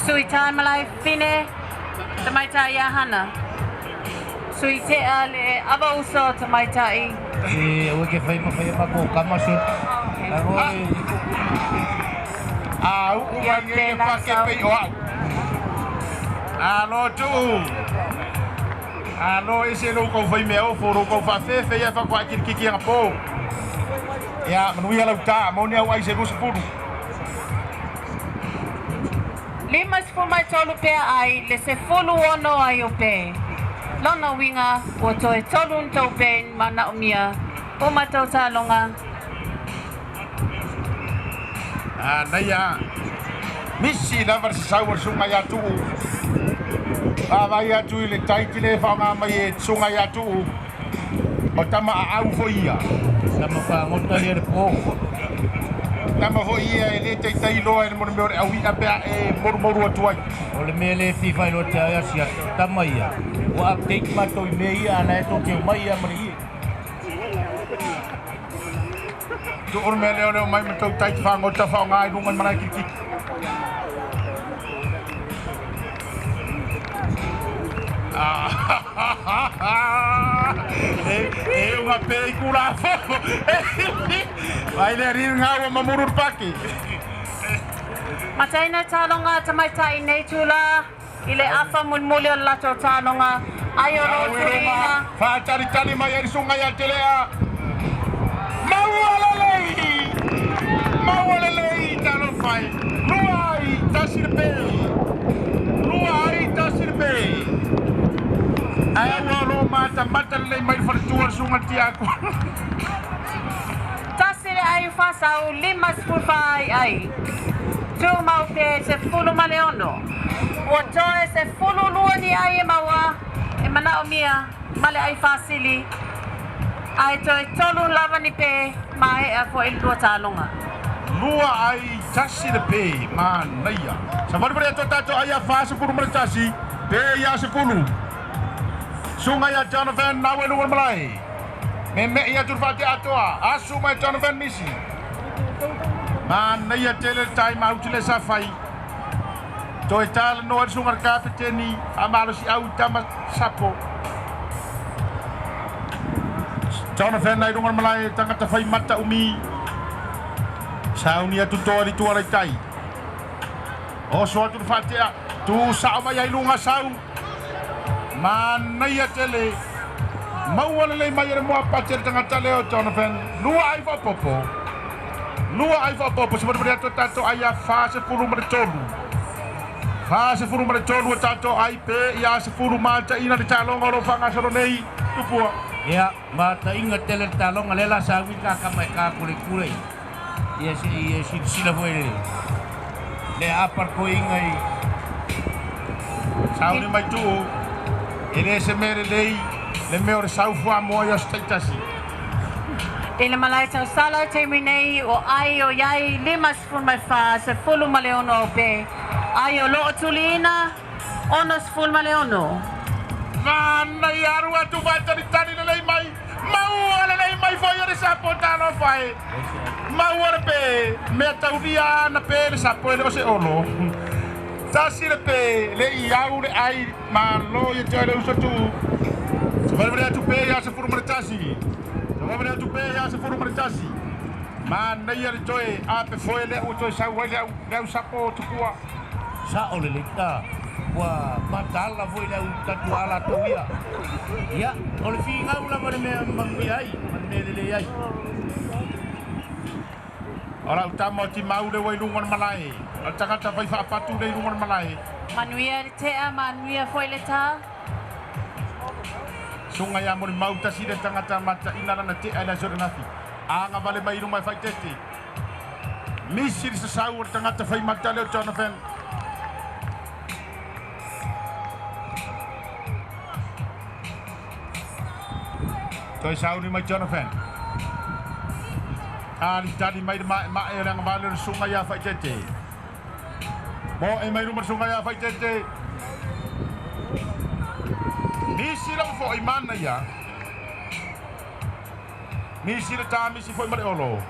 Sui Taimalae-Fine, Tamaitai ia Hana. Sui Tea le ava uso o Tamaitai. E aua ke whai ma whai ma ko kama se. Aro e. A uu Ia mai e pēlā pa ke sau. pei o au. Alo tuu. Alo e se lou kau whai mea ofo, lou kau whaafefe ia whakwa kiri kiki anga pō. Ia, manuia lau tā, moni au ai se 20. 53 pea ai le 16 ai o pe. Lona uiga ua toe tolu ni tou pe manaomia o matou taloga. A naia, misi lava le sasau o le susuga ia Tuu. Vaavaai atu i le taiti le faaaoga mai e susuga ia Tuu, o tama aau foi ia. Tama fagota ia le po. Tama foi ia e le taitai loa i le mea o le aui'a pe a e morumoru atu ai. O le mea le fia faailoa te ai asiasi, o tama ia, ua update matou i mea ia, a la e tou te omai ia ma le ie. Tuu le mea lea o le omai ma tou taiti fagota faaaoga i luga i le malae kirikiti. E unga pe i kula fofo. Vai le ri ngā ua mamuru le paki. Mataina taloga tamaitai i nei tula i le afa mulimuli o le latou taloga ai o lo tuliina. Faatalitali mai ai le susuga ia Telea. Maua lelei! Maua lelei talofa e. Lua ai tasi le pe. Lua ai tasi le pe. Ae aua o lo o matamata lelei mai le faletua le susuga i le tiakono. Tasi le ai fasau 54 ai ai. Tumau pe 16. Ua toe 12 ni ai e maua e manaomia ma le ai fasili, ae toe tolu lava ni pe maea foi le lua taloga. Lua ai tasi le pe manaia. Savalivali atu a tatou ai ia 41 pe ia 10. Susuga ia Donovan nau e luga o le malae. Meme'i atu le faatea atoa. Asu mai Donovan Misi. Manaia tele le time out lea sa fai. Toe talanoa i le susuga i le kapeteni faamalosiau i tama sapo. Donovan ai luga o le malae tagata fai mata umi. Sauni atu toa i le itu ala i tai. Oso atu le faatea. Tu sao mai ai luga sau. Manaia tele. Maua lelei mai e le moa pati a le tagata lea o Donovan. Lua ai faaopoopo. Lua ai faaopoopo. Savalivali atu a tatou ai ia 43. 43 a tatou ai pe ia 10 mataina le taloga o lo o faagasolo nei. Tupua. Ia, mataina tele le taloga lea la saui kakama e kakurekure. Ia se i e silasila foi le le apa le toeaina i Sauni mai tuu, e le se mea lelei le mea o le sau fuamoa i aso taitasi. I le malae tausala o taimi nei o ai o iai 54 16 o pe ai o loo tuliina 66. Manaia alu atu faatalitali lelei mai, maua lelei mai foi o le sapo talofa e. Maua le pe, mea taulia ana pe le sapo e le o se olo. Tasi le pe, le i au le ai, malo ia te oe le uso tuu. Savalivali atu pe ia 11. Savalivali atu pe ia 11. Manaia le toe ape foe lea ua toe sau ai le au, le au sapo tupua. Sa'o lelei ta ua mataala foi le au tatua latou ia. Ia, o le figau lava le mea manuia ai ma le mea lelei ai. O lau tama o Timau le ua i luga o le malae. O le tagata fai faapatu le i luga o le malae. Manuia le tea, manuia foi le ta. Susuga ia Molimau tasi le tagata mataina lana tea i le aso ananafi. Agavale mai i luma e faaeteete. Misi le sasau o le tagata fai mata lea o Jonathan. Toe sauni mai Jonathan. Talitali mai le maemae o le agavale o le susuga ia Faaeteete. Moe mai luma le susuga ia Faaeteete. Misi lava foi manaia. Misi le ta, misi foi ma le olo.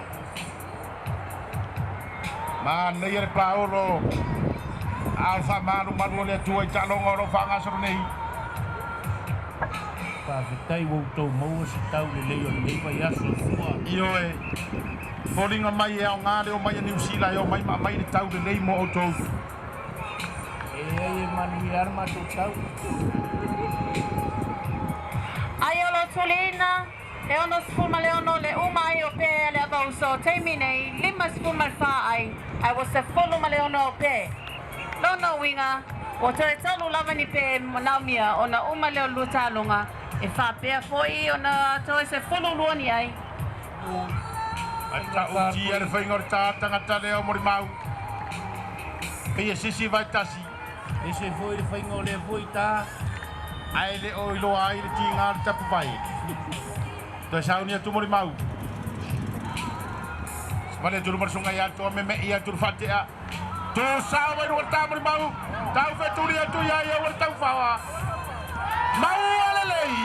Manaia le paolo. Ao faamalumalu o le Atua i taaloga o loo faagasolo nei. Faafetai ua outou maua se tau lelei o lenei vaiaso fua. Ioe, foliga mai e aogā le omai a Niusila e omai ma aumai le tau lelei mo outou. E ai e manuia le matou tau. Ai o lo tuliina, e 66 le uma ai o pe le avauso, taimi nei, 54 ai, ai ua 16 o pe. Lona uiga, ua toe tolu lava ni pe manaomia ona uma lea o le lua taaloga, e faapea foi ona toe 12 ni ai. Matautia le faiga o le tā tagata lea o molimau. Pei e sisi vaetasi. Ese foi le faiga o lea foi tā. Ae le o iloa ai le tiga le tapuvai. Toe sauni atu molimau. Vale atu le suga ia atoa meme'i atu le faatea. Tusao mai luga le tā molimau. Tau fetuli atu ia ia ua le taufaoa. Maua lelei.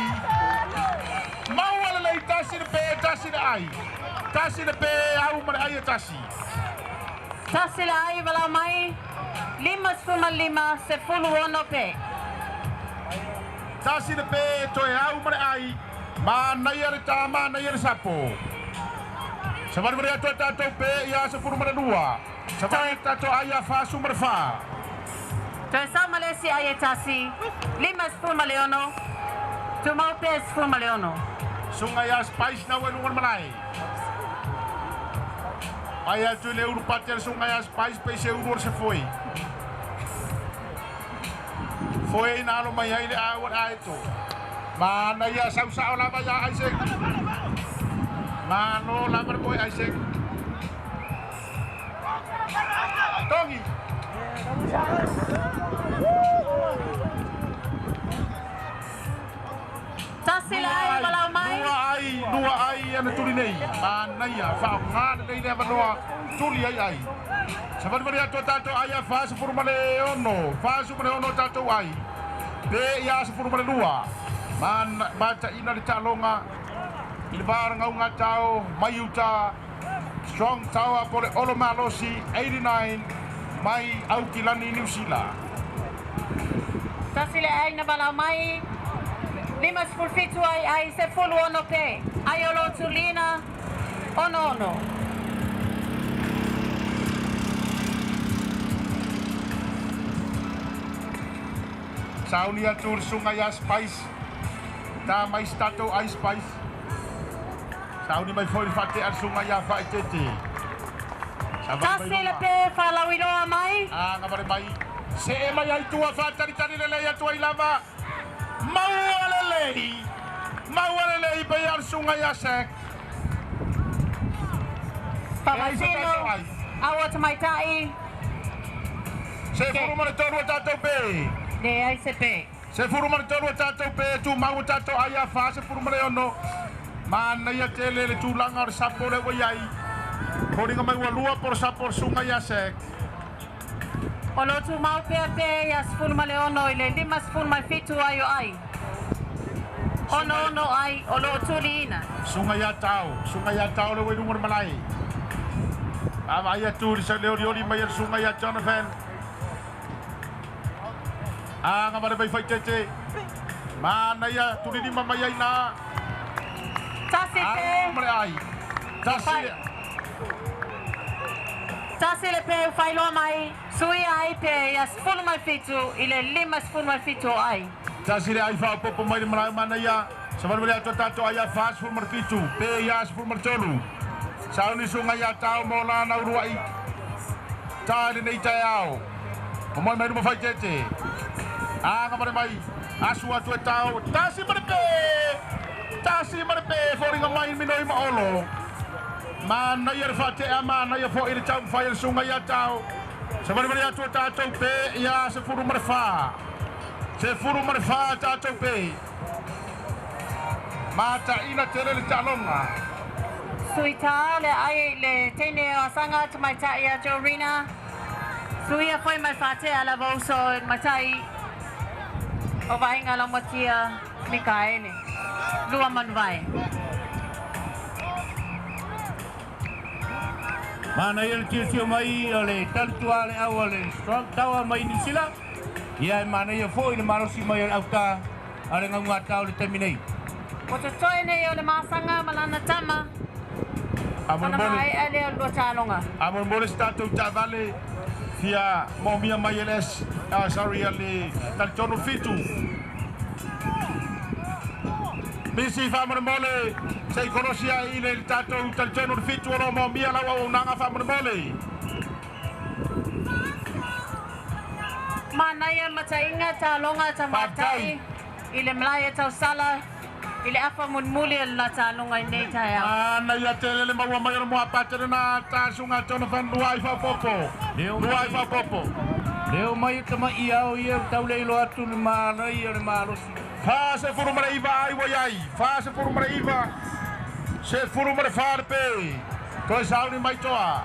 Maua lelei tasi le pe tasi le ai. Tasi le pe au ma le ai e tasi. Tasi le ai walau mai, 55, 16 pe. Tasi le pe toe au ma le ai. Manaia le tā, manaia le sapo. Savalivali atu e tātou pe ia 12. Savali tātou ai a 44. Toe sau ma le isi ai e tasi, 56, tumau pe 16. Suga ia Spice na ua luga le malae. Ai atu i le ulu pate le suga ia Spice pe se ulu o le se foi. Foi ina alo mai ai le au le aeto. Manaia sausao lava ia Isaac. Malo lava le boy Isaac. Tongi. Tasi le ai walau mai. Lua ai, lua ai ana tuli nei. Manaia, whaonga lelei le avanoa, tuli ai ai. Savalivali atu tātou ai a 46, 46 tātou ai. Pe ia 12. Mataina le taaloga i le varagauga tao, mai uta, Strong Tower po le Olo Malosi, 89, mai Aukilani, New Zealand. Tasi le ai na walau mai, 57 ai ai 16 pe. Ai o lo tulina, 66. Sauni atu le suga ia Spice. Tā mai se tātou ai Spice. Sauni mai foi le faatea le suga ia Faaitete. Tasi le pe whalauiloa mai. Aga mare mai. Se e mai ai tua faatalitali lelei atu ai lava. Maua lelei. Maua lelei pe ia le suga ia Sek. Pamasino, aua tamaitai. 13 o tātou pe. Le ai se pe. 13 o tātou pe, tu mau o tātou ai a 46. Manaia tele le tulaga o le sapo le ua iai. Foliga mai ua lua po le sapo o le suga ia Sek. O lo tumau pea pe ia 16 i le 57 ai o ai. 66 ai o lo tuliina. Suga ia tau, suga ia tau le ua i luga o le malae. Avaai atu le sa le olioli mai a le suga ia Jonathan. Aga mare mai faitete. Manaia tulilima mai ai nā. Tasi pe. Mare ai. Tasi le. Tasi le pe whailoa mai. Sui ai pe ia 17 i le 57 o ai. Tasi le ai whaopopo mai le malae manaia. Savalivali atu tātou ai a 47. Pe ia 13. Sauni suga ia tau mo lana uruai. Tā le nei taeao. O mai mai luma faitete. Aga mare mai. Asu atu e tau. Tasi mare pe. Tasi mare pe. Foliga mai minoi ma olo. Manaia le faatea, manaia foi le taumafai a le suga ia tau. Savalivali atu e tātou pe ia 14. 14 tātou pe. Mataina tele le taaloga. Sui tā le ai le teine o asanga tamaitai a Jorina. Suia foi mai whātea la vauso matai o vainga la matia Mikaele. Lua manuvai. Mana ia le tiotio mai o le talutua le au o le Strong Tower mai Nisila. Ia e mana ia foi le malosi mai o le auta a le gaugata o le taimi nei. Ua totoe nei o le masaga ma lana tama. Ona maea lea o le lua taloga. A molemole se tatou taavale fia moomia mai e le S, sorry, a le talitonu 7. Nisi faamolemole se i kolosi ai i le tatou talitonu le 7 o lo moomia lau auaunaga faamolemole. Manaia mataiga taloga tamaitai i le malae tausala i le afa mulimuli o le lataloga i nei taeao. Manaia tele le maua mai o le moapate lena tasuga Jonathan lua ai faaopoopo. Lua ai faaopoopo. Leo mai e tama'i ao ia tau le iloa atu le manaia o le malosi. 49 ai ua iai. 49 14 le pe. Toe sauni mai toa.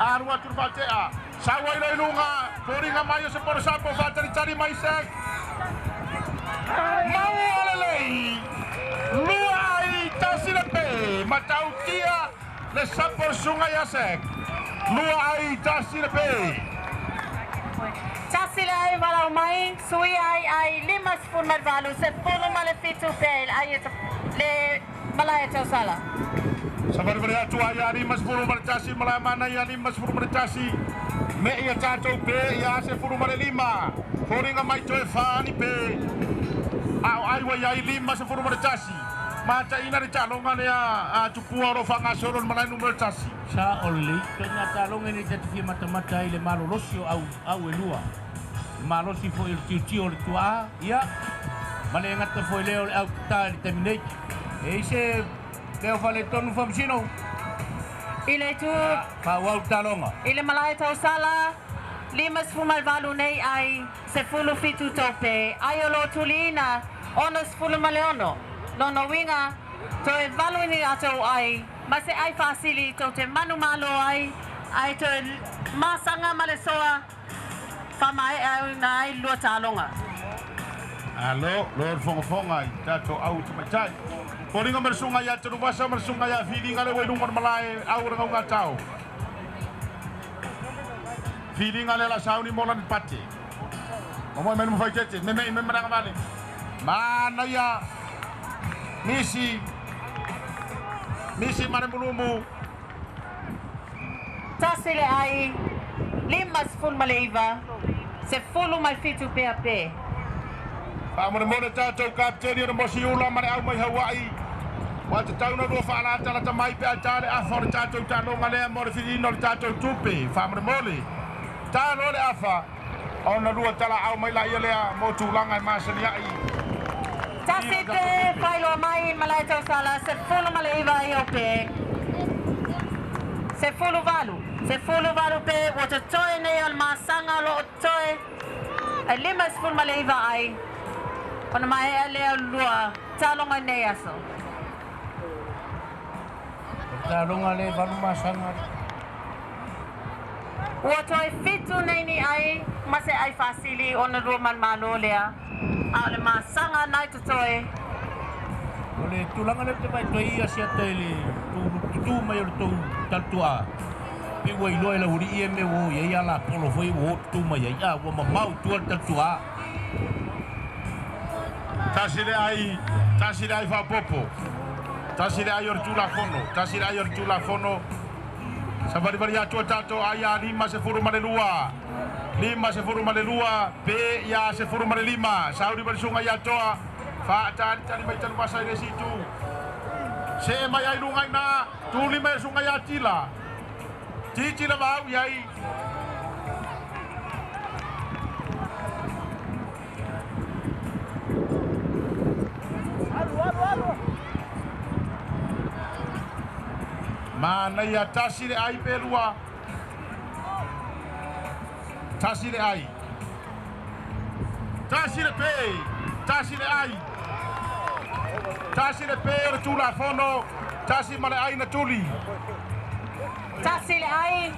Alu atu le faatea. Sau ai lo i luga. Foliga mai o se polosapo faatalitali mai sek. Maua lelei. Lua ai tasi le pe. Matautia le sapo le suga ia sek. Lua ai tasi le pe. Tasi le ai walau mai, sui ai ai 58, 17 pe le ai le malae tausala. Savalivali atu ai ia 51 malae mana ia 51. Me ia tatou pe ia 15. Foliga mai toe whaani pe. Ao ai wa iai 51. Mataina le taloga lea a tupua o lo faagasolo le malae numera 1. Sa o le toga taloga nei tati fia matamata i le malolosi o au, au e lua. Le malosi foi o le tiotio o le tuaa, ia, ma le gata foi lea o le au tata i le taimi nei. E i se leo faaletonu faamasino. I le itu Faaauau le taloga. I le malae tausala, 58 nei ai, 17 tope, ai o lo tuliina, 66. Lona uiga, toe valu ni atou ai, ma se ai faasili tou te manumalo ai, ae toe masaga ma le soa, faamaeaina ai lua taloga. Alo, lo le fogafoga i tatou au tamaitai. Foliga ma le suga ia Teluvasa ma le suga ia Filiga le ua i luga o le malae au o le gaugatao. Filiga le la sauni mo lani pate. Mamoe mai le mafaitete, me me me managa vale. Manaia nisi nisi ma le mulumu. Tasi le ai, 59, 17 pea pe. Faamolemole tatou kapiteni o le Mosiula ma le au mai Hawaii. Ua tatau na lua faalatalata mai pe a ta le afa o le tatou taloga lea mo le filiina o le tatou tupe. Faamolemole. Talo le afa ona lua talaau mai laia lea mo tulaga e masani ai. Tasi pe, failoa mai malae tausala, 19 ai o pe. 18, 18 pe, ua totoe nei o le masaga o loo toe, e 59 ai. Ona maea lea o le lua taloga i nei aso. O le taloga le valu masaga. Ua toe 7 nei ni ai, ma se ai faasili ona lua manumalo lea. A o le masaga nai totoe. O le tulaga lea ou te vaai ia siata i le tutu mai o le tou talutuaa. Pe ua iloa e laualii ia mea ua o i ai a lapolo foi ua o tutu mai ai. A ua mamao i tua le talutuaa. Tasi le ai, tasi le ai faaopoopo. Tasi le ai o le Tulafono, tasi le ai o le Tulafono. Savalivali atu tatou ai ia 52. 52 pe ia 15. Sauni ma le suga ia toa. Faatalitali mai Taluvasa i le isi itu. Se mai ai luga i na, tuli mai le suga ia Tila. Titi la vau iai. Manaia tasi le ai pe lua. Tasi le ai. Tasi le pe. Tasi le ai. Tasi le pe o le Tulafono. Tasi ma le ai na tuli. Tasi le ai,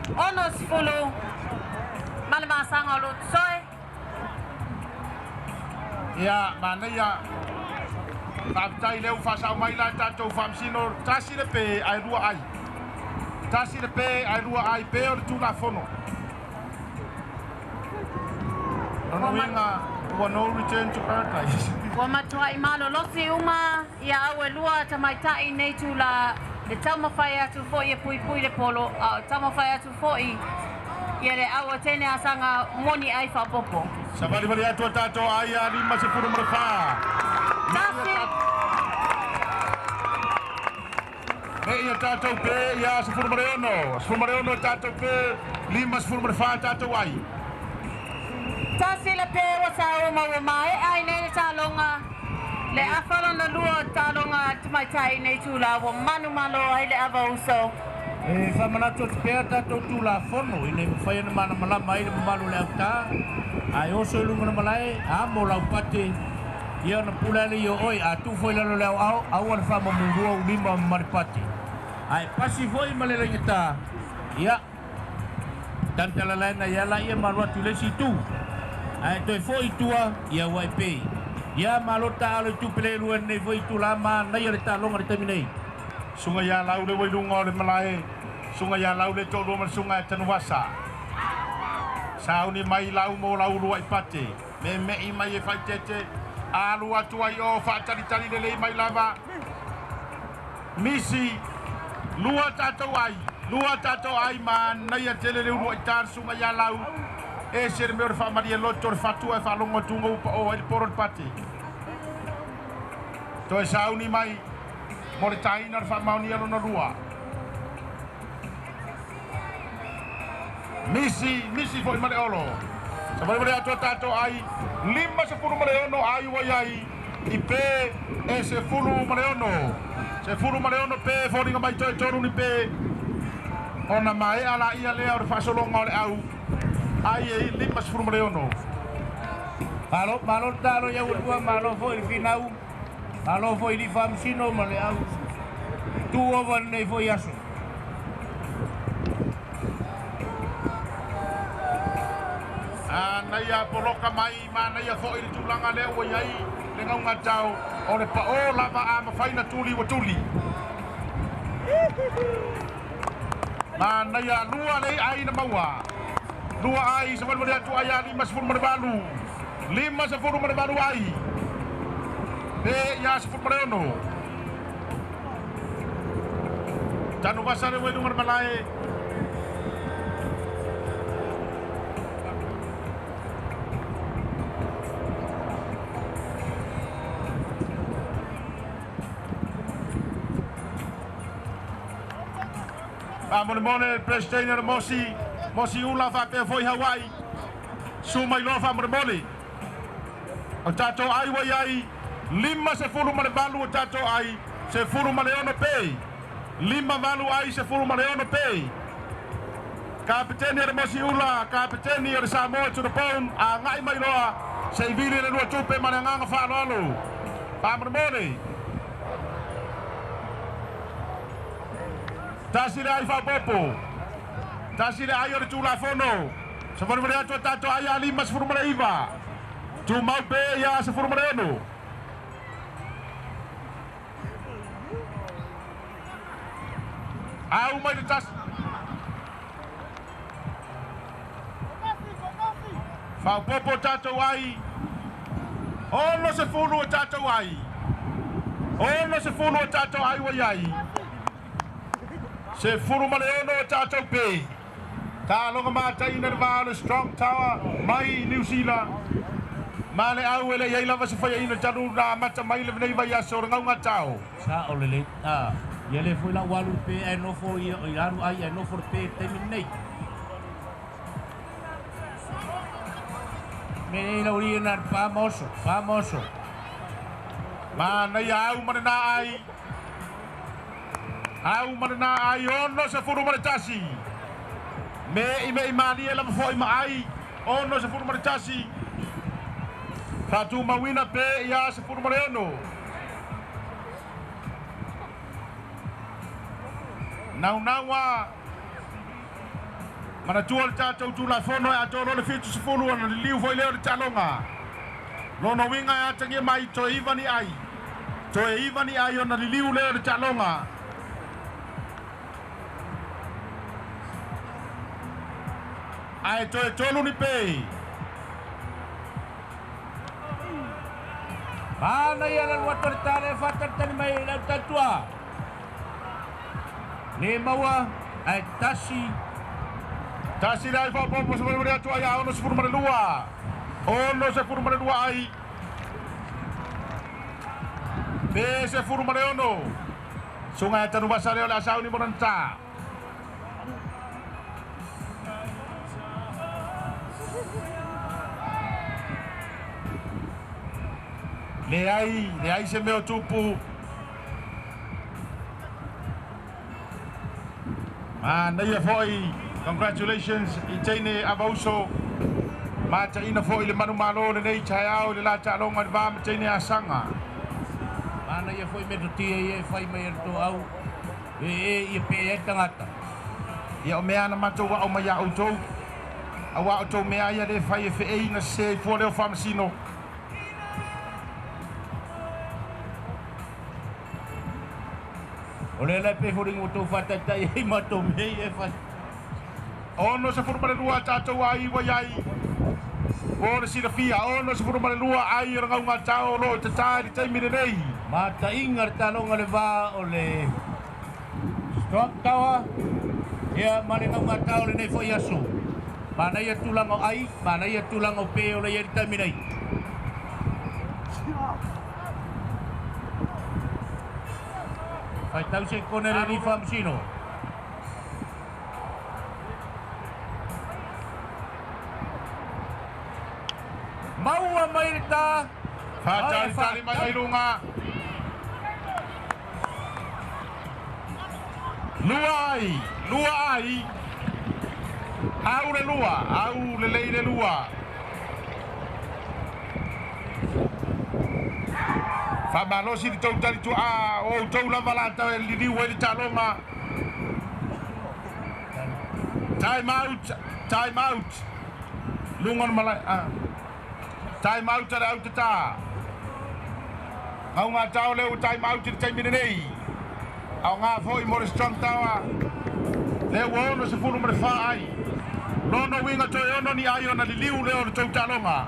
60, ma le masaga o lo totoe. Ia, manaia. Faafetai lea ua faasao mai la tatou faamasino. Tasi le pe ae lua ai. Tasi le pe ai lua ai pe o le tulafono. Lona uiga ua no return to paradise. Ua matuai malolosi uma ia au e lua tamaitai i nei itulā, le taumafai atu foi e puipui le polo, a o taumafai atu foi ia le au Atene asaga moni ai faaopoopo. Savalivali atu a tatou ai a 54. Tasi. Me ia tatou pe ia 16. 16 tatou pe, 54 tatou ai. Tasi le pe ua sau ma ua maea ai nei le taaloga. Le afa lona lua o taaloga a tamaitai i nei itulā ua manumalo ai le ava uso. E faamanatu atu pea tatou Tulafono ina ia mafai ona malamalama ai le mamalu o le autā, a e oso i luga o le malae, a mo laupate, ia ona pule lava lea i o oe. A tuu foi i lalo o le aoao, aua le faamamulua ou lima ma le pate. A e pasi foi ma le laigatā, ia, tagitalalaina ai lava laia ma alu atu i le isi itu. A e toe foi i tua, ia ua e pe. Ia, malo taaalo i tupe le lua i lenei foi itulā, manaia le taaloga i le taimi nei. Susuga ia Lau le ua i luga o le malae, Susuga ia Lau le toalua ma le Susuga ia Tanuvasa. Sauni mai lau mo lau uluai pate, meemei mai e faaeteete, alu atu ai o faatalitali lelei mai lava. Misi, lua tatou ai, lua tatou ai, manaia tele le uluai ta le Susuga ia Lau. Ese le mea o le faamalie loto o le fatua e faalogo atu ua pao ai le polo o le pate. Toe sauni mai mo le taina o le faamaonia lona lua. Misi, misi foi ma le olo. Savalivali atu a tatou ai, 56 ai ua i ai, i pe e 16. 16 pe, foliga mai toe tolu ni pe. Ona maea laia lea o le faasologa o le au ai e 56. Malo, malo le tatalo i au e lua, malo foi i le finau, malo foi i alii faamasino ma le au tu ova i lenei foi aso. Manaia poloka mai, manaia foi le tulaga lea ua i ai le gaugatao o le pao lava a mafai na tuli ua tuli. Manaia lua le ai na maua. Lua ai savalivali atu ai a 58. 58 ai. Pe ia 16. Tanuvasa le ua i luga o le malae. Faamolemole le Peresetene o le Mosi, Mosi Ula faapea foi Hawaii. Susu mai loa faamolemole. O tatou ai ua i ai 58 o tatou ai, 16 pe. 58 ai, 16 pe. Kapeteni o le Mosi Ula, kapeteni o le Samoa to the bone, agai mai loa se i vili le lua tupe ma le agaga faaaloalo. Faamolemole. Tasi le ai faaopoopo. Tasi le ai o le Tulafono. Savalivali atu a tatou ai a 59. Tumau pe ia 16. Au mai le tasi. Faaopoopo tatou ai. 60 o tatou ai. 60 o tatou ai ua i ai. 16 o tatou pe. Taaloga mataina le va o le Strong Tower mai Niu Sila ma le au e le i ai lava se faiaina talu na amata mai lenei vaiaso o le gaugatao. Sao lelei. A, ia lea foi la ua alu le pe ae nofo ia, oi alu ai ae nofo le pe i le taimi lenei. Mea nei lau alii na o le pa ma oso, pa ma oso. Manaia au ma lena ai. Au ma lena ai 61. Me i me i malie lava foi ma ai 61. Faatumauina pe ia 16. Naunau a manatua le tatou Tulafono e atoa loa le 70 ona liliu foi lea o le taaloga. Lona uiga e atagia mai toe iva ni ai. Toe iva ni ai ona liliu lea o le taaloga. Ae toe tolu ni pe. Mana ia le alu atu a le ta lea e faatalitali mai i le au tautua. Le maua ae tasi. Tasi le ai faaopoopo se molimoli atu ai a 62. 62 ai. Pe 16. Sungai Tanuvasa lea o le a sauni mo lana ta. Leai, leai se mea o tupu. Manaia foi, congratulations i teine avauso. Mataina foi le manumalo lenei taeao i le la taaloga i le va ma teine asaga. Manaia foi metotia ia e fai mai e le toau e e ia pe ai le tagata. Ia o mea na matou ao mai ia outou, auā o tou mea ia le fai e fe'ei na sesē ai fua lea o faamasino. O lea la e pei foliga ua tou faataitai ai matou mea ia e fai. 62 a tatou aiga i ai mo le silafia, 62 ai o le gaugatao o lo o tatā i le taimi lenei. Mataiga le taloga le va o le Strong Tower ia ma le gaugatao lenei foi aso. Manaia tulaga o ai, manaia tulaga o pe o le i ai le taimi nei. Faitau se kone le ni faamasino. Maua mai le ta. Faatalitali mai ai luga. Lua ai, lua ai. Au le lua, au lelei le lua. Faamalosi le tou talituaa, o outou lava la e liliu ai le taaloga. Time out, time out. Luga o le malae. Ah. Time out a le autatā. Gaugatao lea ua time out i le taimi lenei. Aoga foi mo le Strong Tower. Lea ua 64 ai. Lona uiga toe ono ni ai ona liliu lea o le tou taaloga.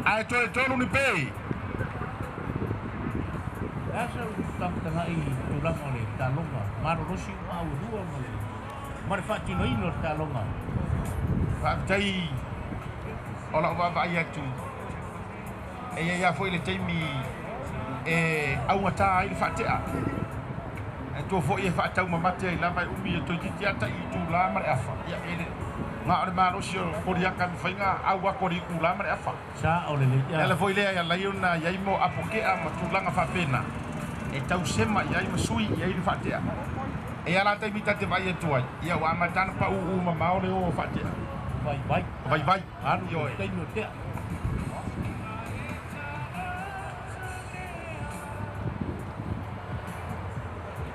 Ae toe tolu ni pe. E a sau tagatagai i tulaga o le taaloga malolosi ua auelua ma le ma le faatinoina o le taaloga. Faafetai o lau vaavaai atu e i ai lava foi le taimi e augatā ai le faatea. E tua foi e faataumamate ai lava e umi e toeitiiti lava tai itulā ma le afa. Ia e le na o le malosi o Koliata e mafai ona au atu o le itulā ma le afa. Sao lelei. E ala foi lea e ala ai ona i ai mo apokea ma tulaga faapena e tausema i ai ma sui i ai le faatea. E ala taimi ta te vaai atu ai, ia ua amata ona paūū mamao le o o faatea. Vaivai. Vaivai. Alu Ioe. i taimi o tea.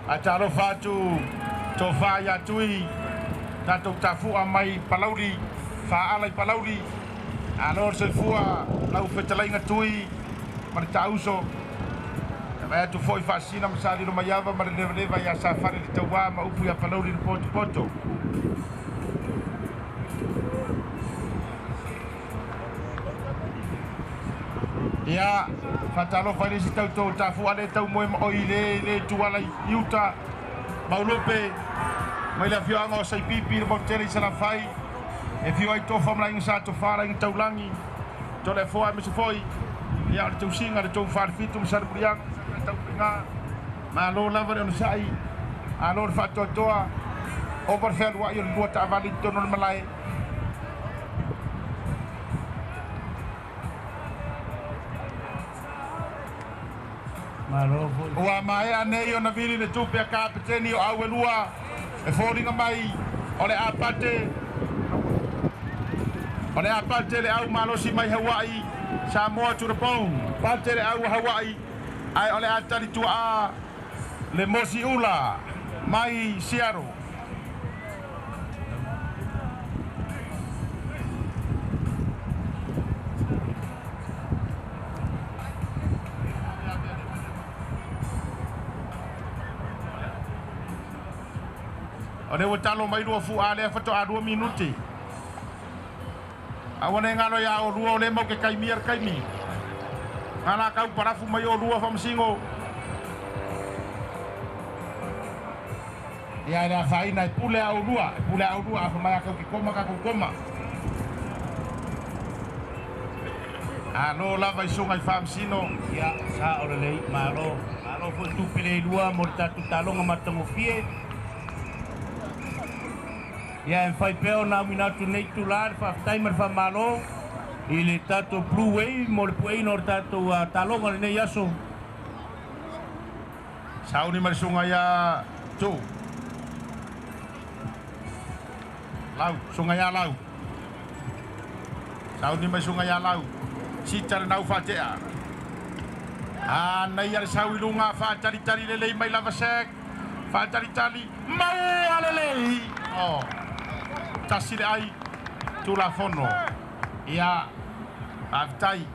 Ae talofa atu tofa ia Tui, tatou tafu'a mai Palauli, faaala i Palauli. Alo le soifua lau fetalaiga Tui ma le taauso. E vaai atu foi Faasina ma Salilo Maiava ma le levaleva ia Safale le Tauā ma upu ia Palauli le Potopoto. Ia, faatalofa i le isi tauto tafu'a le tau moe ma oi le le tuala i uta Maulupe mai le afioaga o Saipipi i le motu tele i Salafai e fiu ai Tofa ma le aiga Sa Tofa le aiga Taulagi Toleafoa aemaise foi ia o le tausiga le tou Falefitu ma Salemuliaga le taupiga malo lava le onosai alo le faatoatoa ova le fealuai o le lua taavale i totonu o le malae. Malo foi. Ua maea nei ona vili le tupe a Kapeteni o Auelua e foliga mai o le a pate o le a pate le au malosi mai Hawaii Samoa to the bone pate le au Hawaii ae o le a tali tuaa le Mosi Ula mai Seattle. O lea ua talo mai lua fu'a lea faatoa 2 minute. Aua ne galo iā olua o lē mau ke kaimia le kaimi. Gala kau parafu mai olua faamasino. Ia e le afaina e pule a olua, e pule a olua afa mai a kau ke koma kakou koma. Alo lava i suga i faamasino. Ia, sa'o lelei, malo. Malo fo'i tupe le ilua mo le tatou taloga matagofie. Ia e mafai pea ona auina atu nei tulā le faafetai ma le faamālō i le tatou Blue Wave mo le pueina o le tatou taloga lenei aso. Sauni ma le suga iā Tu'u. Lau, suga iā Lau. Sauni mai suga iā Lau. Sita le nau faate'a. Anaia le sau i luga faatalitali lelei mai lava sek. Faatalitali maua lelei. Oh. Tasi le ai Tulafono. Ia, faafetai.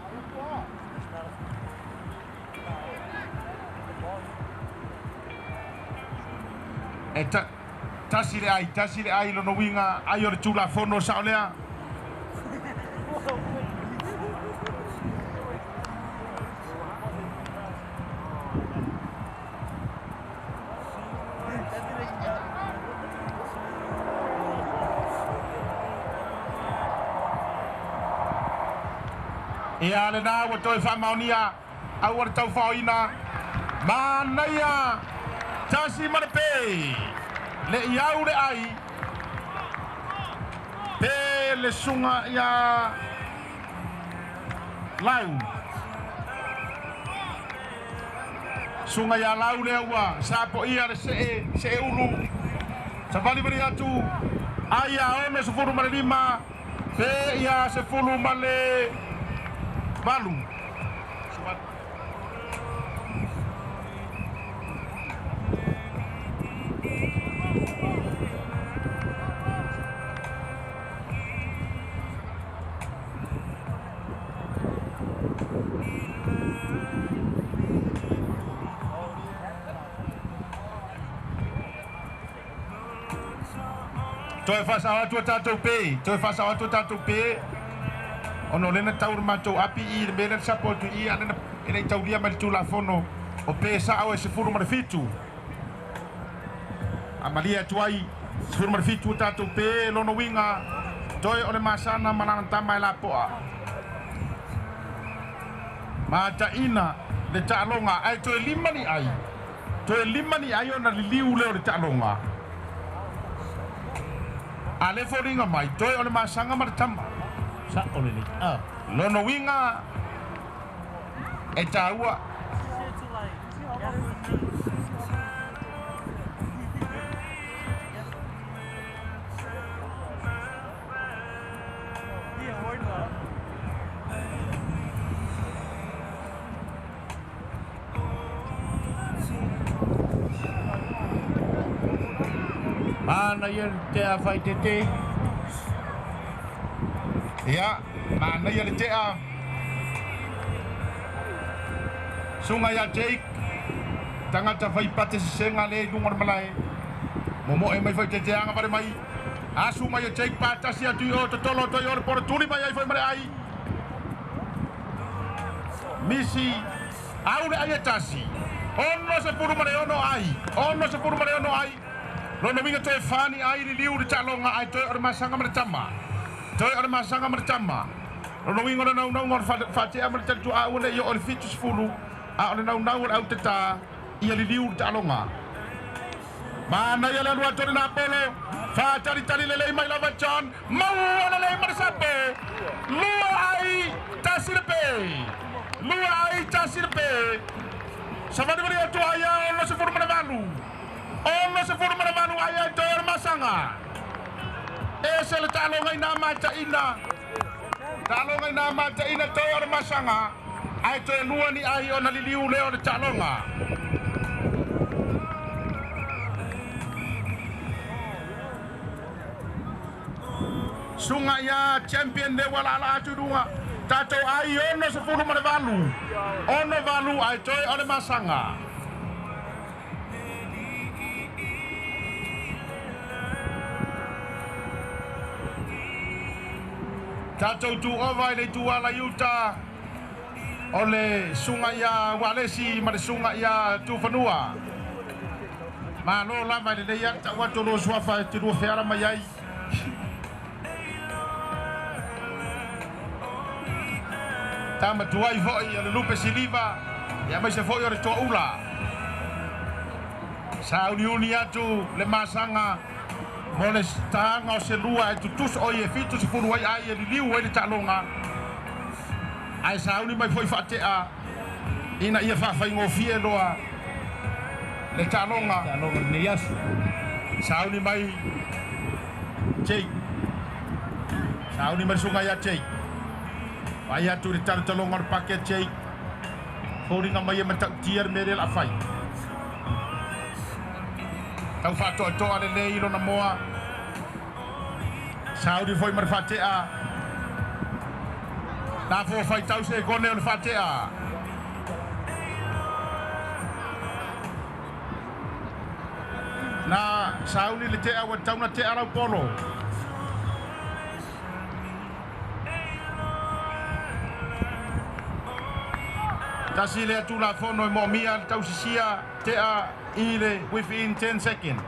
E ta, tasi le ai, tasi le ai lona uiga ai o le Tulafono sao lea. Ia lenā ua toe faamaonia aua le taufaoina. Manaia tasi ma le pe le i au le ai pe le suga ia Lau. Suga ia Lau lea ua sapoia le see see ulu. Savalivali atu ai ia 65 pe ia 18. Toe faasao atu a tatou pe, toe faasao atu a tatou pe, ona o lea na tau le matou api i le mea lea na sapo atu i i, a o lea na e le i taulia mai le Tulafono o pe sa'o e 17. Amalie atu ai 17 o tatou pe lona uiga toe o le masana ma lana tama e lapo'a. Mataʻina le taaloga ae toe lima ni ai, toe lima ni ai ona liliu lea o le taaloga. A le foliga mai toe o le masaga ma le tama. Sa'o lelei. Ah. Lona uiga e tāua. Manaia le tea faitete. Ia, manaia le tea. Suga ia Jake. Tagata fai pate sesega le i luga o le malae. Momoe mai foi teteaga vale mai. Asu mai e Jake patasi atu i o totolo toi o le polo tuli mai ai foi ma le ai. Misi au le ai e tasi. 66 ai. 66 ai. Lona uiga toe fani ai liliu le taaloga ai toe o le masaga ma le tama. Toe o le masaga ma le tama. Lona uiga o le naunauga o le faatea ma le talituaa ua le i oo i le 70 a o le naunau o le autetā ia liliu le taaloga. Manaia le alu atu o le Napolo. Faatalitali lelei mai lava John. Maua lelei ma le sapo. Lua ai tasi le pe. Lua ai tasi le pe. Savalivali atu ai ia 68. 68 ai ai toe o le masaga. Ese le taaloga i nā mataʻina. Taaloga i nā mataʻina toe o le masaga. Ae toe lua ni ai ona liliu lea o le taaloga. Suga ia champion le ua laalaa atu i luga. Tatou ai 68. 68 ae toe o le masaga. Tatou tuova i le ituala i uta o le susuga ia Ualesi ma le susuga ia Tufanua. Malo lava e lelei lava le tau atu o lua suafa e te lua feala mai ai. Tama tuai foi o le lupe siliva aemaise foi o le toaula. Sauniuni atu le masaga mo le taga o se lua e tutusa oi e 70 ai ai e liliu ai le taaloga ae sauni mai foi faatea ina ia faafaigofie loa le taaloga. Taaloga lenei aso. Sauni mai Jake. Sauni mai le susuga ia Jake. Vaai atu i le talotaloga o le pake a Jake. Foliga mai e matautia le mea lea o le a fai. Tau faatoatoa lelei lona moa. Sauni foi ma le faatea. Lafo faitau se kone o le faatea. Na sauni le tea ua tatau ona tea lau polo. Tasi lea Tulafono e moomia le tausisia tea i le within 10 second.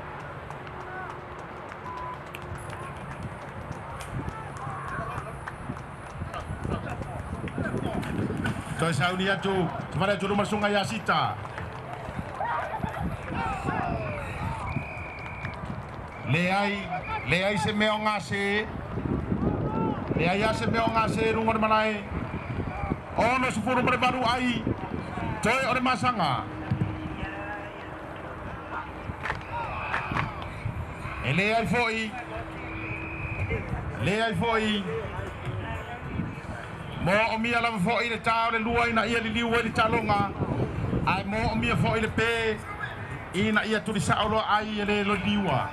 Toe sauni atu, tavale atu luma sunga ia Sita. Leai, leai se mea o gase. Leai lava se mea o gase i luga o le malae. 68 ai, toe o le masaga. E leai foi, leai foi. Moomia lava foi le tā o le lua ina ia liliu ai le taaloga, ae moomia foi le pē ina ia tulisao loa ai e le liliua.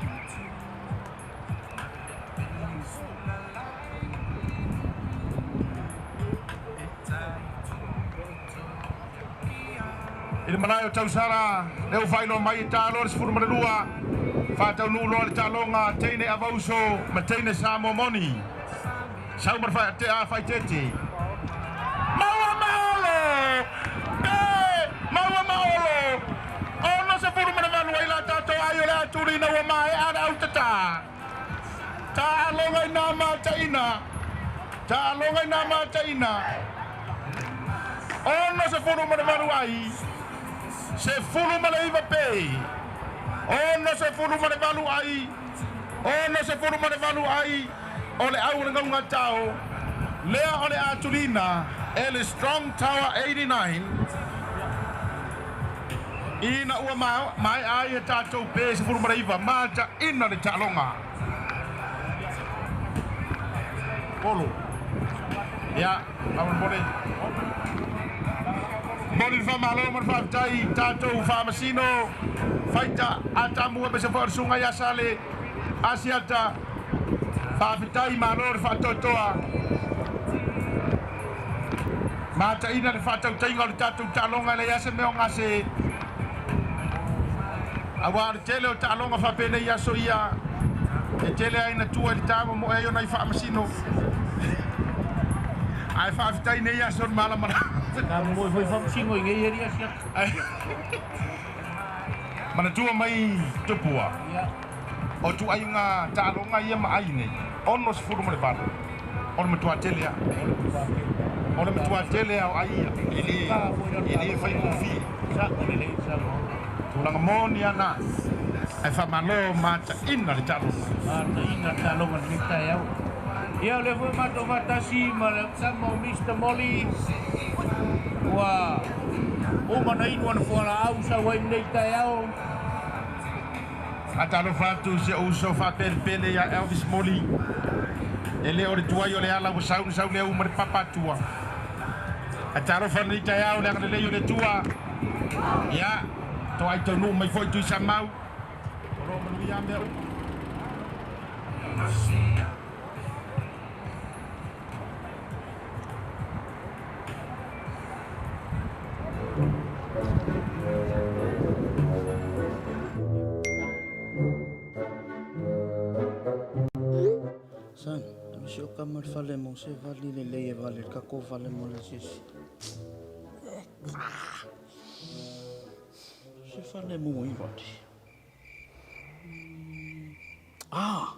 I le malae o Tausala, lea ua faailoa mai e ta loa le 12, faataunuu loa le taaloga teine Avauso ma teine Samoa moni. Sau ma le faatea faaeteete. Maua ma Olo! Pe! Maua ma Olo! 68 ai la tatou ai o le a tuli ina ua maea le autata. Taaloga i nā mataina. Taaloga i nā mataina. 68 ai. 19 pe. 68 ai. 68 ai. O le au o le gauga tao. Lea o le a tulina e le Strong Tower 89. Ina ua maea ai e tatou pe 19 mataina le taaloga. Polo. Ia, faamolemole. Momoli le faamalo ma le faafetai i tatou Faamasino, Faita, Atamu aemaise foi o le Susuga ia Sale Asiata. Faafetai, malo le faatoatoa. Mataina le faatautaiga o le tatou taaloga e leai lava se mea o gase. Aua o le tele o taaloga faapenei aso ia, e tele lava ina tua i le ta momoe ai o nai faamasino. Ae faafetai nei aso i le malamalama. Ta momoe foi faamasino i nei alii asiata. Manatua mai Tupua, o ituaiga taaloga ia ma ai nei, 68, o le matua tele lava. O le matua tele lava o ai ia, e le, e le faigofie. Tulaga moni lava na, ae faamalo mataina le taaloga. Mataina le taaloga i lenei taeao. Ia, o lea foi matou faatasi ma le sama o Mister Molly, ua uma ona inu ana fualaau sau ai lenei taeao. Faatalofa atu si ou uso faapelepele ia Elvis Moli. E le o le tuai o le ala ua sau na sau lea uma le papa atua. Ae talofa lenei taeao i le agalelei o le Atua. Ia, toai taunuu mai foi Tuisamau. O lo o manuia mea uma. Son, O si o kama le fale mo se vali lelei e vale le tatou fale mo le asiasi. Se fale mo i vali. Ah,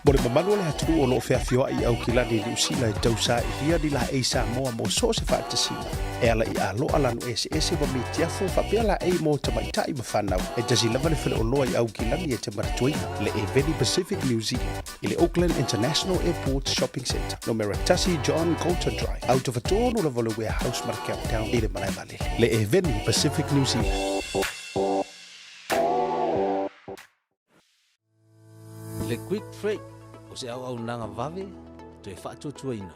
Mo le mamalu o le atunuu o lo o feafioai i Aukilani i Niu Sila e tausaailia ni laei Samoa mo so o se faatasiga, e ala i aloa lanu eseese ma mitiafu faapea laei mo tamaitai ma fanau. E tasi lava le faleoloa i Aukilani e te manatuaina, le Eveni Pacific New Zealand, i le Auckland International Airport Shopping Centre, numera 1 John Coulter Drive, autofa tonu lava o le Warehouse ma le Countdown i le malae vaalele. Le Eveni Pacific New Zealand. Le Quick Freight o se auaunaga vave toe faatuatuaina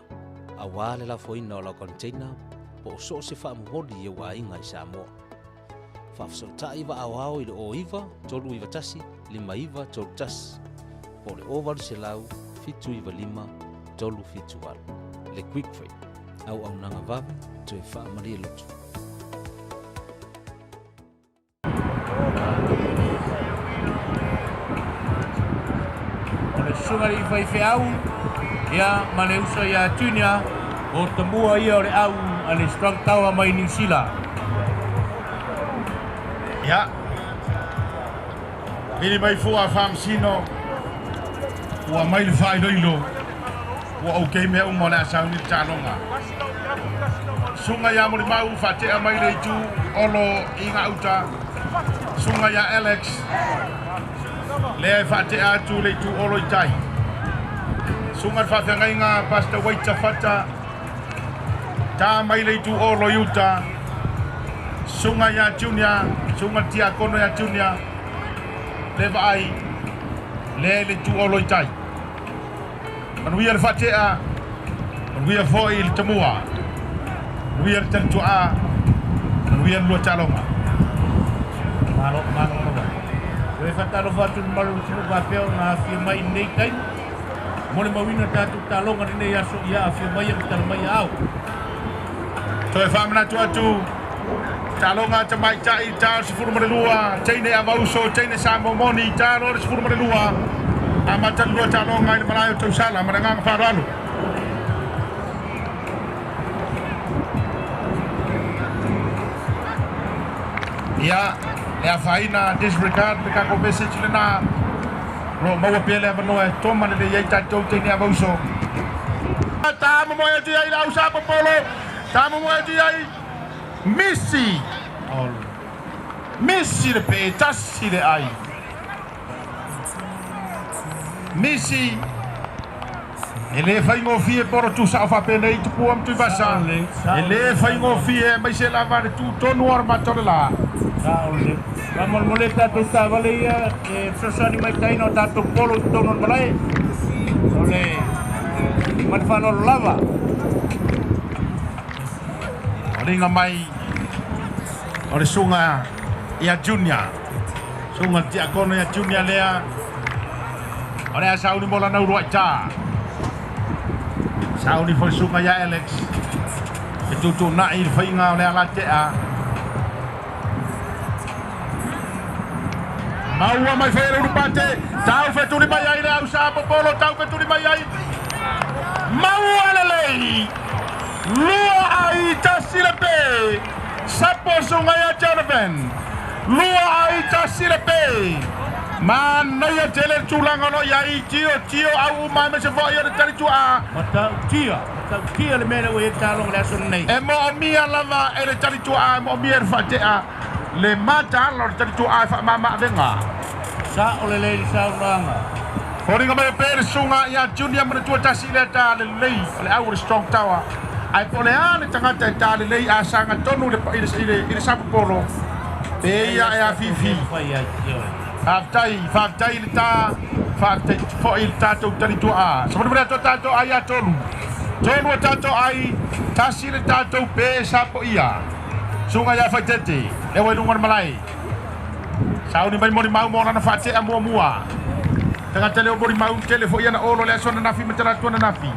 aua le lafoina o lau container po o so o se faamomoli i ou aiga i Samoa. Faafesootai vaaoao i le 09 391 5931 po o le 0800 795 378. Le Quick Freight, auaunaga vave toe faamalie loto. O le susuga i faifeau ia ma le uso ia Junior o tamua ia o le au a le Strong Tower mai New Zealand. Ia. Vili mai fua faamasino ua mai le faailoilo ua okay mea uma o le a sauni le taaloga. Suga ia Molimau faatea mai le itu Olo i gauta. Suga ia Alex lea e faatea atu le itu Olo i tai. Suga le faafeagaiga Pastor Waita Fata ta mai le itu Olo i uta. Suga ia Junior, suga le tiakono ia Junior le vaai lea i le itu Olo i tai. Manuia le faatea, manuia foi le tamua, manuia le talituaa, manuia le lua taaloga. Malo, malo lava. Toe faatalofa atu i le mamalu o le atunuu faapea ona afio mai i lenei taimi. Molimauina tatou taaloga lenei aso ia afio mai ma tala mai aao. Toe faamanatu atu, taaloga a tamaitai, ta o le 12, teine avauso, teine Samoa moni, ta loa le 12, amata le lua taaloga i le malae o Tausala ma le agaga faaaloalo. Ia, le afaina, disregard le tatou message lena, o lo o maua pea le avanoa e toma lelei ai tatou teine avauso. Ta momoe atu i ai le au sapopolo, ta momoe atu i ai misi. Misi le pe, tasi le ai. Misi, e le faigofie poro tusao faapenei Tupua ma Tuivasa. E le faigofie aemaise lava le tu tonu o le matou le la. Sao lelei. Faamolemole tatou taavale ia e fesoasoani mai taina o tatou polo i totonu o le malae. O le ma le faaaloalo lava. Foliga mai o le susuga ia Junior, susuga le tiakono ia Junior lea o le a sauni mo lana uluai ta. Sauni foi le susuga ia Alex e tuutuunai i le faiga o le alatea. Maua mai foi e le ulupate, tau fetuli mai ai le au sa popolo, tau fetuli mai ai. Maua lelei, lua ai tasi le pe, sapo suga ia Jonathan, lua ai tasi le pe. Manaia tele le tulaga o lo o i ai, tio tio au uma aemaise foi o le talituaa. Matautia, matautia le mea lea ua i ai le taaloga i le aso lenei. E moomia lava e le talituaa, e moomia e le faatea le mataala o le talituaa e faamama-avega. Sao lelei le saunoaga. Foliga mai pea le susuga ia Junior manatua tasi lea ta lelei o le au o le Strong Tower. Ae po o le a le tagata e ta lelei a saga tonu i le i le sapopolo pe ia e afifi. Faafetai, faafetai i le ta. Faafetai foi i le tatou talituaa. Savalivali atu a tatou ai ia tolu. Tolu a tatou ai, tasi le tatou pe sapoia. Susuga ia Faitete, lea ua i luga o le malae. Sauni mai molimau mo lana faatea muamua. Tagata leo molimau tele foi ana olo le aso ananafi ma talaatu ananafi.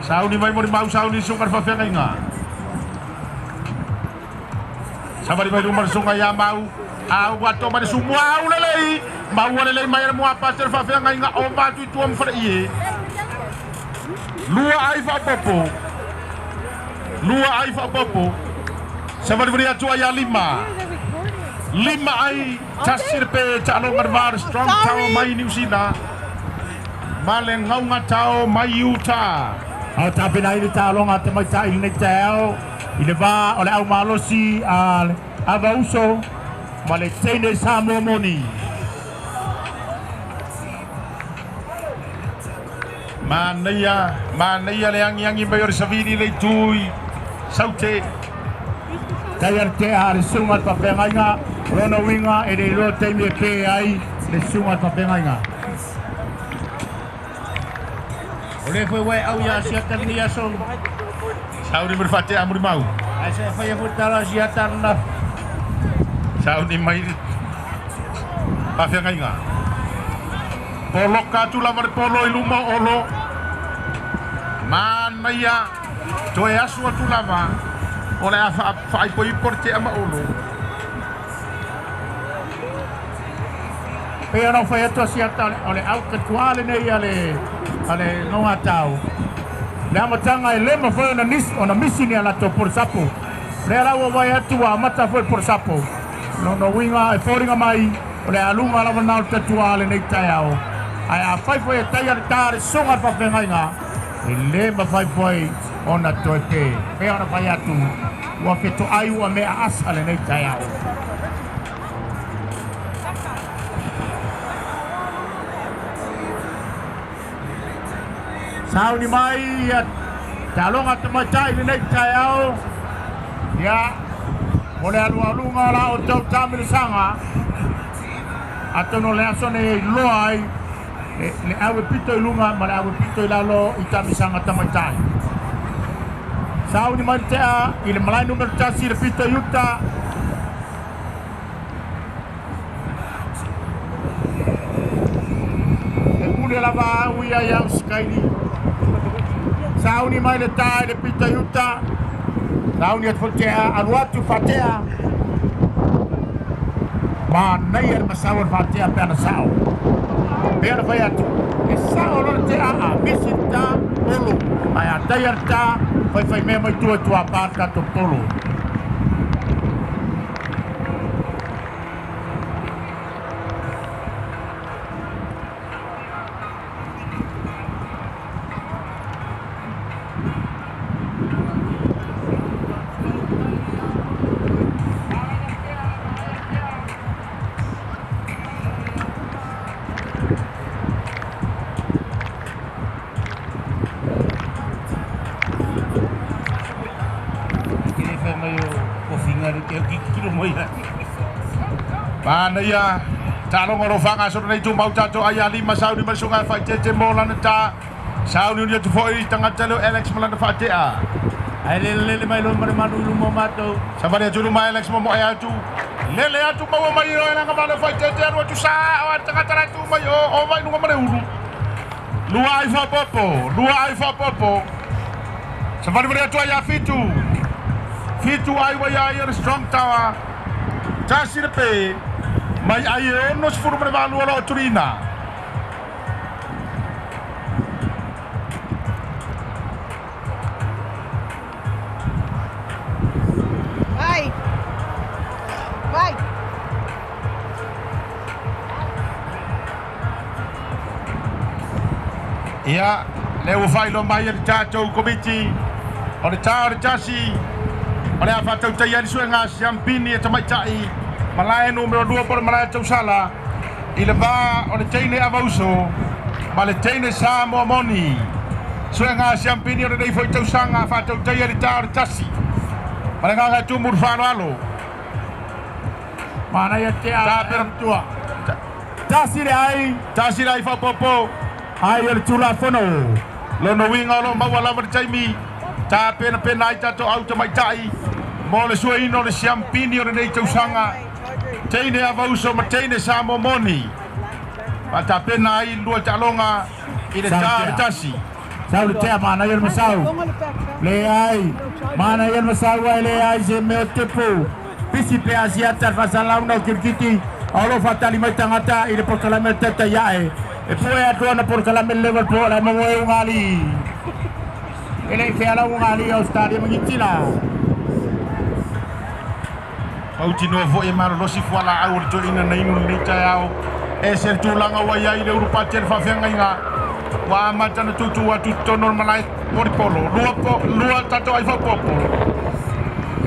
Sauni mai molimau sauni susuga le faafeagaiga. Savali mai luma le susuga ia Mau. A ua to mai le su mua au lelei. Maua lelei mai le mua pate le faafeagaiga o matu i tua ma faleie. Lua ai faapopo. Lua ai faapopo. Savalivali atu ai a lima. Lima ai tasi le pe taaloga le va o le Strong Tower mai Niu Sila ma le Gauga Tao mai Utah. A o tapena ai le taaloga a tamaitai i lenei taeao i le va o le au malosi a le Avauso ma le teine Samoa moni. Manaia, manaia le agiagi mai o le savili i le itu i Saute. Taia le tea a le susuga i le faafeagaiga, o lona uiga e le iloa taimi e pe ai le susuga i le faafeagaiga. O lea foi ua e au ia Asiata lenei aso. Sauni mai le faatea mulimau. Ae sa e faia foi le tala a Asiata ananafi. Sauni mai le faafeagaiga. Poloka atu lava le polo i luma o Olo. Manaia, toe asu atu lava, o le a faaipoipo le tea ma Olo. Pei ona ou fai atu Asiata, o le au tatuā lenei a le a le Nogatau. Le amataga e le mafai ona nisi ona misi ni a latou polosapo. Lea la ua vaai atu ua amata foi le polosapo. Lona uiga e foliga mai o le aluga lava lena o le tatuā lenei taeao. Ae afai foi e taia le ta a le susuga i le faafeagaiga, e le mafai foi ona toe pe. Pei ona fai atu, ua fetoai ua mea asa lenei taeao. Sauni mai ia taaloga tamaitai lenei taeao. Ia, mo le alualuga o la outou taamilosaga, atonu o le aso nei e iloa ai le, le au e pito i luga ma le au e pito i lalo i taamisaga tamaitai. Sauni mai le tea i le malae numera tasi i le pito i uta. E pule lava au ia iau Skyli. Sauni mai le tā i le pito i uta. Sauni atu foi tea, alu atu faatea. Manaia le masau o le faatea pe ana sao. Pe ana fai atu, e sao loa le tea a misi le tā, olo. Ae a taia le tā, faifai mea mai tua i tuapā le tatou polo. Ke le fai mai o kofinga le te au kilo mai ai. Manaia, taaloga o lo o faagasolo nei tumau tatou ai ia lima sauni mai susuga e faaeteete mo lana ta sauniuni atu foi i tagata leo Alex ma lana faatea. Ae lele lele mai loa ma le manu i luma o matou. Savali atu i luma Alex momoe atu. Lele atu maua mai o e langa vale faaeteete alu atu sa o a tagata la tu mai o o mai luga ma le ulu. Lua ai faapopo, lua ai faapopo. Savalivali atu ai ia fitu. Fitu ai ua ia ia le Strong Tower. Tasi le pe, mai ai e 68 o lo o tuliina. Vai! Vai! Ia, lea ua faailoa mai e le tatou Komiti, o le ta o le tasi, o le a faatautaia ai le suega siampini e tamaitai malae numera lua po o le malae tausala i le va o le teine Avauso ma le teine Samoa moni. Suega siampini o lenei foi tausaga faatautaia i le ta o le tasi. Ma le agaga e tumu i le faaaloalo. Manaia te a Tapena tua. Tasi le ai. Tasi le ai faapopo. Ai o le Tulafono. Lona uiga o loo maua lava le taimi tapenapena ai tatou au tamaitai mo le suaina o le siampini o lenei tausaga teine avauso ma teine Samoa moni faatapena ai lua taaloga i le ta o le 1. Sau le tea manaia le masau. Leai, manaia le masau ai leai se mea o tepu. Pisi pe asiata le faasalauna o kirikiti. A o lo faatali mai tagata i le polokalame le tata iae. E pue atu ana polokalame le level po la mo e ungali. E le fea la ungali Australia ma Niu Mautinoa foi e malolosi fualaau o le toeaina na inu lenei taeao. E se le tulaga ua iai le ulupati a le faafeagaiga. Ua amata na tutu atu totonu o le malae polipolo. Lua, po, lua tatou ai faapopo.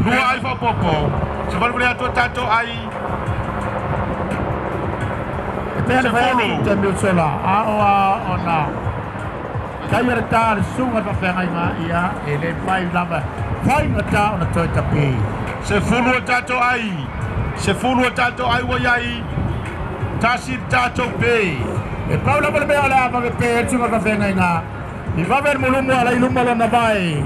Lua ai faapopo. Se valevale atu a tatou ai. E pea le fai te meu sola. A o a ona. Tai le ta le sunga faafeagaiga ia e le fai lava. Fai ngata ona toe tapi. Se fulu o tatou ai. Se fulu o tatou ai ua iai. Tasi le tatou pe. E pau lava le mea o le a vave pe le sunga faafeagaiga. I vave le mulumu ala i luma lona vai.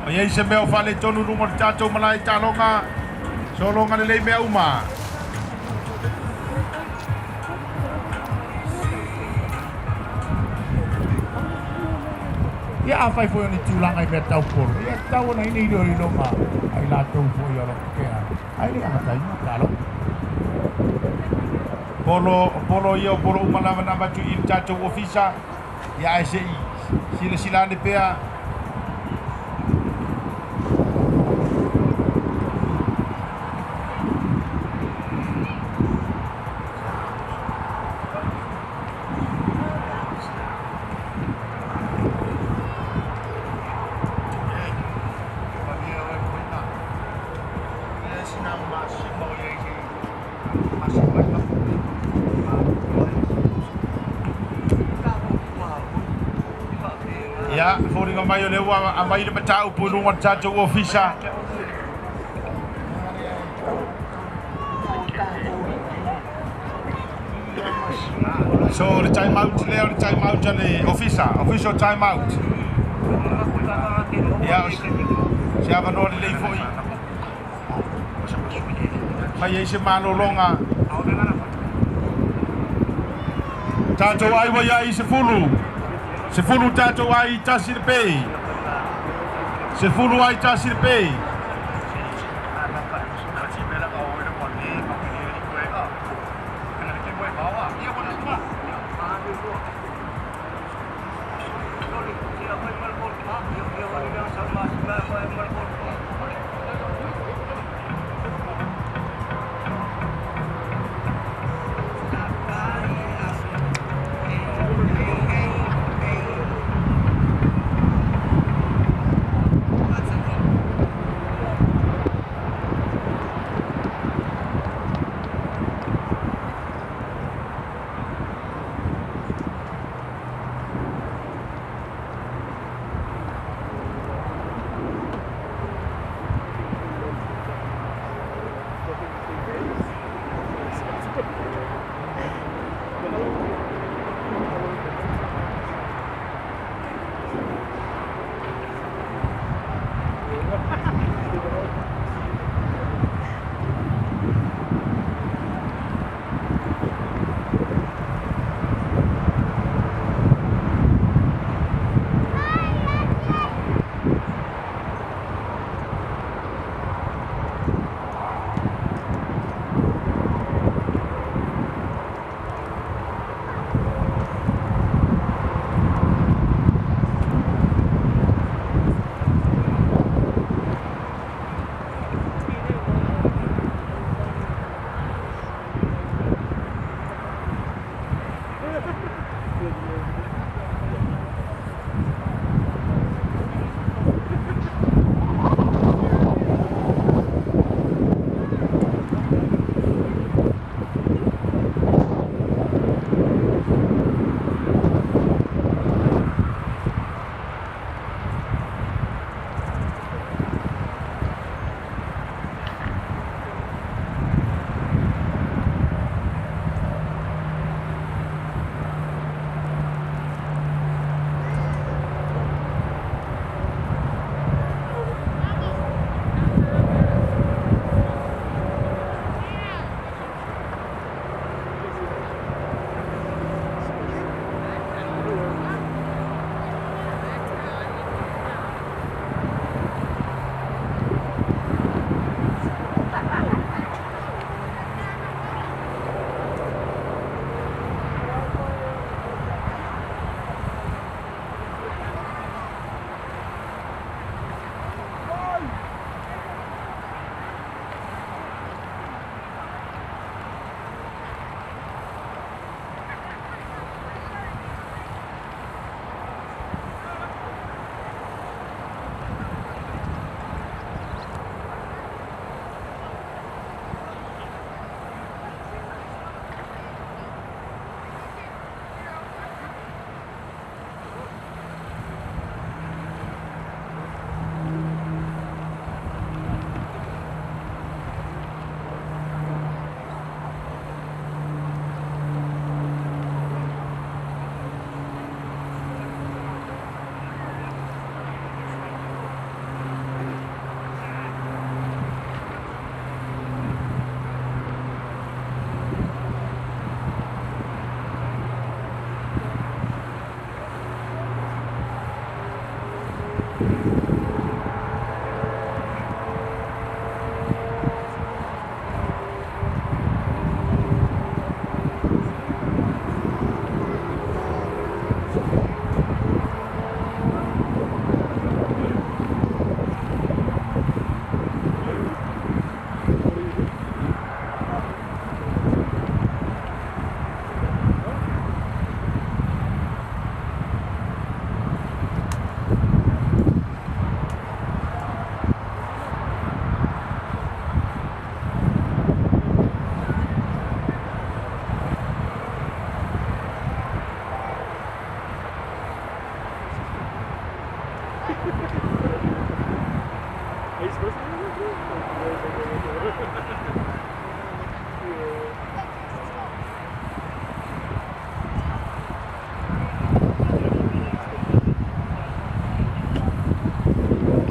O iai se mea o faaletonu luga o le tatou malae taaloga. Sologa lelei mea uma. Ia a fai foi o ni tulaga i mea tau polo. Ia tau ona ina i iloiloga ai latou foi o lo kea. Ai le amataina talo. Polo, polo ia o polo uma lava na avatu i le tatou ofisa. Ia ae se i silasila ane pea. Ia, foliga mai o le ua aumai le mataupu i luga o le tatou ofisa. So le time out lea o le time out a le ofisa, official time out. Ia, se avanoa lelei foi. Fai ai se malologa. Tatou ai ua iai 10. 10 tatou ai tasi le pe. 10 ai tasi le pe.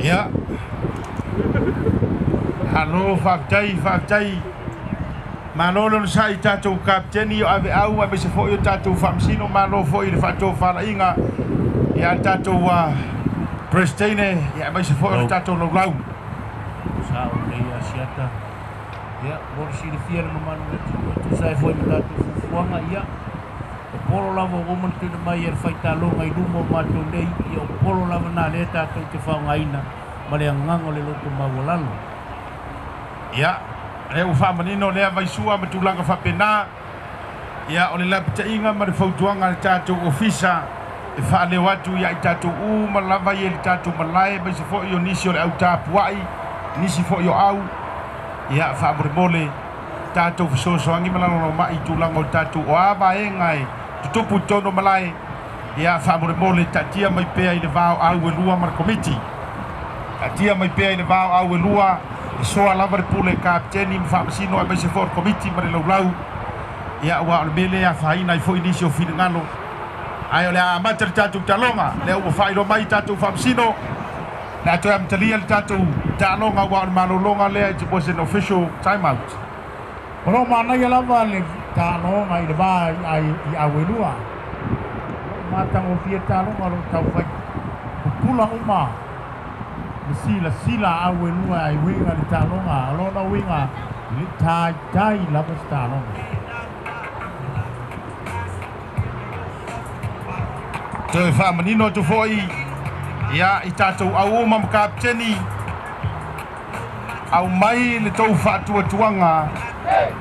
Ia. Malo faafetai, faafetai. Malo le onosai i tatou Kapeteni o aveau aemaise foi o tatou Faamasino, malo foi i le faatofalaiga ia le tatou Peresetene, ia aemaise foi o le tatou laulau. Sa o lelei Asiata. Ia, mo le silafia e le mamalu o le atunuu e tusa ai foi ma tatou fuafuaga, ia, o polo lava ua uma ona tuuina mai e le faitaloga i luma o matou nei, ia o polo lava na lea tatou te faaaogaina ma le agaga o le loto maualalo. Ia, lea ua faamanino lea vaisua ma tulaga faapena. Ia, o le lapataiga ma le fautuaga a le tatou Ofisa e faaleo atu ia i tatou uma lava ia i le tatou malae, aemaise foi o nisi o le au tapuai, nisi foi o au, ia, faamolemole tatou fesoasoani ma lagolagomai i tulaga o tatou o a vaega e tutupu i totonu o malae, ia, faamolemole taatia mai pea i le va o au e lua ma le Komiti. Taatia mai pea i le va o au e lua, e soa lava le pule Kapeteni ma Faamasino aemaise foi o le Komiti ma le laulau, ia, aua o le mea lea e afaina ai foi nisi o finagalo. Ae o le a amata le tatou taaloga, lea ua faailoa mai i tatou Faamasino, o le a toe amatalia le tatou taaloga aua o le malologa lea, it was an official time out. O lo o manaia lava le taaloga i le va i Auelua. O lo o matagofie taaloga o lo o taufai pupula uma le silasila a Auelua ai uiga i le taaloga. O lona uiga e le i taitai lava se taaloga. Toe faamanino atu foi ia i tatou au uma ma Kapeteni, aumai le tou faatuatuaga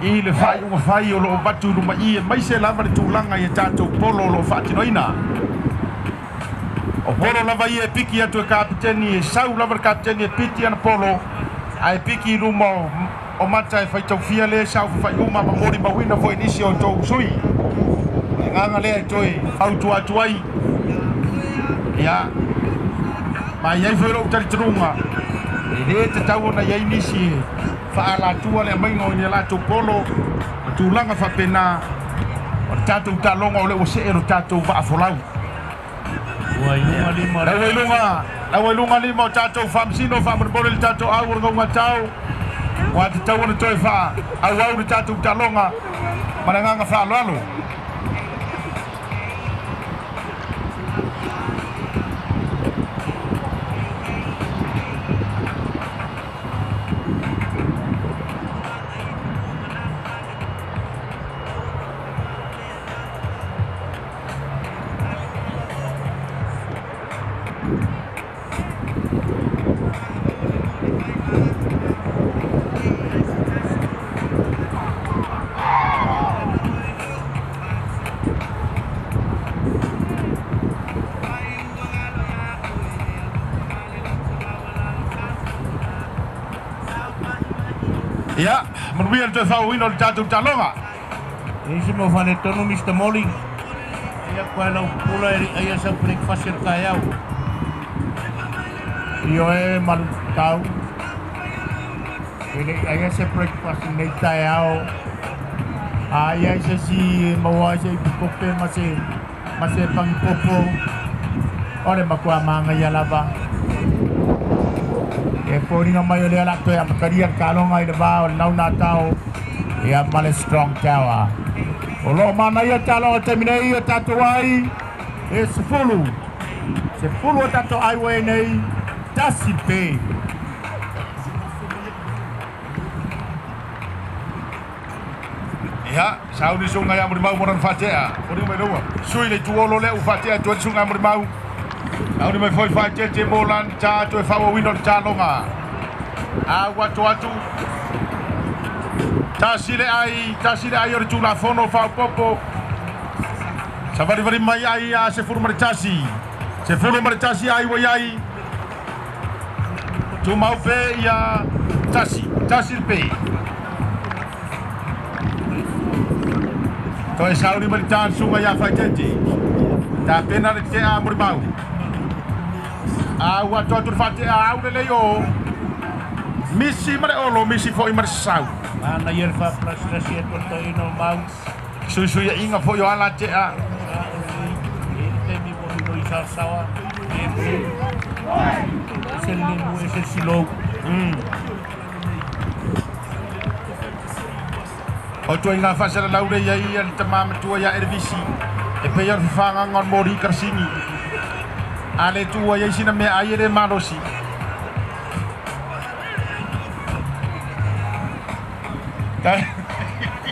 i le faaiuga fai o lo o avatu i luma i, aemaise lava le tulaga i a tatou polo o lo o faatinoina. O polo lava ia e piki atu e Kapeteni, e sau lava le Kapeteni e piti ana polo, ae piki i luma o mata e faitaufia lea e saofafai uma ma molimauina foi nisi o tou sui. O le agaga lea e toe fautua atu ai, ia, ma e i ai foi lou talitonuga, e le tatau ona i ai nisi e faaalatua le aumaiga o ni a latou polo ma tulaga faapena. O le tatou taaloga o lea ua see lo tatou vaa folau. Ua i luga lima o le. La ua i luga, la ua i luga lima o tatou Faamasino, faamolemole le tatou au o le gaugatao, ua tatau ona toe faaauau le tatou taaloga ma le agaga faaaloalo. Ia, manuia le toe faaauauina o le tatou taaloga. E isi mau faaletonu Mister Molly. Ai aku ai lau pula e le i aia sau breakfast i le taeao. Ioe malu tau. E le i aia se breakfast i lenei taeao. A i ai se isi e maua ai se ipu kope ma se ma se pagi popo, o le matua māgaia lava. E foliga mai o lea o le a toe amatalia le taaloga i le va o le Naunatao ia ma le Strong Tower. O lo o manaia le taaloga i le taimi nei o tatou ai e 10. 10 o tatou ai ua i ai nei, 1 pe. Ia, sauni suga ia Mulimau mo lana faatea. Foliga mai lua. Sui le itu olo lea ua faatea atu ai le suga a Mulimau. Sauni mai foi faaeteete mo lana tā toe faaauauina o le taloga. A ua atoa atu. Tasi le ai, tasi le ai o le Tulafono Faaopoopo. Savalivali mai ai a 11. 11 ai ua i ai. Tumau pe ia tasi, tasi le pe. Toe sauni mai le tā le suga ia Faitete. Tapena le tea a Mulimau. A ua atoa atu le faatea au lelei o Misi ma le olo, misi foi ma le sasau. Manaia le faapalasirasi atu o le toeaina o Mau. Suisuiaiga foi o ala tea. Sa o lelei, e i ai le taimi ua minoi saosaoa, lemu, ese le lemu, ese le silou. O ituaiga faasalalau lea i ai le tama matua ia Elevisi, e pei o le fafagaga o le moli karasini. A le tuua i ai sina meaai e le malosi.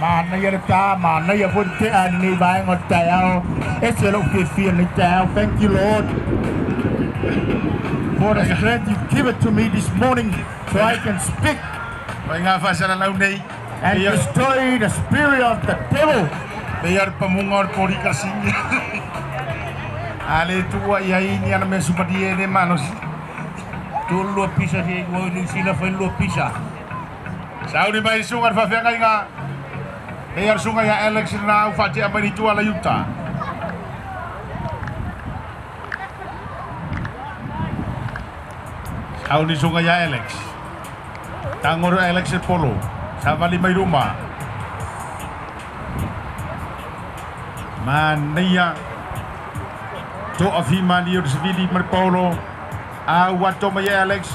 Manaia le ta, manaia foi le tea i lenei vaega o le taeao. Ese lou fiafia i lenei taeao. Thank you Lord for the strength you've given to me this morning so I can speak. Ituaiga faasalalau nei, And destroy the spirit of the devil. Pei o le pamuga o le poli karasini. A le tuua i ai ni ana mea sumalie e le malosi. Tolu lua pisa se i ua i Niu Sila fai lua pisa. Sauni mai le susuga i le faafeagaiga. Pei o le susuga ia Alex lena ua faatea mai le itu ala i uta. Sauni susuga ia Alex. Tago Alex e polo. Savali mai luma. Manaia. Toafimalie o le savili ma le paolo. A ua ato mai e Alex.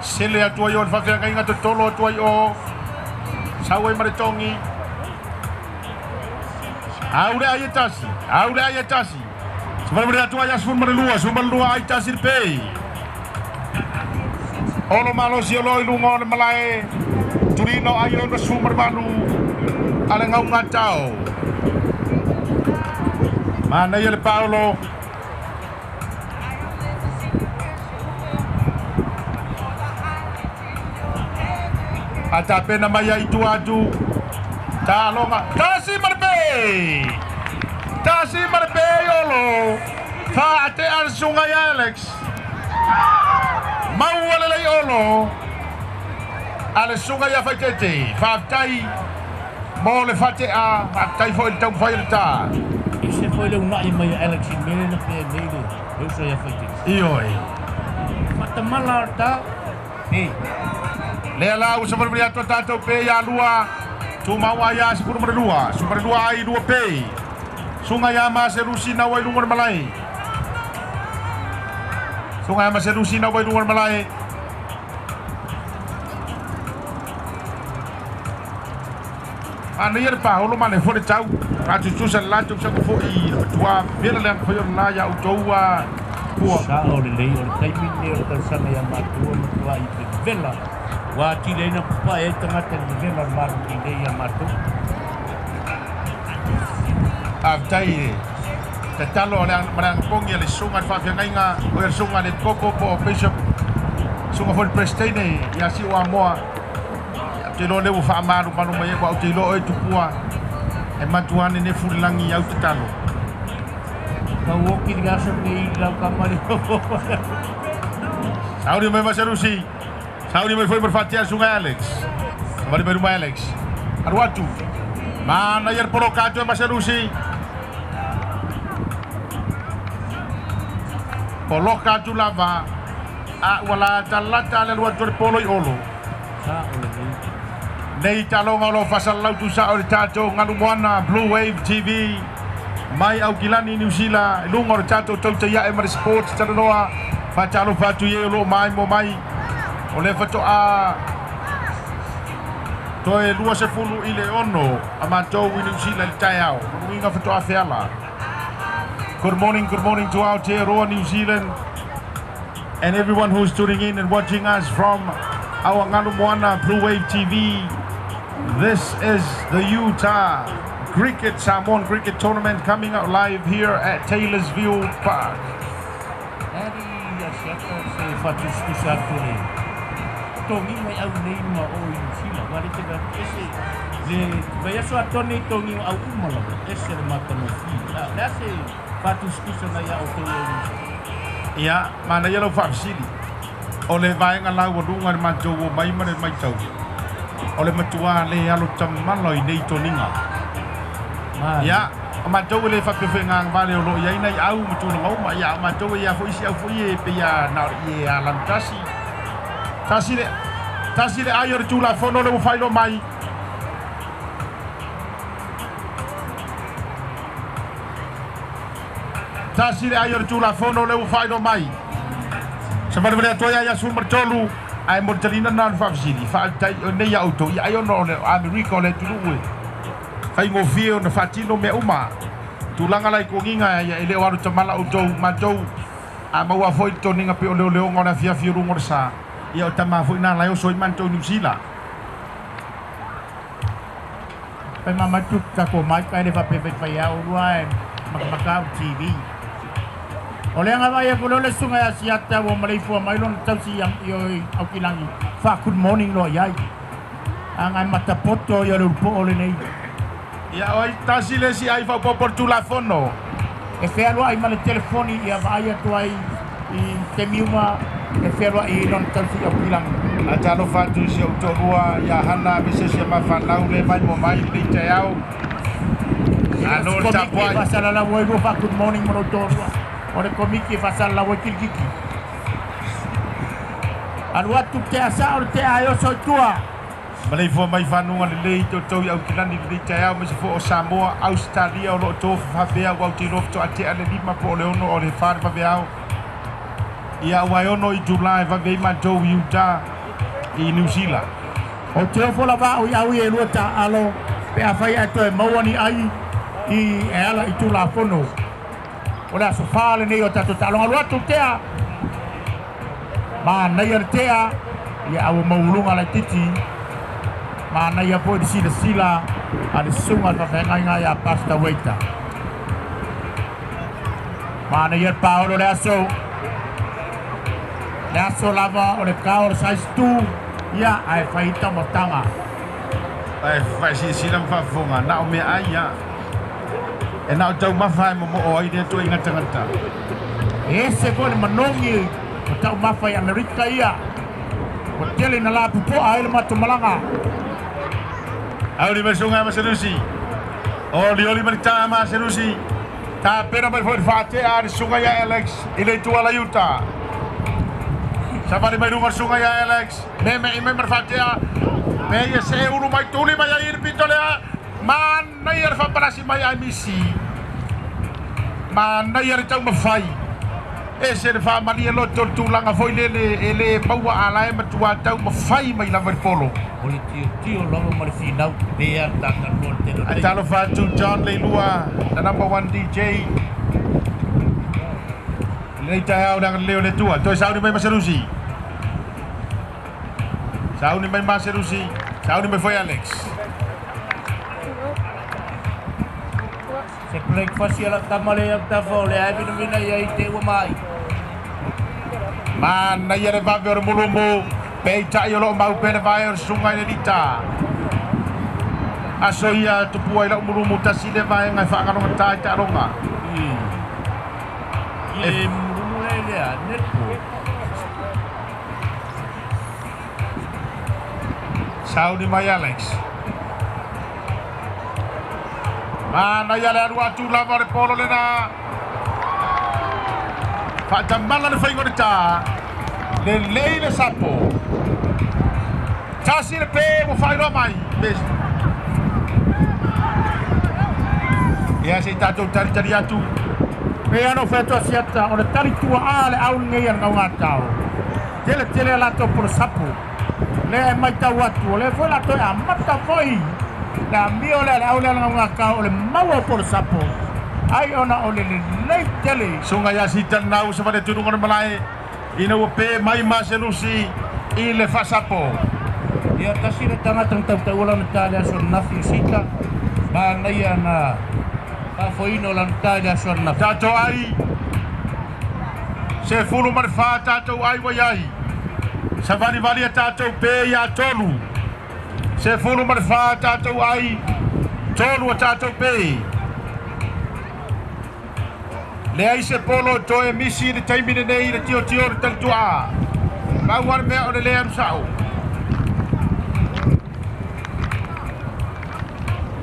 Sele atu ai o le faafeagaiga totolo atu ai o. Sau ai ma le togi. Au le ai e tasi. Au le ai e tasi. Savalivali atu ai a 12. 12 ai tasi le pei. Olo malosi o lo i luga o le malae. Tulina o ai 68 a le gaugatao. Manaia le paolo. A tapena mai ai tua atu. Taloga. Tasi ma le pe! Tasi ma le pe Olo. Faatea le susuga ia Alex. Maua lelei Olo. A le susuga ia Faitete. Faafetai mo le faatea. Faafetai foi i le taumafai o le ta. Ese foi le uunai mai a Alex i mea lea na pea nei le uso ia Faitete. Ioe. Faatamala o le ta. Hey. Lea la ua savalivali atu a tatou pe ia lua. Tumau ai ia 12. 12 ai lua pe. Suga ia Maselusi nau ai luga o le malae. Suga ia Maselusi nau ai luga o le malae. Manaia le paholo ma le foi le tau. Faatusatusa le latou saga foi i le matua vela le aga fai o le la ia outou a pua. Sao lelei o le taimi lenei o le tausaga ia matua matuai vevela ua atili ai na papae ai tagata i le vevela o le malu lelei ia matou. Faafetai i le tatalo a le ma le agapogi a le susuga i le faafeagaiga, o le susuga i le Koko po o Bishop, susuga foi i le Peresetene ia Siuamoa. Ou te iloa o lea ua faamalumalu mai ai, aua ou te iloa oe Tupua e matua nenefu le lagi i au tatalo. Tau oki le aso lenei i lau tama le Sauni mai Maserusi. Sauni mai foi ma le faatea le susuga ia Alex. Savali mai luma Alex. Alu atu. Manaia le poloka atu e Maserusi. Poloka atu lava. A ua latalata le alu atu o le polo i Olo. Sa o lenei. Nei taloga o lo o faasalalau tusa o le tatou galu moana Blue Wave TV mai Aukilani, Niu Sila i luga o le tatou tautai ae ma le sports talanoa. Faatalofa atu i e o lo o maimoa mai o lea faatoa toe 26 a matou i Niu Sila i le taeao. Lona uiga faatoa feala. Good morning, good morning to Aotearoa, New Zealand, and everyone who's tuning in and watching us from our Ngalu Blue Wave TV. This is the Utah Cricket Samoan Cricket Tournament coming out live here at Taylorsville Park. Ali Asiata se faatusitusa atu le togiga i au nei ma o i Niusila ua le tele atu ese le vaiaso atoa nei togiga au uma lava ese le matagofie a o le a se faatusitusa nai a outou i au Niusila. Ia, manaia lau faafesili. O le vaega laualuga i le matou omai ma le matau, o le matuā le alo tamala i nei toniga. Ia, o matou e le faapea foi e gagavale o lo o i ai nai au ma tulaga uma, ia, a o matou e i a foi isi au foi e pei a na o le ie a lanutasi. Tasi le, tasi le ai o le Tulafono lea ua faailoa mai. Tasi le ai o le Tulafono lea ua faailoa mai. Savalivali atu ai ia 13, ae mo le taliina lena o le faafesili, faafetai nei ia outou, ia ai ona o le Amerika o le atunuu e faigofie ona faatino mea uma. Tulaga la i togiga, ia e le o alu tamala outou, matou, a maua foi le toniga pei o leoleoga o le afiafi o luga o le sa, ia o tama foi na la e oso ai matou i Niu Sila. Fai ma mai tu tatou mai ka le faapea faifai a olua e makamaka au TV. O le aga vaai atu lea o le susuga ia Asiata ua maleifua mai lona tausi i o i Aukilagi fa good morning loa i ai. Aga e matapoto ia o le ulupoo lenei. Ia o ai tasi le isi ai faaopoopo le Tulafono. E fealuai ma le telefoni ia vaai atu ai i taimi uma e fealuai i lona tausi i Aukilagi. A talofa atu i si ou toalua ia Hana me se isi a mafanau le maimoa mai i lenei taeao. E le o Malo se le komiki e tapuai. faasalalau ai lua faa good morning ma lou toalua. O le komiki e faasalalau ai kilikiki. Alu atu tea sao le tea e oso i tua. Maleifua mai fanuga lelei toutou i Aukilani i lenei taeao aemaise foi o Samoa, Ausetalia o lo o tofu faapea ua ou te iloa faatoa tea le 5 po o le 6 o le 4 le vaveao. Ia ua e 6 itula e vave ai matou i Utah i Niu Sila. Ou te ofo lava au i au i e lua taaalo pe afai ae toe maua ni ai i e ala i Tulafono. O le aso 4 lenei o tatou taaloga. Alu atu tea, manaia le tea, ia a ua maualuga laitiiti. Manaia foi le silasila a le susuga i le faafeagaiga ia Pastor Waiter. Manaia le paolo le aso. Le aso lava o le kao o le size 2, ia ae fai taumafataga. Ae faasilasila ma faafofoga, na o meaai ia. E na o taumafa e momoo ai lea ituaiga tagata. E ese foi le manogi o taumafa i Amerika ia. Ua tele ina lapopoa ai le matou malaga. Auli mai susuga Maselusi. Olioli ma le ta Maselusi. Tapena mai foi le faatea a le susuga ia Alex i le itu ala i uta. Savali mai luga le susuga ia Alex. Meme'i mai ma le faatea. Mea ia see ulu mai tuli mai ai i le pito lea. Manaia le faapalasi mai ae misi. Manaia le taumafai. Ese le faamalie loto le tulaga foi lele e le maua a la e matua taumafai mai lava i le polo. O le tiotio lava ma le finau pea le tatalua le tele o Ae taimi. talofa atu John Leilua, the number one DJ. Lenei taeao le agalelei o le Atua. Toe sauni mai Maselusi. Sauni mai Maselusi. Sauni mai foi Alex. Se breakfast ia lau tama lea autafa o lea e vinavina i ai te ua mai. Manaia le vave o le mulumu. Peitai o lo o mau pea le vae o le susuga i le Lita. Aso ia tupua i lau mulumu tasi le vaega e faagalogata i taaloga. I le mulumu lea lea netball. Sauni mai Alex. Manaia le alu atu lava o le polo lena. Faatamala le faiga o le ta. Lelei le sapo. Tasi le pe ua faailoa mai. Ia se i tatou talitali atu. Pei ona ou fai atu Asiata, o le tali tuaa le au lenei a le gaugatao. Tele tele a latou polosapu. Lea e matau atu, o lea foi latou e amata foi le amio lea a le au lea a le gaugatao o le maua o polosapu. Ai ona o le lelei tele. Suga ia Sita lenā ua savali atu i luga o le malae ina ua pe mai Maselusi i le faasapo. Ia tasi le tagata na tautaua lana ta i le aso ananafi o Sita, manaia na faafoeina o lana ta i le aso ananafi. Tatou ai, 14 tatou ai ua i ai. Savalivali a tatou pe iā tolu. 14 tatou ai, tolu a tatou pe. Leai se polo e toe misi i le taimi lenei i le tiotio o le talituaa. Pau lava le mea o le le alu sa'o.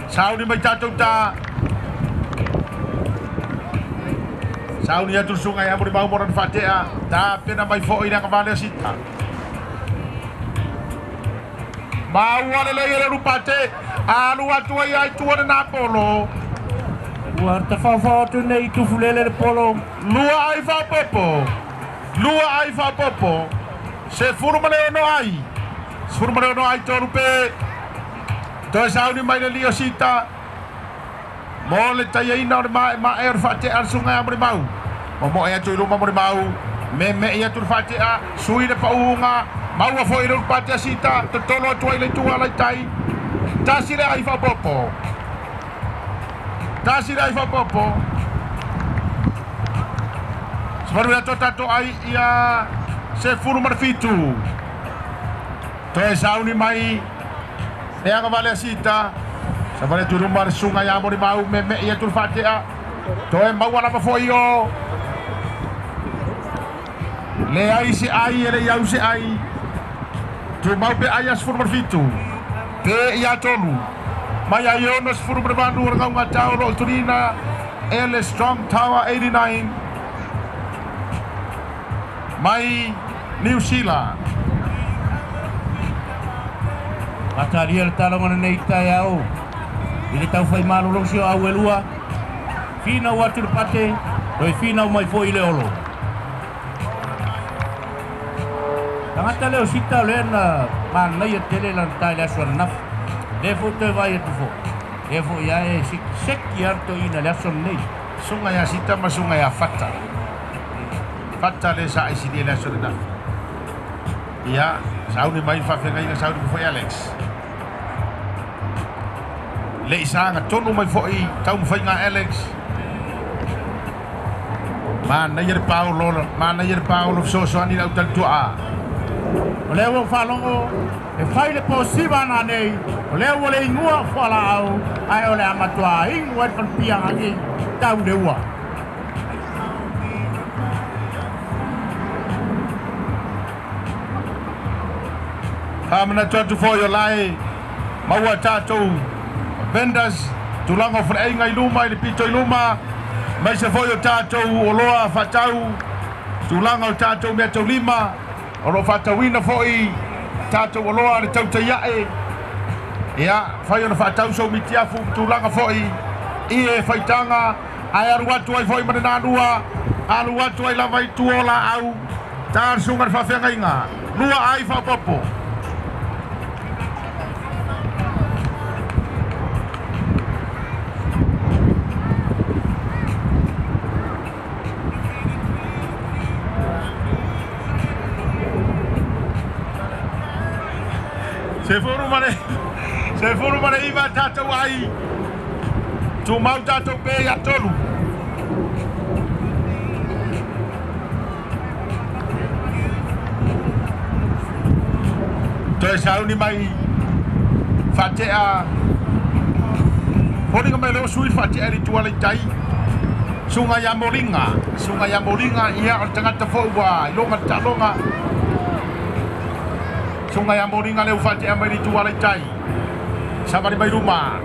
Sauni mai tatou ta. Sauni atu le susuga ia Mulimau mo lana faatea. Tapena mai foi le agavale a Sita. Maua lelei e le Lupate, alu atu ai a i tua lena polo. Ua tafaofao atu nei i Tufulele le polo. Lua ai faaopoopo, lua ai faaopoopo, 16 ai, 16 ai tolu pe. Toe sauni mai le lio Sita mo le taiaina o le maemae o le faatea a le susuga ia Mulimau. Momoe atu i luma Mulimau, meme'i atu le faatea, sui le pauga, maua foi i le ulupatea Sita, totolo atu ai le itu alaitai. Tasi le ai faaopoopo. Tasi le ai faaopoopo. Savalu atu a tatou ai ia 17. Toe sauni mai le agavale a Sita. Savali atu i luma le susuga ia Molimau, meme'i atu le faatea. Toe maua lava foi o. Leai se ai e le i au se ai. Tumau pe ai a 17. Pe ia tolu. Mai ai 68 o le gaugata o lo o tulina e le Strong Tower 89 mai Niu Sila. Atalia le taloga lenei taeao i le taufai malolosi o Auelua. Finau atu le Pate, toe finau mai foi i le Olo. Tagata lea o Sita o lea na manaia tele lana ta i le aso ananafi. Lea foi toe vaai atu foi. Lea foi ae sekiseki lava le toeaina i le aso lenei. Susuga ia Sita ma Susuga ia Fata. Fata le sa aisilia i le aso ananafi. Ia, sauni mai le faafeagaiga, sauni mai foi Alex. Le i saga tonu mai foi taumafaiga a Alex. Manaia le paolo, manaia le paolo fesoasoani i le autalituaa. O lea ua ou faalogo e fai le posiva nanei, o lea ua le igua o fualaau, ae o le a matuā inu ai le falepia agi tau le ua. Faamanatu atu foi o la e maua tatou vendors tulaga o faleaiga i luma i le pito i luma, aemaise foi o tatou oloa faatau, tulaga o tatou meataulima, o lo o faatauina foi tatou oloa le tautai ae. Ia, fai ona faatau sou mitiafu tulaga foi i e faitaga, ae alu atu ai foi ma le nanua, alu atu ai lava i tua o laau, ta le susuga i le faafeagaiga, lua ai faaopoopo. 19 tatou ai, tumau tatou pe ia tolu. Toe sauni mai faatea foliga mai leo sui faatea i le itu ala i tai. Suga ia Molinga, suga ia Molinga, ia o le tagata foi ua iloga le taaloga. Suga ia Molinga lea ua faatea mai le itu ala i tai. Savali mai luma.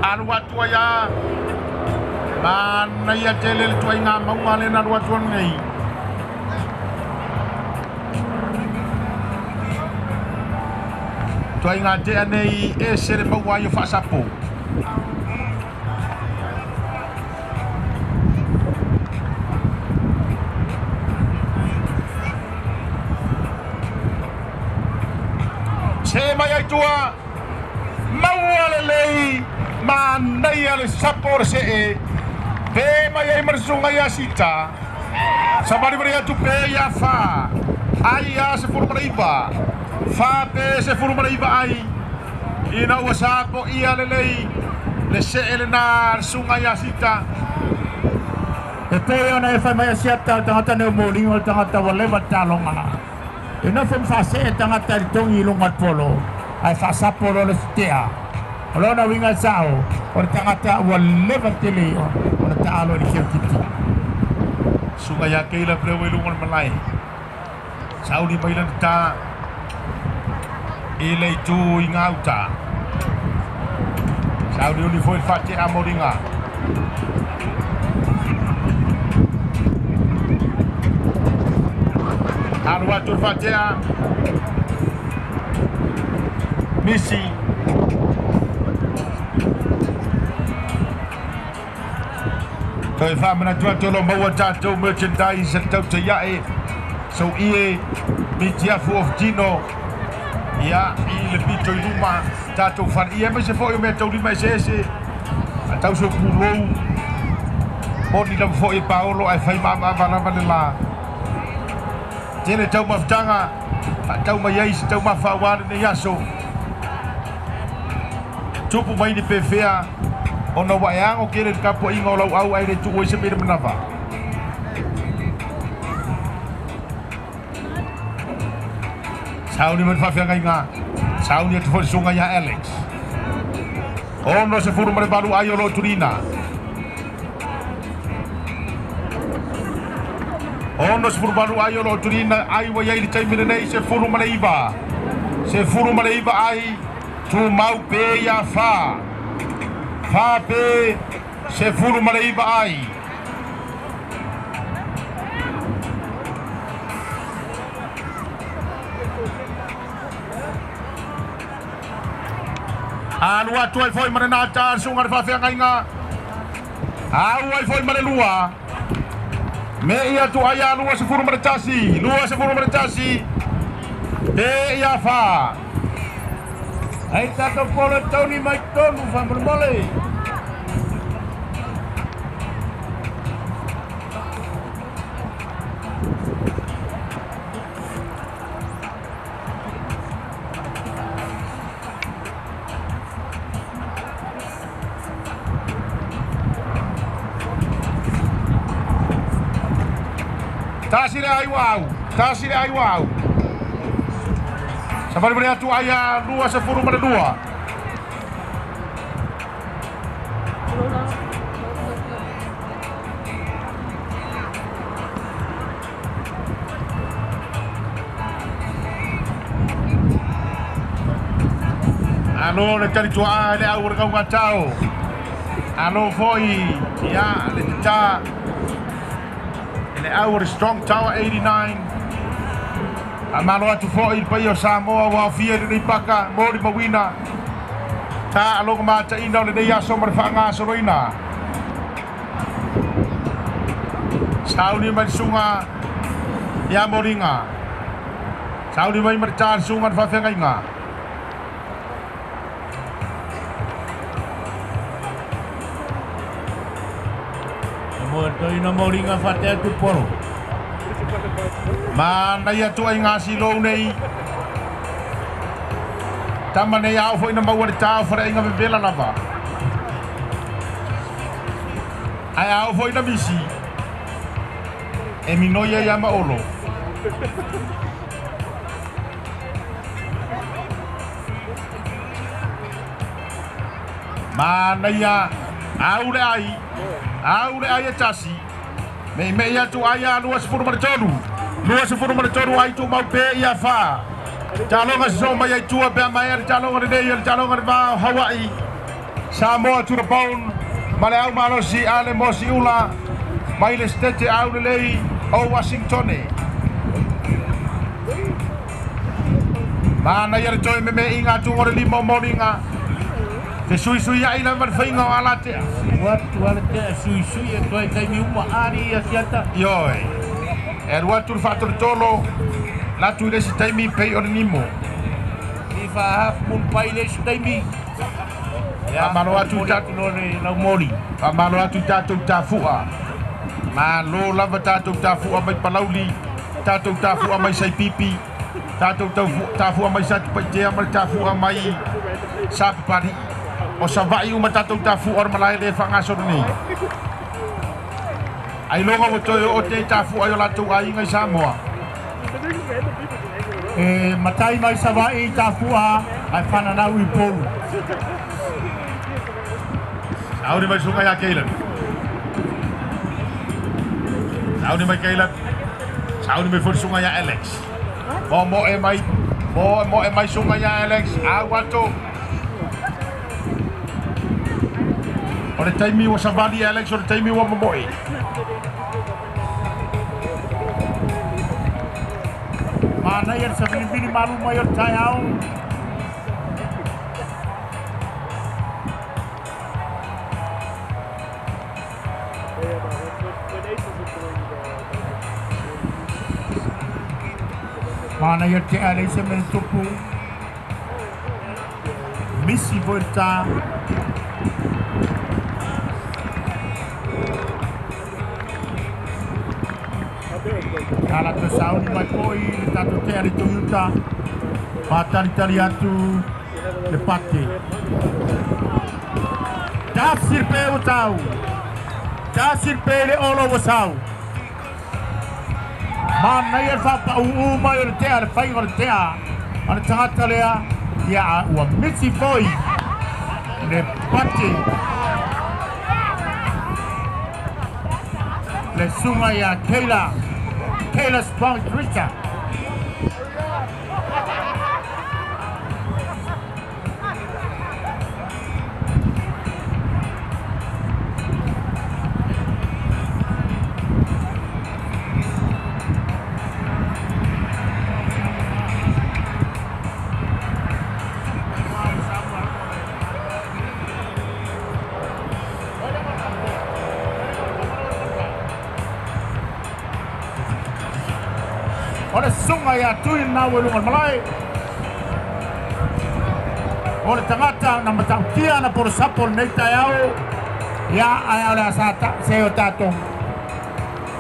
Alu atu ai a. Manaia tele le tuaiga mauga lea na alu atu ai nei. Tuaiga tea nei ese le maua ai o faasapo. Se mai ai tua, maua lelei, manaia le sapo o le see. Pe mai ai ma le susuga ia Sita. Savalivali atu pe ia fa. Ai ia 19. Fa pe 19 ai. Ina ua sapoia lelei le see lenā le susuga ia Sita. E pei ona e fai mai asiata o tagata nei o moliga o le tagata ua leva le taloga. E nofo ma faasee tagata i le togi i luga o le polo, ae faasapo loa le sitea. O lona uiga e sao, o le tagata ua leva tele ona taalo i le kirikiti. Susuga ia Caleb lea ua i luga o le malae. Sauni mai lana tā i le itu i gauta. Sauliuli foi le faatea moliga. Alu atu le faatea. Misi. Toe faamanatu atu o lo o maua tatou merchandise a le tautaiae souie mitiafu of tino ia i le pito i luma tatou faleia aemaise foi o mea taulima eseese atau se pulou moni lava foi e paolo ae fai maavaava lava le la tele taumafataga faatau mai ai se taumafa aua lenei aso tupu mai ni pefea ona ua e ago tele i le tapuaiga o lauau ae le tuu ai se mea i le manava. Sauni mai le faafeagaiga, sauni atu foi le susuga ia Alex. 68 ai o lo o tulina. 68 ai o lo o tulina ai ua i ai i le taimi lenei 19. 19 ai tumau pe ia fa. Fa pe 19 ai. Alu atu ai foi ma le nata le susuga i le faafeagaiga. Au ai foi ma le lua. Me i atu ai a 21, 21 pe ia fa. Ai tatou polo e tauni mai totonu faamolemole. Tasi le ai ua au, tasi le ai ua au. Savalivali atu ai a 22. Alo le talituaa i le au o le gaugatao. Alo foi ia le tatā i le au o le Strong Tower 89. Faamalo atu foi i le paia o Samoa ua aofia i lenei paka molimauina taaloga mataina o lenei aso ma le faagasoloina. Sauni mai le susuga ia Moliga. Sauni mai ma le tā le susuga i le faafeagaiga. E moe toina moliga faatea atu polo. Manaia tuaiga silou nei. Tama nei ao foi na maua le tā o faleaiga vevela lava. Ae ao foi na misi e minoia ia Maolo. Manaia au le ai, au le ai e tasi. Meimei atu ai a 23. 23 ai tumau pe ia fa. Taloga sosoo mai ai tua pe a maea le taloga lenei o le taloga le va o Hawaii. Samoa to the bone ma le au malosi a le Mosiula mai le Setete au lelei o Wasingtone. Manaia le toe memeʻiga atu o le lima o moliga. Fesuisuiaʻi lava le faiga o alatea. Ua atu lava le tea e suisui atu ai i taimi uma ali ia siata. Ioe. E alu atu le faatolotolo, latu i le isi taimi pei o le nimo. I faa-half moon pai le isi taimi. Ia, Faamalo atu i momoli atu loa le laumoli. Faamalo atu i tatou tafu'a, malo lava tatou tafu'a mai Palauli, tatou tafu'a mai Saipipi, tatou tafu'a mai Satupaitea ma le tafu'a mai Sapapali'i. O Sava'i uma tatou tafu'a o le malae lea e faagasolo nei. Ailoga ua toe oo te tafu'a i o latou aiga i Samoa. E matai mai Sava'i tafu'a ae fananau i Upolu. Sauni mai suga ia Caleb. Sauni mai Caleb. Sauni mai foi suga ia Alex. Mo mo e mai. Mo mo e mai suga ia Alex. Au atu. O le taimi ua savali Alex, o le taimi ua momoe. Manaia le savilivili malu mai o le taeao. Manaia te ale se mea tupu. Misi foi le tā. Ala te sauni mai foi le tatou tea le Toyota. Whātaritari atu le pate. Tasi le pe o tau. Tasi le pe le olo o sau. Manaia le whāpau mai o le tea, le whaiga o le tea. A le tangata lea, ia a ua misi foi le pate. Le sunga ia Kayla. Kayla Strong Trisha. O le sunga ia tui nau e lunga le malae. O le tagata na matautia na poro sapo le nei taeao. Ia ae o le asa ta, se o tātou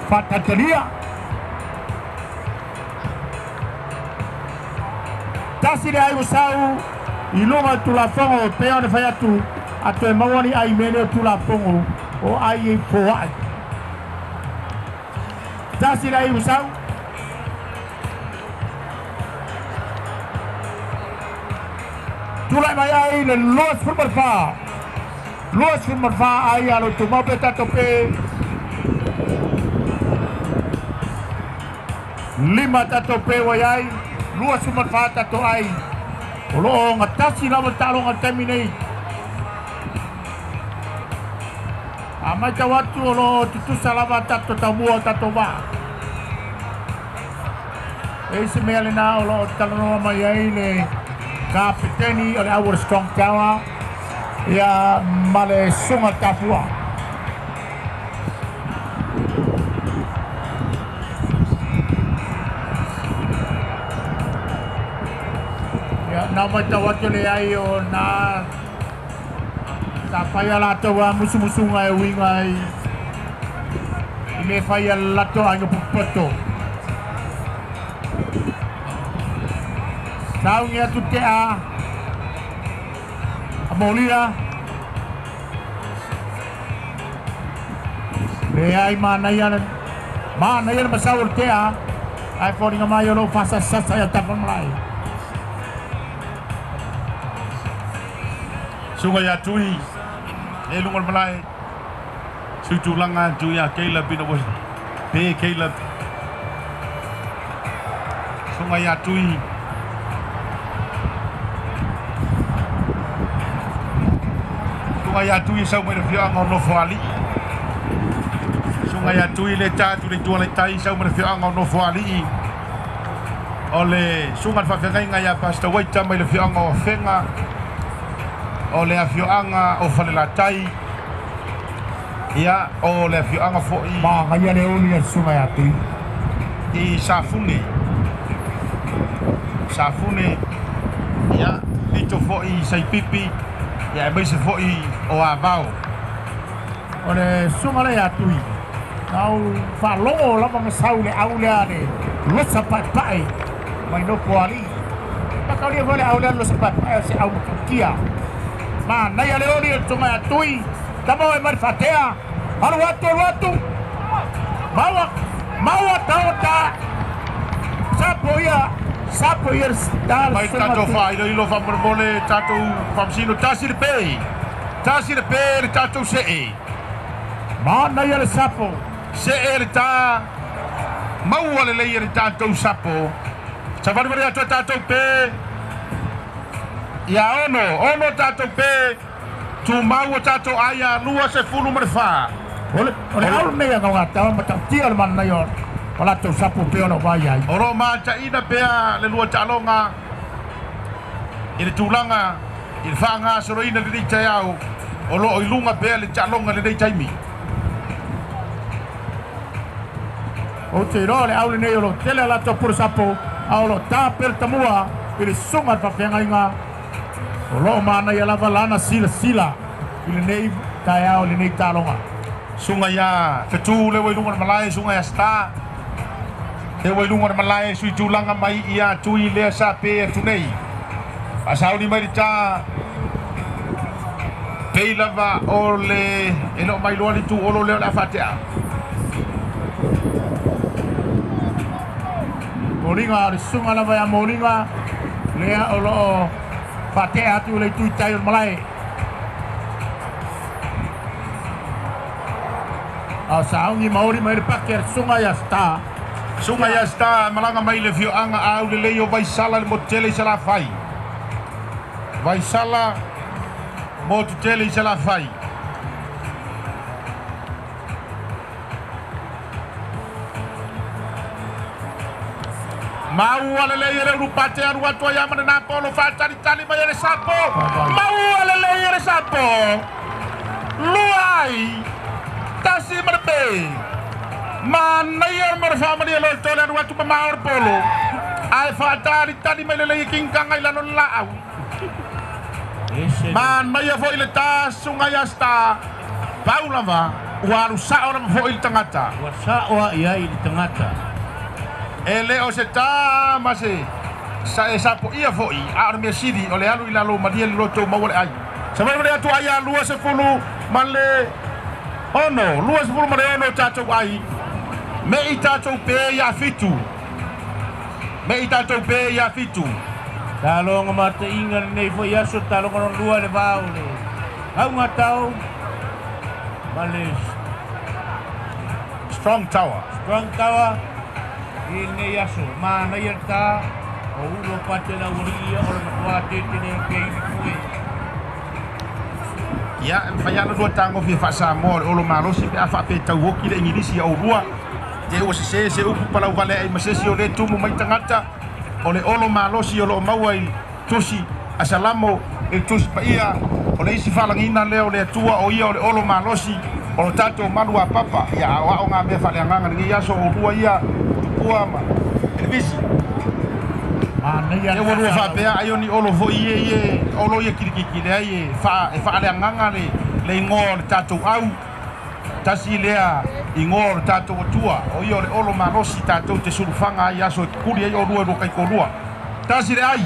whātataria. Tasi le ai o sau i lunga o tulafono o pea o le whai atu a toe maua ni ai mele o tulafono o ai e poai. Tasi le ai o sau. Tulai mai ai le 24. 24 ai a lo tumau pe tatou pe. 5 tatou pe wai ai. 24 tatou ai. O loo ngatasi lava taaloga taimi nei. A mai tau atu o loo tutusa lava tatou taumua o tatou vaa. E se mea lena o loo talanoa mai ai le kapiteni o le au o le Strong Tower ia ma le suga tafua. Ia nau mai tau atu le ai o nā ta whai a latou a musumusunga e uiga ai i me whai a latou aiga pupoto. Saungi atu te a molia. Le ai manaia le manaia le masau o le tea. Ai fōringa mai o lou whasasasa ia tapa malai. Sunga ia tui. E lunga le malae. Sutulanga tu ia Caleb ina ua pe Caleb. Sunga ia tui. Sunga ia tui sau mai le fioanga o nofo ali'i. Sunga ia tui le tātu le tua le tai sau mai le fioanga o nofo ali'i. O le sunga le whawhengainga ia Pastor Waita mai le fioanga o Whenga. O le afioanga o Falelatai. Ia, o le afioanga foi Ma ngai le oli a sunga ia tui. I Safune. Safune. Ia, pito foi i Saipipi. Ia, e maise foi o Avao. O le susuga lea ia Tui, na ou faalogo lava ma sau le au lea le losa paepae mai Nofoalii. Mataulia foi le au lea le losa paepae o se au matautia. Manaia le oli o le susuga ia Tui, tama oe mai le faatea, alu atu, alu atu, maua, maua taota, sapo ia, sapo ia le ta le Mai susuga tatou Tui. faailoilo faamolemole tatou faamasino tasi le pe. Tasi le pe le tatou see. Manaia le sapo. See le tā maua lelei e le tatou sapo. Savalivali atu a tatou pe ia 6, 6 tatou pe tumau o tatou ai a 24. O le au lenei a gaugata matautia le manaia o latou sapo pei ona ou vaai ai. O loo mataina pea le lua taaloga i le tulaga i le faagasoloina lenei taeao o loo i luga pea le taaloga lenei taimi. Ou te iloa le au lenei o loo tele a latou pule sapo, a o loo ta pea le tamua i le susuga i le faafeagaiga. O loo manaia lava lana silasila i lenei taeao i lenei taaloga. Susuga ia Fetu le ua i luga o le malae, susuga ia Star le ua i luga o le malae, sui tulaga mai ia Tui lea sa pe atu nei. Faasauni mai le tā pei lava o le e loo mai loa le tu olo lea o le a faatea. Moliga o le susuga lava ia Moliga lea o loo faatea atu i le itu i tai o le malae. A o sauni maoli mai le pake a le susuga ia Star. Susuga ia Star malaga mai le afioaga aulelei o Vaisala le motu tele i Salafai. Vaisala motu tele i Salafai. Maua lelei e le ulupate alu atu ai ama lena polo faatalitali mai e le sapo. Maua lelei e le sapo. Lua ai. Tasi ma le pe. Manaia le mea faamalie lo le tole alu atu mamao le polo. Ae faatalitali mai lelei e kinkanga i lalo le laau. Ese Manaia foi le tā susuga ia Star. Pau lava ua alu sao lava foi le tagata. Ua sao ai ai le tagata. E le o se tā ma se sa e sapoia foi a o le mea sili o le alu i lalo malie le loto maua le ai. Savalivali atu ai a 26 ma le 6, 26 tatou ai. Me i tatou pe ia 7. Me i tatou pe ia 7. Taloga mataiga lenei foi aso taloga lona lua le va o le augatao ma le Strong Tower. Strong Tower i lenei aso. Manaia le tā o ulo pate le aualii ia o le matuā tete lea o keili foe. Ia, e mafai lava ona lua tagofi e faasamoa o le olo malosi pe a faapetau oki le Igilisi ia oulua. Te ua sesē se upu palauvale ai ma sesi o lē tumu mai tagata o le olo malosi o loo maua i tusi a Salamo i le tusi paia o le isi faalagiina lea o le Atua o ia o le olo malosi o lo tatou malu a papa. Ia aoao ngā mea faaleagaga lenei aso oulua ia tupua ma Elevisi. Manaia E le ua lua ta faapea ai o ni olo foi ie ie olo ia kilikiki leai e faa e faaleagaga le le igoa o le tatou au. Tasi lea igoa o le tatou Atua o ia o le olo malosi tatou te sulufaga ai aso e kuli ai oulua e lua kaikolua. Tasi le ai.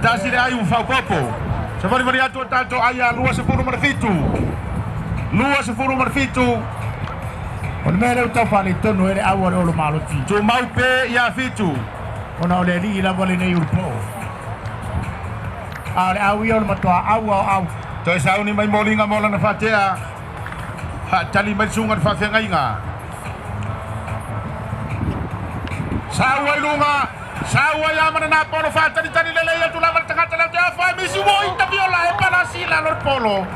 Tasi le ai ua faaopoopo. Savalivali atu o tatou ai a 27. 27. O le mea lea ua tau faaletonu ai le au a le olo malosi. Tumau pe ia 7. Ona o le alii lava lenei ulupoo. A o le au ia o le matuā au a o au. Toe sauni mai moliga mo lana faatea. Faatali mai le susuga le faafeagaiga. Sau ai luga. Sau ai amana na polo faatalitali lelei atu lava le tagata lea te afa e misi ua ita viola e palasi i lalo le polo.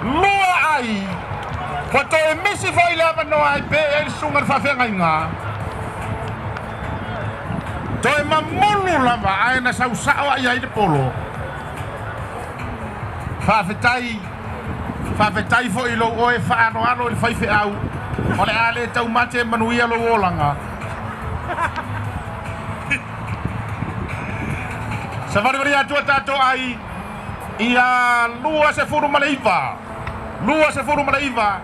Lua ai. Ua toe misi foi le avanoa ai pe ai le susuga le faafeagaiga. Toe mamulu lava ae na sausao ai ai le polo. Faafetai. Faafetai foi lou oe faanoano i le faifeau. O le a le taumate e manuia lou olaga. Savalivali atu a tatou ai ia 29. 29,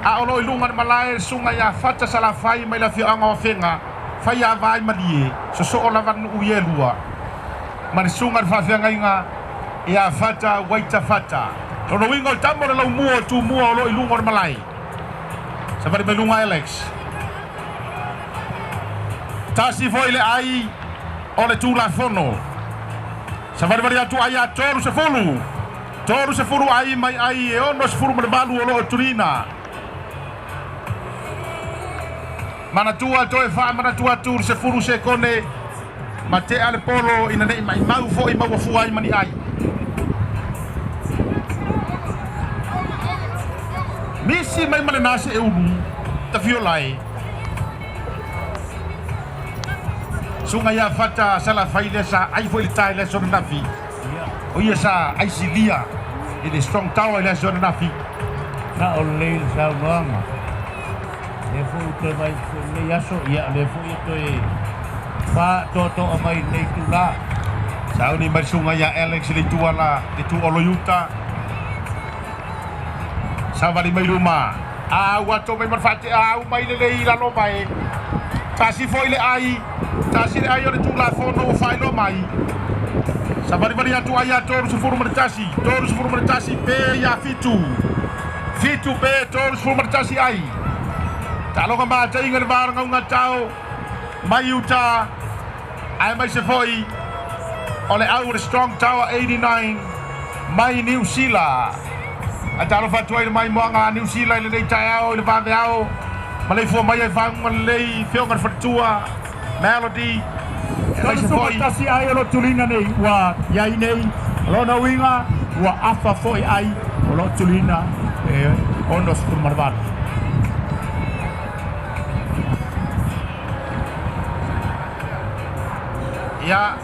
a o loo i luga le malae le susuga ia Fata Salafai mai le afioaga o Afega, Faiava ai Malie, sosoo lava nuu ia e lua, ma le susuga i le faafeagaiga ia Fata Waita Fata. Lona uiga o le tama o le laumua o Tumua o loo i luga o le malae. Savali mai luga Alex. Tasi foi le ai o le Tulafono. Savalivali atu ai a 30. 30 ai mai ai e 68 o loo tulina. Manatua toe faamanatua atu le 10 sekone ma tea le polo ina nei maimau foi maua fua ai ma ni ai. Misi mai ma lena se e ulu tafiolae. Suga ia Fata Salafai lea sa ai foi le tae i le aso ananafi. O ia sa aisilia i le Strong Tower i le aso ananafi. Sao lelei le saunoaga. Lea foi ua toe vaai atu foi i lenei aso, ia o lea foi e toe faatoatoa mai i lenei itula. Sauni mai le susuga ia Alex i le itu ala, le itu Oloiuta. Savali mai luma. A ua to mai ma le faatea au mai lelei i lalo mai. Tasi foi le ai, tasi le ai o le Tulafono ua faailoa mai. Savalivali atu ai ia 31, 31 pe ia 7. 7 pe 31 ai. Taaloga mataiga i le va o le gaugatao mai uta aemaise foi o le au o le Strong Tower 89 mai Niu Sila. Ae talofa atu ai i le maimoaga a Niu Sila i lenei taeao i le vaveao ma le ifua mai ai faauuga lelei Fioga le Faletua, Melody, aemaise foi. 31 ai o lo tulina nei ua iai nei, o lona uiga ua afa foi ai o lo tulina e 68. Ia,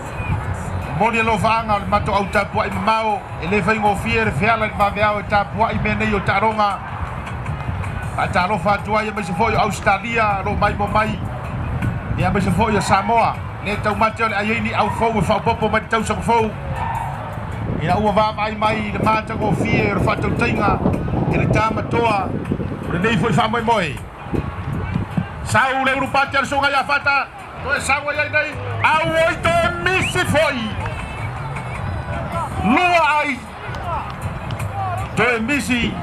momoli alofaaga o le matou au tapuai mamao, e le faigofie le feala i le vaveao e tapuai mea nei o taaloga. Faatalofa atu ai aemaise foi o Ausetalia o lo o maimoa mai, ia aemaise foi o Samoa. Le taumate o le ai ai ni au fou e faaopoopo mai le tausaga fou, ina ua vaavaai mai i le matagofie o le faatautaiga i le tamatoa o lenei foi faamoemoe. Sau le ulupati a le Susuga ia Fata, toe sau ai ai nei, auoi toe misi foi. Lua ai toe misi,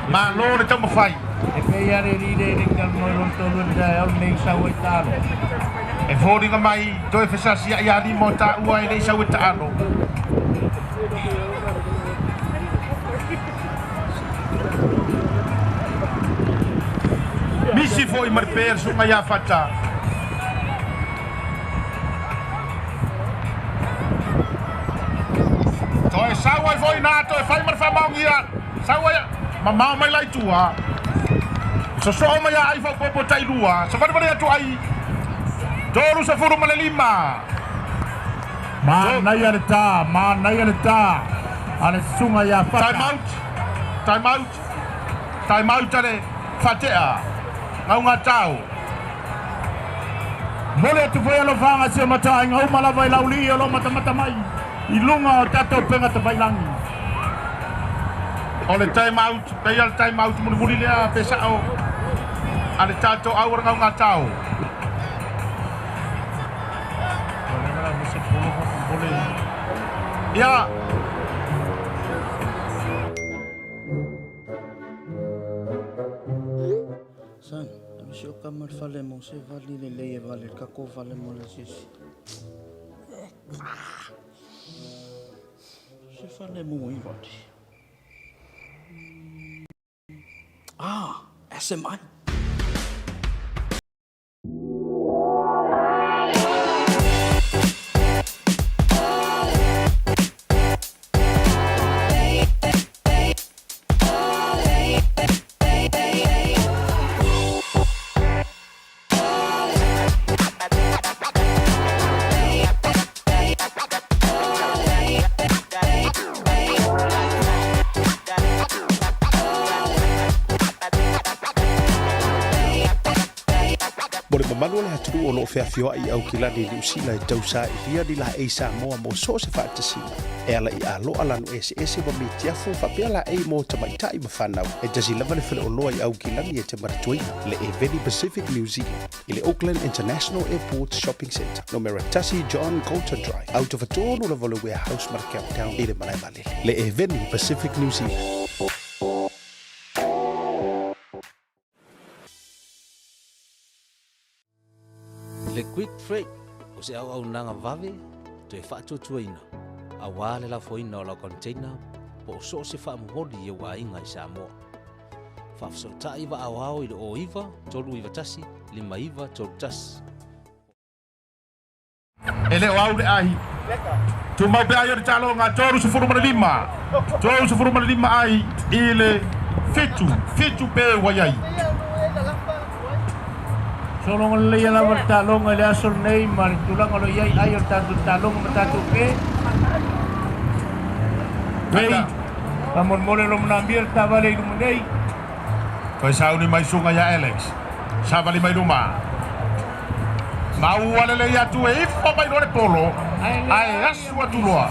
malo le taumafai. E pei lava le alii lea e le i talanoa i lona toalua i le taeao lenei i sau ai taalo. E foliga mai toe fesasiai ia lima o taua e le i sau e taalo. Misi foi ma le pe a le susuga ia Fata. Toe sau ai foi ina toe fai ma le faamaonia. Sau ai mamao mai la i tua. Sosoo mai a ai faaopoopo tailua. Savalivali atu ai 35. Manaia le ta, manaia le ta a le susuga ia Fata. Time out, time out, time out a le Fatea. Gaugatao. Momoli atu foi alofaga si o mataaiga uma lava i laulii o lo o matamata mai i luga o tatou upega tafailagi. O le time out, pei a le time out mulimuli lea pe sao a le tatou au o le Gaugatao. Ia. Son, ave si o kama le fale mo se vali lelei e vale le kako vale mo le asiasi. Se fale mo i vali. Ah, SMI. atunuu o lo o feafioai i Aukilani i Niu Sila e tausaailia ni laei Samoa mo so o se faatasiga, e ala i aloa lanu eseese ma mitiafu faapea laei mo tamaitai ma fanau. E tasi lava le faleoloa i Aukilani e te manatuaina, le Eveni Pacific New Zealand, i le Auckland International Airport Shopping Centre, numera 1 John Colton Drive, autofatonu lava o le Warehouse ma le Countdown i le malae vaalele. Le Eveni Pacific New Zealand. Le Quick Freight o se auaunaga vave toe faatuatuaina auā le lafoina o lau container po o so o se faamomoli i ou aiga i Samoa. Faafesootai vaaoao i le 09 391 5931. E le o au le ai. Tumau pea ai o le taloga 35, 35 ai i le 7, 7 pe ua i ai. Sologa lelei lava le taloga i le aso lenei ma le tulaga o lo o i ai ai o le tatou taloga ma tatou pe. Wei, faamolemole lo manaomia le taavale i luma nei. Toe sauni mai suga ia Alex. Savali mai luma. Maua lelei atu e ifo mai loa le polo ae asu atu loa.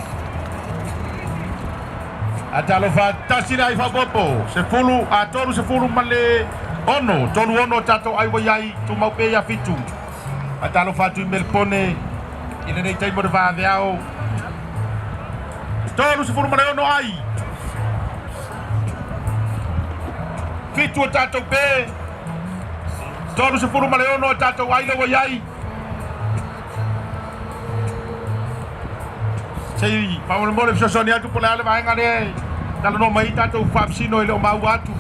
A talofa tasi le ai faaopoopo, sefulu a 36, 36 tatou ai ua i ai, tumau pea ia 7. A talofa atu i Melepone i lenei taimi o le vaveao. 36 ai. 7 o tatou pe. 36 o tatou ai lea ua i ai. Se i faamolemole fesoasoani atu po o le a le vaega lea e talanoa mai ai tatou faamasino e le o maua atu.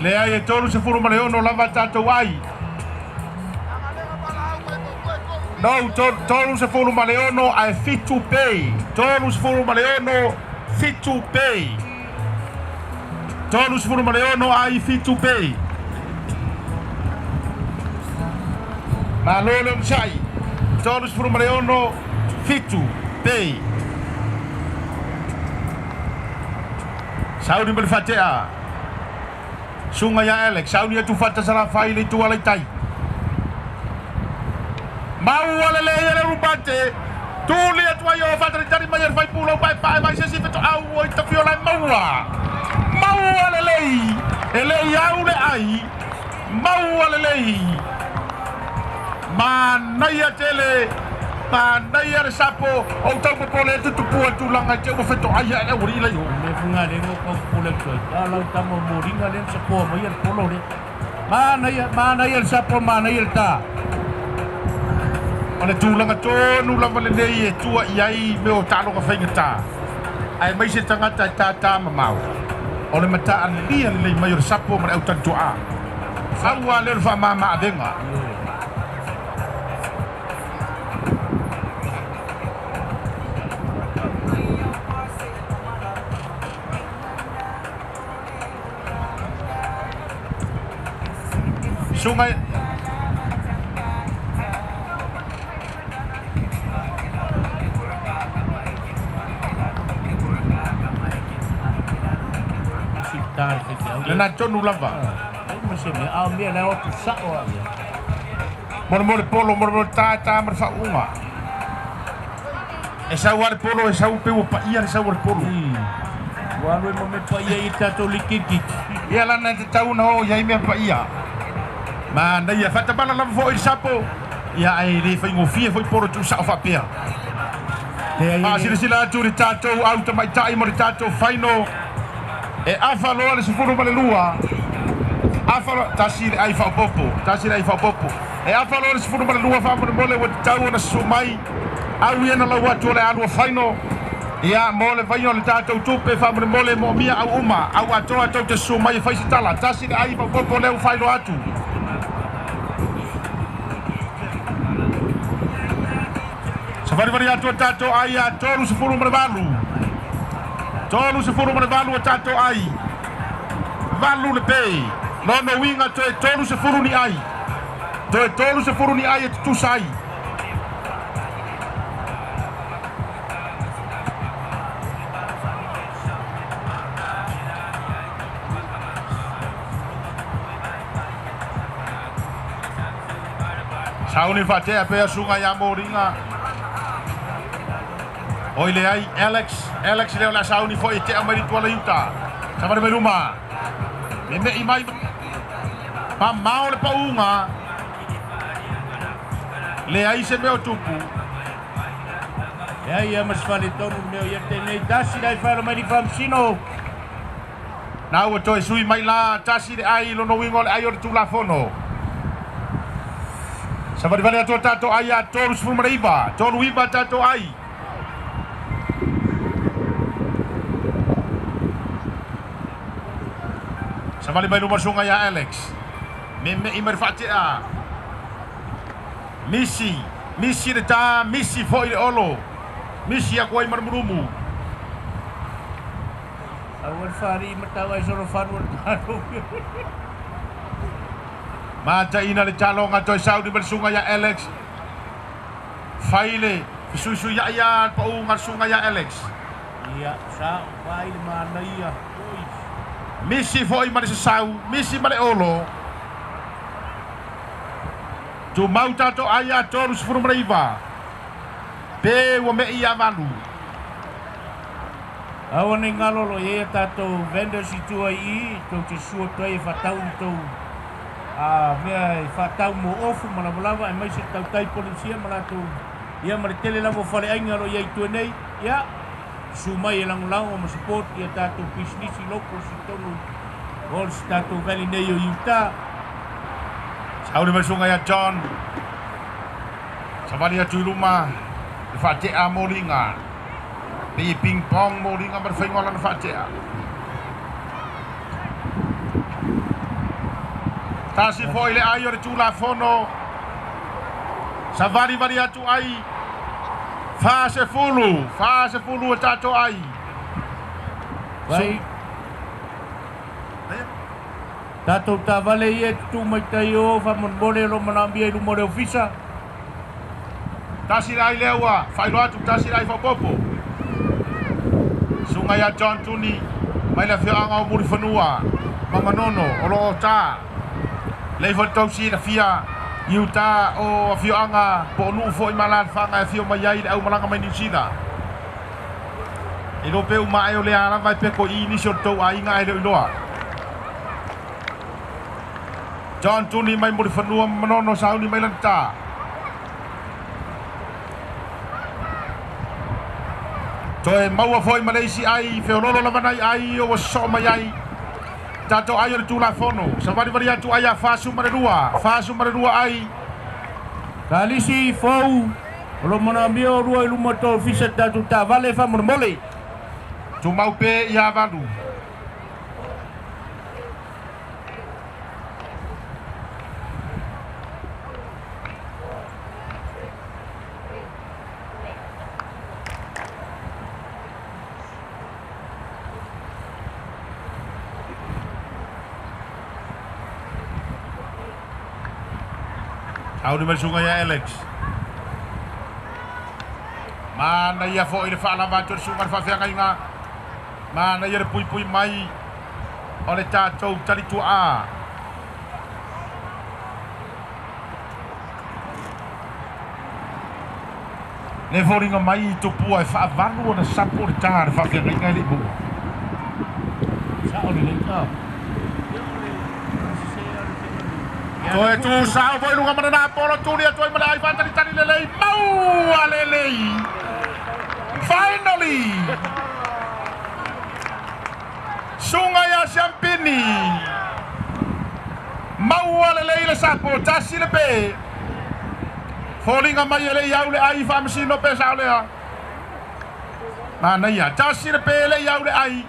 Leai, e 36 lava tatou ai. No, 36 ae 7 pei. 36, 7 pei. 36 ai 7 pei. Malo le onosai. 36, 7 pei. Sauni ma le faatea. Suga ia Alex, sauni atu faatasala fai le itu ala i tai. Maua lelei e le Rupate. Tuli atu ai o faatalitali mai e le faipula o paepae mai se isi fetoau o i tafiola e maua. Maua lelei. E le i au le ai. Maua lelei. Manaia tele. Manaia le sapo. O tau popole e tutupua tulaga i te ua fetoai ae le aualii lai o. Le fugalega o kau popole atu ai. A lau tama o moliga lea na sapoa mai le polo lea. Manaia, manaia le sapo, manaia le tā. O le tulaga tonu lava lenei e tua i ai mea o taaloga faigata. Ae mai se tagata e tātā mamao. O le mataalia lelei mai o le sapo ma le autali-toa. Aua lea o le faamama avega. Suga Si tā le faifeau. Lena tonu lava. Ai ma se mea, a o mea le o atu sao a ia. Molemole polo, molemole tā tā ma le faauuga. E sau lava le polo, e sau pe ua paia le sau o le polo. Ua alu e ma mea paia i tatou likikiki. Ia lana e tatau ona oo i ai mea paia. Manaia, faatamala lava foi i le sapo. Ia ae le faigofie foi polo tuusao faapea. Leai e le. Faasilasila atu i le tatou au tamaitai mo le tatou faino. E afa loa le 12. Afa loa, tasi le ai faaopoopo, tasi le ai faaopoopo. E afa loa le 12 faamolemole ua tatau ona susu mai. Au ia na lau atu o le alua faino. Ia, mo le vaia o le tatou tupe faamolemole e moomia au uma, au atoa tou te susu mai e fai se tala. Tasi le ai faaopoopo lea ua faailoa atu. Savalivali atu a tatou ai ia 38. 38 o tātou ai. 8 le pe. Lona uiga toe 30 ni ai. Toe 30 ni ai e tutusa ai. Sauni faatea pea suga iā moliga. Oi le ai Alex, Alex lea o le a sauni foi e tea mai le tuala i uta. Savali mai luma. Meme'i mai mamao le pauga. Leai se mea o tupu. Leai ia ma se faletonu le mea o ia tenei. Tasi le ai failo mai ni faamasino. Na ua toe sui mai la tasi le ai lona uiga o le ai o le Tulafono. Savalivali atu a tatou ai ia 39, 39 tatou ai. Savali mai luma suga ia Alex. Meme'i mai le faatea. Misi, misi le tā, misi foi le olo. Misi aku ai ma le mulumu. Aua le faalii matau ai solo fanua le talo. Mataina le taloga toe sauni ma le suga ia Alex. Fai le fesuisuiai a le pauga le suga ia Alex. Ia, sa o vai le manaia. Oi. Misi foi ma le sasau, misi ma le olo. Tumau tatou ai ia 39. Pe ua me'i ia 8. Aua nei galo o lo o i ai a tatou vendors i tua i i, tou te susu atu ai e faatau ni tou mea e faatau mo ofu ma lavalava aemaise le tautai Polenisia ma latou ia ma le tele lava o faleaiga o lo o i ai i tua nei. Ia, susu mai e lagolago ma support i a tatou pisinisi locals i totonu o si tatou valley nei o Utah. Sauni mai susuga ia John. Savali atu i luma le faatea moliga. Pei e ping pong moliga ma le faiga o lana faatea. Tasi foi le ai o le Tulafono. Savalivali atu ai 40, 40 o tatou ai. Vai. Tatou taavale ia e tutū mai tai o faamolemole o lo o manaomia i luma o le ofisa. Tasi le ai lea ua faailoa atu, tasi le ai faaopoopo. Susuga ia John Tuni mai le afioaga o Mulifanua ma Manono o lo o ta lei foi le tou silafia i uta o afioaga po o nuu foi ma alaalafaga e afio mai ai le aumalaga mai Niu Sila. E iloa pe uma ae o lea lava e peko i i nisi o le tou aiga ae le o iloa. John Tuni mai Mulifanua ma Manono sauni mai lana ta. Toe maua foi ma le isi ai, feololo lava nai ai o ua sosoo mai ai. Tatou ai o le Tulafono, savalivali atu ai a 42, 42 ai. Kalisi fou, o lo o manaomia olua i luma o le tou ofisa tatou taavale faamolemole. Tumau pe ia 8. Sauni mai le susuga ia Alex. Manaia foi le faalava atu e le susuga i le faafeagaiga. Manaia le puipui mai o le tatou talituaa. Le foliga mai i tupua e faavalu ona sapo le ta a le faafeagaiga e le i maua. Sao lelei. Toe tu sao foi luga ma lana polo tuli atu ai ma le ai faatalitali lelei maua lelei. Finally! Suga ia Siampini. Maua lelei le sapo, tasi le pe. Foliga mai e le i au le ai faamasino pe sao lea. Manaia, tasi le pe le i au le ai.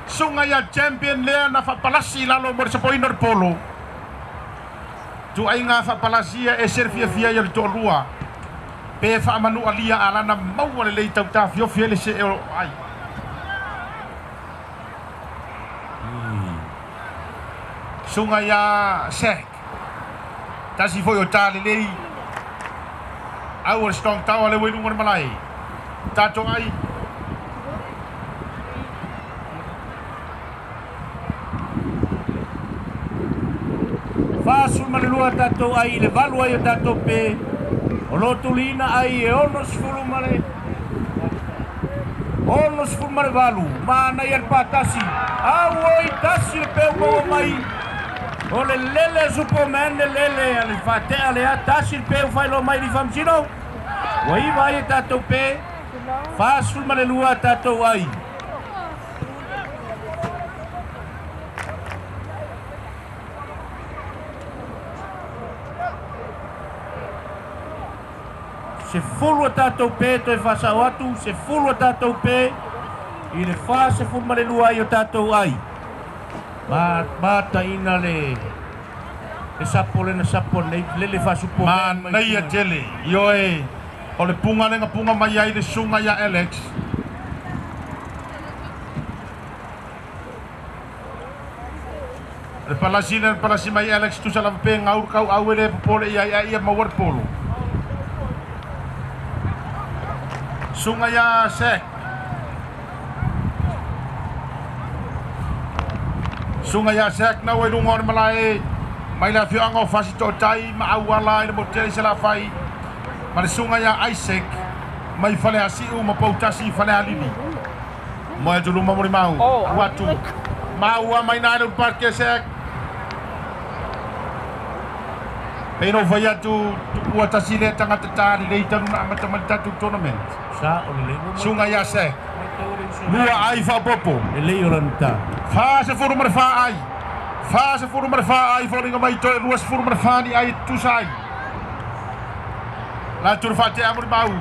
Suga ia Champion lea na faapalasi i lalo mo le sapoina o le polo. Ituaiga faapalasia e ese le fiafia ai o le toalua pe faamanualia a lana maua lelei tau tafiofi ai le see o ai. Suga iā Sack. Tasi foi o tā lelei. Au o le Strong Tower le ua i luga o le malae. Tatou ai. 42 tatou ai i le 8 ai o tatou pe. O lo tuliina ai e 68. Manaia le patasi. Au oi tasi le peu maua mai. O le lele Superman le lele a le fatea lea tasi le peu faailoa mai i le faamasino. Ua 9 ai e tatou pe. 42 tatou ai. 10 a tatou pe toe faasao atu, 10 a tatou pe i le 42 ai o tatou ai. Ma mataina le sapo lena sapo nei, lele faasupo. Manaia tele. Ioe, o le puga le punga mai ai le suga ia Alex. Le palasi le palasi mai Alex tusa lava pe ngaur kau au ele popole ia ia ia maua le polo. Suga ia Sek. Suga ia Sek na ua i luga o le malae. Mai le afioaga o Fasi Tootai ma auala i le motele se lafai. Ma le suga ia Isaac mai fale asiu ma pautasi fale alili. Mo e tuluma mo mau. Watu. Mau mai na le parke Sek. Peino fai atu ua tasi le tangata tari le itanu na amata mai tatu tournament. Sa o le lei. Suga ia Sek. Lua ai faapopo. Le lei o lana. 44 ai. 44 ai foliga mai toe 24 ni ai tusa ai. La turu whatea muri mau.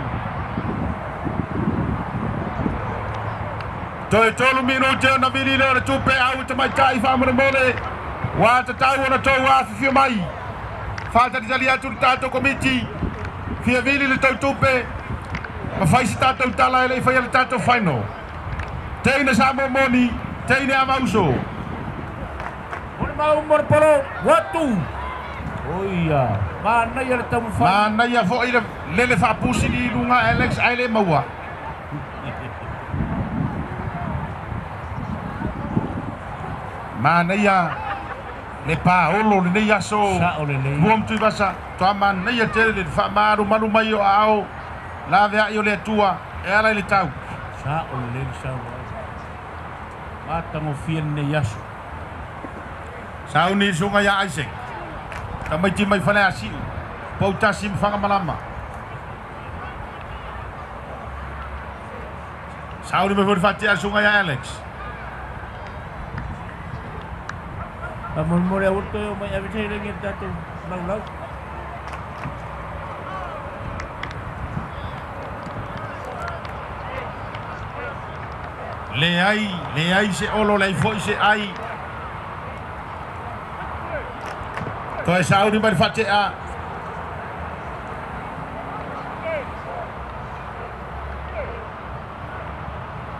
Toe 3 minute o na vili leo le tupe au te mai tai whaamore. Wā te tau ona tau awhiwhio mai. Whātalitali atu le tātou komiti. Fia vili le tau tupe. Ma whaisi tātou tala ele i whai le tātou final. Teine sa moni, teine a mauso. O le mau mo le polo, watu. Oia, manaia le taumafai. Manaia foi le lele faapusi li luga Alex ae le maua. Manaia le paolo lenei aso. Sao lelei. Mua Tuivasa, toa manaia tele le faamalumalu mai o aao. Laveai o le Atua e ala i le tau. Sao lelei le saunoaga. Matagofie lenei aso. Sauni suga ia Isaac. Tamaiti mai fale asiu. Pautasi ma whangamalama. Sauni mai fori whatea suga ia Alex. A molemole aua le toe o mai ave seleni e le tatou laulau. Le ai, le ai se olo, le ai foi se ai. Toe sauni mai whatea.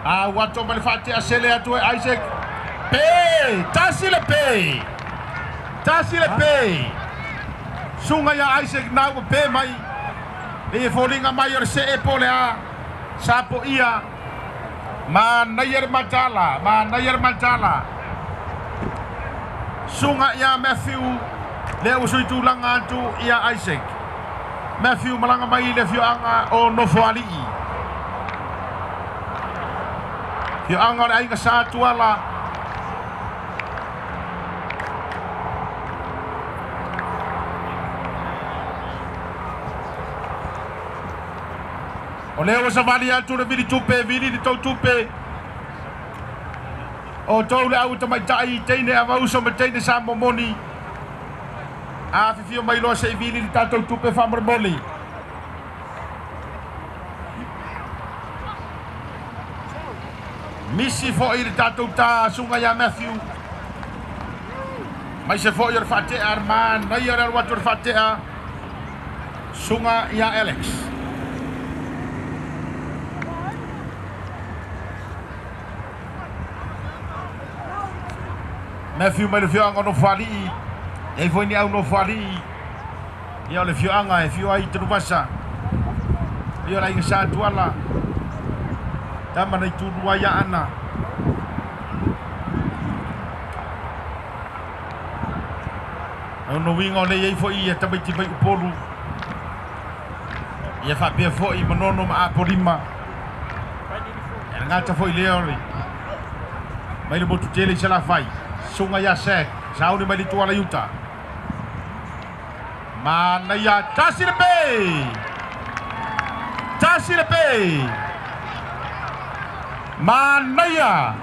A wato mai whatea sele atu e Isaac. Pe! Tasi le pe! Tasi le pe! Sunga ia Isaac nau ua pe mai. Le foliga mai o le see po le a. Sapo ia. Manaia le matala. Manaia le matala. Sunga ia Matthew. Le usui tulaga atu ia Isaac. Matthew malaga mai le afioaga o Nofoalii. Afioaga o le aiga sa Tuala. O lea ua savali atu le vili tupe, vili le tau tupe. O tou le au tamaitai, teine a vauso ma teine sa momoni. A fifio mai loa se i vili le tatou tupe faamolemole. Misi foi le tatou tā suga ia Matthew. Mai se foi o le faatea a le manaia le alu atu o le faatea. Suga ia Alex. Mea fiu mai le afioaga o Nofoalii, e i ai foi ni au Nofoalii, ia o le afioaga e fiu ai i Tanuvasa, ia o le aiga Sa Tuala, tama na itulua ai Aana. O uiga o lea e i ai foi ia tamaiti mai Upolu, ia faapea foi Manono ma Apolima. E gata foi lea o le mai le motu tele i Salafai, susuga ia Sek, sauni mai le Tuala i uta. Manaia, tasi le pe! Tasi le pe! Manaia!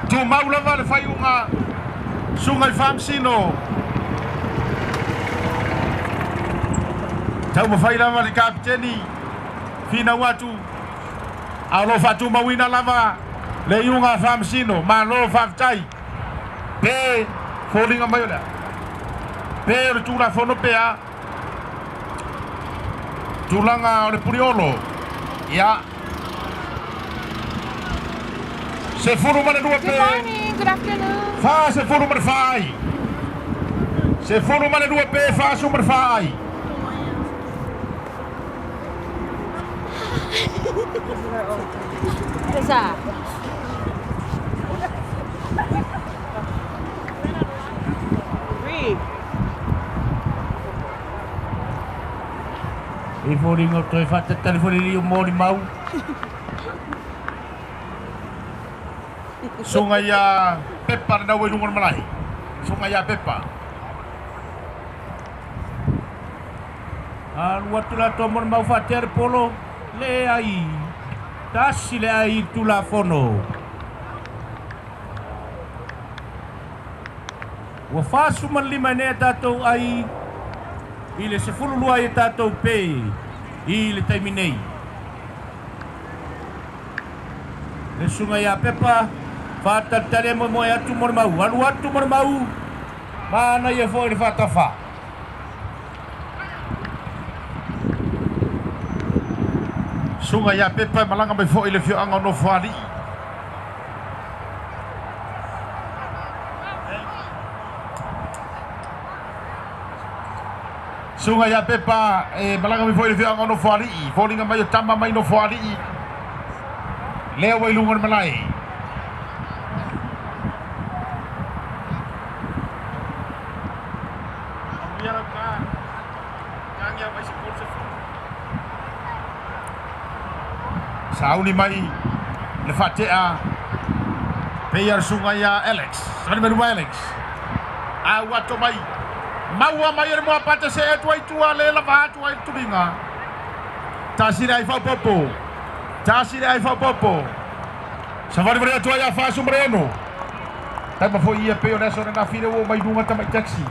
Tumau lava le faaiuga susuga i Faamasino. Taumafai lava le kapiteni finau atu, a o lo o faatumauina lava le iuga a Faamasino. Malo faafetai. Pe foliga mai o le a? Pe o le Tulafono pe a? Tulaga o le puliolo. Ia. 12 pe. Good morning, good afternoon. 44 ai. 12 pe 44 ai. Isa. Three. E foliga o toe faatatali foi le alii o molimau. Susuga ia Pepa lena ua i luga o le malae. Susuga ia Pepa. Alu atu latou molimau faatea le polo, leai, tasi le ai i le Tulafono. Ua 45 nei a tatou ai i le 12 ai a tatou pe i le taimi nei. Le susuga ia Pepa, faatalitali e moemoe atu molimau, alu atu molimau, manaia foi le faatafa. Susuga ia Pepa e malaga mai foi i le afioaga o Nofoalii. Susuga ia Pepa e malaga mai foi i le afioaga o Nofoalii. Foliga mai o tama mai Nofoalii. Lea ua i luga o le malae. Sauni mai le faatea pei o le susuga ia Alex. Sauni mai luma Alex. A ua ato mai. Maua mai e le moapata se atu ai tua le lava atu ai le tuliga. Tasi le ai faaopoopo. Tasi le ai faaopoopo. Savalivali atu ai ia 46. Taima foi ia pei o le aso ananafi lea ua oo mai luga tamai taxi.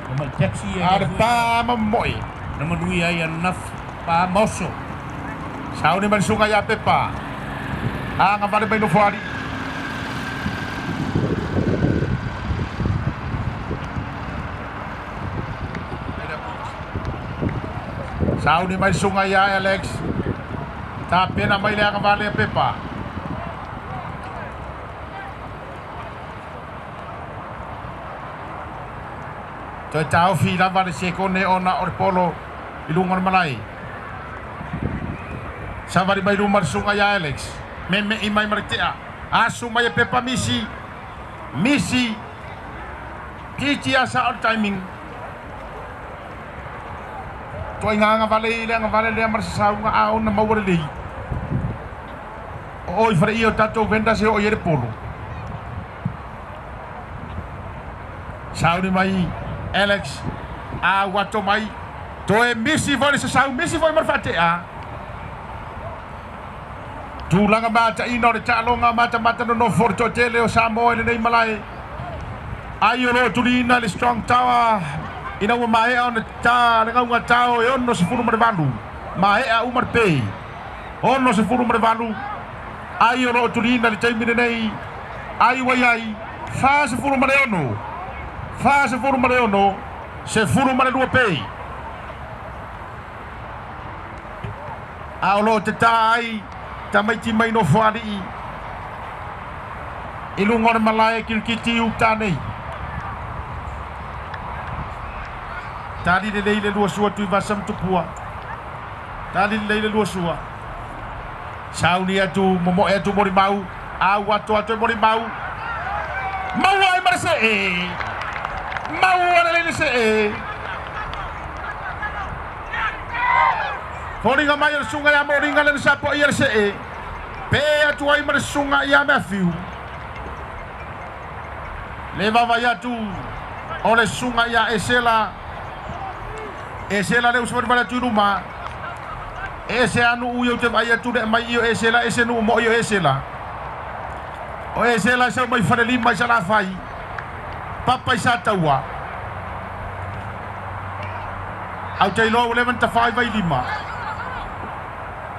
Tamai taxi e A o le pa ma momoe. Na manuia ai ananafi. Pa ma oso. Sauni mai le susuga ia Pepa. Agavale mai Nofoalii. Sauni mai le susuga ia Alex. Tapena mai le agavale a Pepa. Toe taofi lava le sekone ona o le polo i luga o le malae. Savali mai luma le susuga ia Alex. Meme'i mai ma le tea. Asu mai e Pepa misi. Misi. Titi a sao le timing. Tuaiga agavale i le agavale lea ma le sasauga a ona maua lelei. O o i faleia o tatou vendors e oo i ai le polo. Sauni mai Alex. A ua ato mai. Toe misi foi le sasau, misi foi ma le faatea. Tulaga mataina o le taaloga matamata nonofo o le toatele o Samoa i lenei malae. Ai o lo o tuliina le Strong Tower ina ua maea ona ta le gauga tao e 68. Maea uma le pe. 68. Ai o lo o tuliina i le taimi lenei. Ai ua i ai 46. 46. 12 pe. A o loo tetā ai tamaiti mai Nofoalii i luga o le malae kilikiti i uta nei. Tali lelei le lua sua Tuivasa ma Tupua. Tali lelei le lua sua. Sauni atu momoe atu molimau. Au atu atu e molimau. Maua ai ma le see. Maua lelei le see. Foliga mai o le susuga ia Moliga le na sapoia le see. Pe atu ai ma le susuga ia Matthew. Le vaavaai atu o le susuga ia Esela. Esela le usuvalivali atu i luma. E ese a nuu ia ou te vaai atu le aumai i o Esela, ese nuu moi o Esela. O Esela e sau mai Falelima i Salafai, papa i Sataua. Au te iloa ua leva ona tafa i Vailima.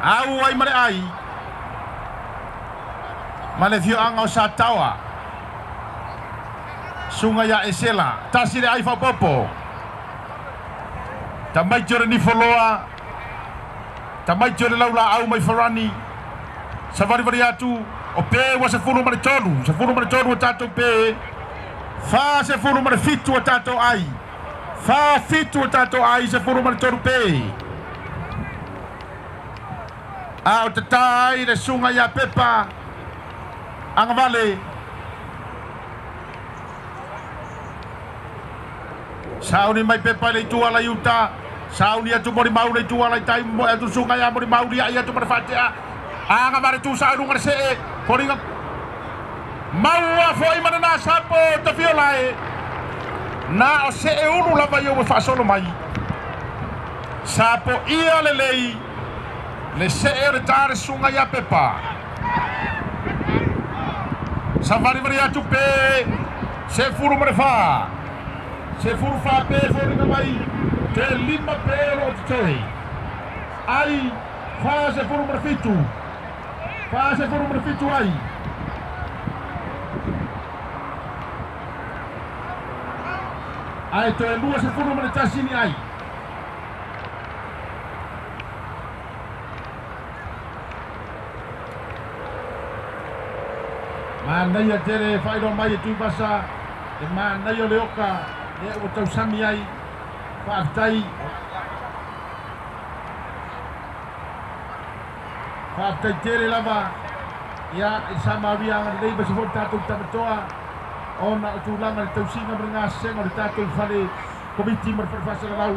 Au ai ma le ai ma le afioaga o Sataoa. Susuga ia Esela, tasi le ai faaopoopo. Tamaiti o le Nifoloa, tamaiti o le Laulaau mai Farani, savalivali atu, o pe ua 13, 13 o tatou pe, 47 o tatou ai, 47 o tatou ai, 13 pe. A o tatā ai le susuga ia Pepa Agavale. Sauni mai Pepa i le itu ala i uta. Sauni atu Molimau le itu ala i tai. Moe atu susuga ia Molimau liai atu ma le faatea. Agavale tu sao i luga le see. Foliga maua foi ma lena sapo tafiola e. Na o see ulu lava ia ua faasolo mai. Sapo ia lelei le see o le ta le susuga ia Pepa. Savalivali atu pe 14. 14 pe foliga mai te 5 pe o loo totoe. Ai 47. 47 ai. Ae toe 21 ni ai. Manaia tele e faailoa mai e Tuivasa le manaia o le oka lea ua tausami ai. Faafetai. Faafetai tele lava ia i Samaria agalelei ma se foi le tatou Tamatoa ona o tulaga i le tausiga ma le gasesega o le tatou fale komiti ma le fale faasalalau.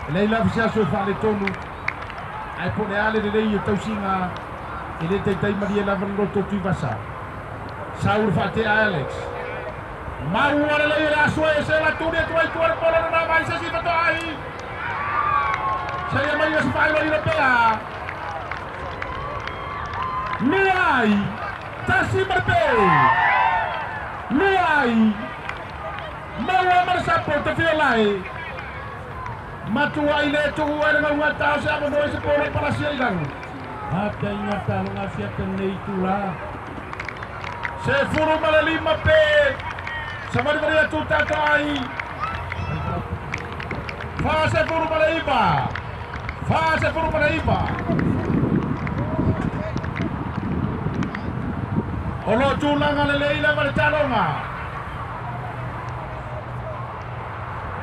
E leai lava se aso e faaletonu, ae po o le a le lelei o tausiga e le taitai malie lava le loto o Tuivasa. Sau le faatea Alex. Maua lelei e le aso e se la tuli atu ai tua le polo lena mai se si fatoai. Seia mai se faailoilo pea. Lua ai. Tasi ma le pe. Lua ai. Maua ma le sapo Tafiolae. Matuai le tuu ai le gaugata o se avanoa i se polo i palasia i lalo. Faafetai i Gataloga asiata lenei itula. 15 pe. Savalivali atu tatou ai. 49. 49. O loo tulaga lelei lava le taloga.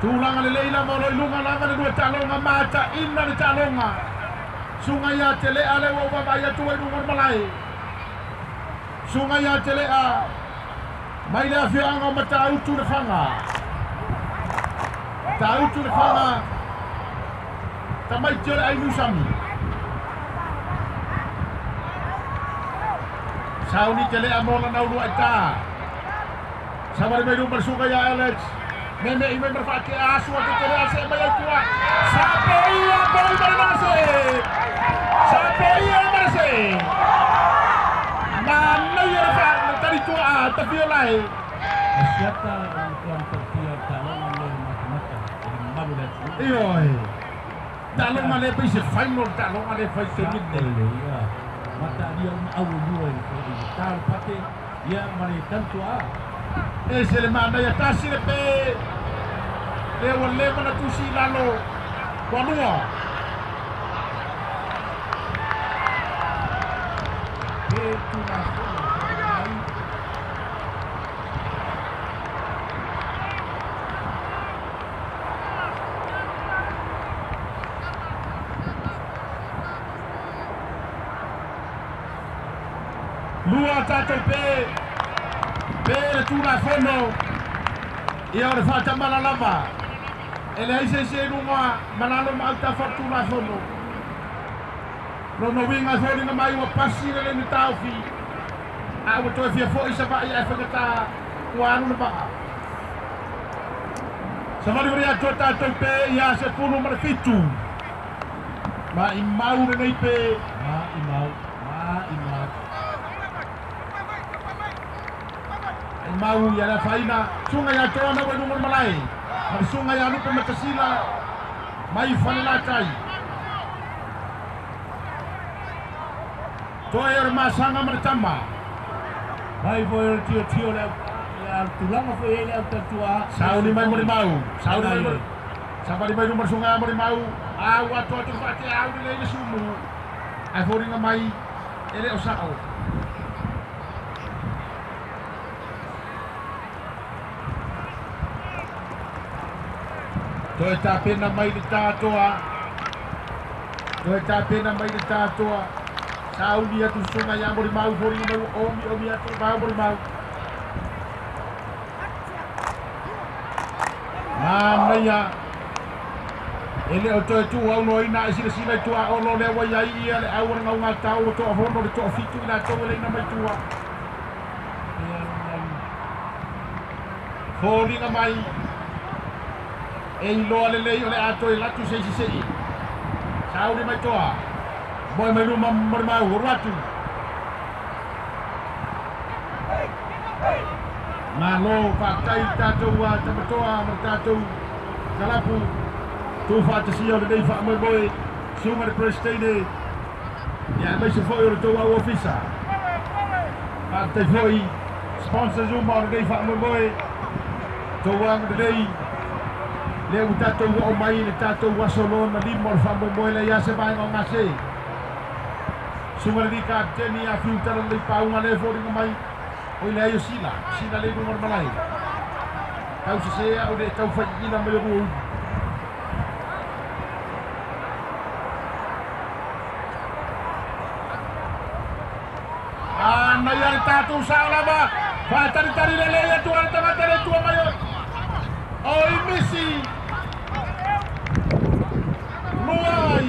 Tulaga lelei lava o lo i luga lava le lua taloga mataina le taloga. Suga ia Telea lea ua ou vaavaai atu ai i luga o le malae. Suga ia Telea mai le afioaga o Matautu Lefaga. Matautu Lefaga tamaiti o le Ainusami. Sauni Telea mo lana uluai ta. Savali mai luma le suga ia Alex. Me me i mai ma le faatea asu atu Telea see mai ai tua. Sapoia poi ma le nase. Sapoia ma le se. Manaia le fa le tali tua a Tafiolae. Asiata o le matua matautia o le taaloga lea o le matamata i le mamalu o le atunuu. Ioe. Taaloga lea pei se final le taaloga lea fai se minute. Lelei ia mataalia uma au e lua i le ta o le pate ia ma le tali tuaa. Ese le manaia tasi le pe lea ua leva na tusi i lalo ua lua. pē le Tulafono mai. Lua tatou pe pe le Tulafono ia o le faatamala lava e leai se isi e i luga ma lalo ma autafa o le Tulafono. Lona uiga e foliga mai ua pasi le leni taofi a ua toe fia fo'i Savaii ae faigata ua alu le vaa. Savalivali atu a tatou pe ia 17. Maimau lenei pe. Maimau, maimau. Maimau ia le afaina. Suga ia Toa na ua i luga o le malae. Ma le suga ia Lupe Matasila mai Falelatai. Toe o le masaga ma le tama. Mai foi o le tiotio le au ia le tulaga foi ai le au tautua. Sauni mai Molimau. Sauni mai Molimau. Savali mai luma le suga ia Molimau. A ua atoa atu le faatea au lelei le sumu. Ae foliga mai e le o sa'o. Toe tapena mai le tatoa. Toe tapena mai le tatoa. Sauni atu suga ia Molimau foliga mai ua omi omi atu le vao Molimau. Manaia e le o toe tuuaunoaina ae silasila i tuaolo lea ua i ai ia le au o le gaugatao ua toafono le toafitu i latou e leina mai tua. Foliga mai e iloa lelei o le a toe latu se isi se'i. Sauni mai toa. Moe mai luma Molimau oru atu. Malo faafetai i le tatou tamatoa ma le tatou kalapu tuufaatasia o lenei faamoemoe susuga i le Peresetene ia aemaise foi o le tou au ofisa. Faafetai foi sponsors uma o lenei faamoemoe tou agalelei lea ua tatou oo mai i le tatou aso lona lima o le faamoemoe lea ia se vaega o gase. Susuga i le alii Kapeteni ia Fiu Talalelei Pauga lea e foliga mai Oi leai o Sila, Sila le iluga o le malae. Tau sese au le tau fai ila mai o lua ulu. Manaia le tatou sao lava. Faatalitali lelei atu a le tagata le tua mai o oi misi. Lua ai.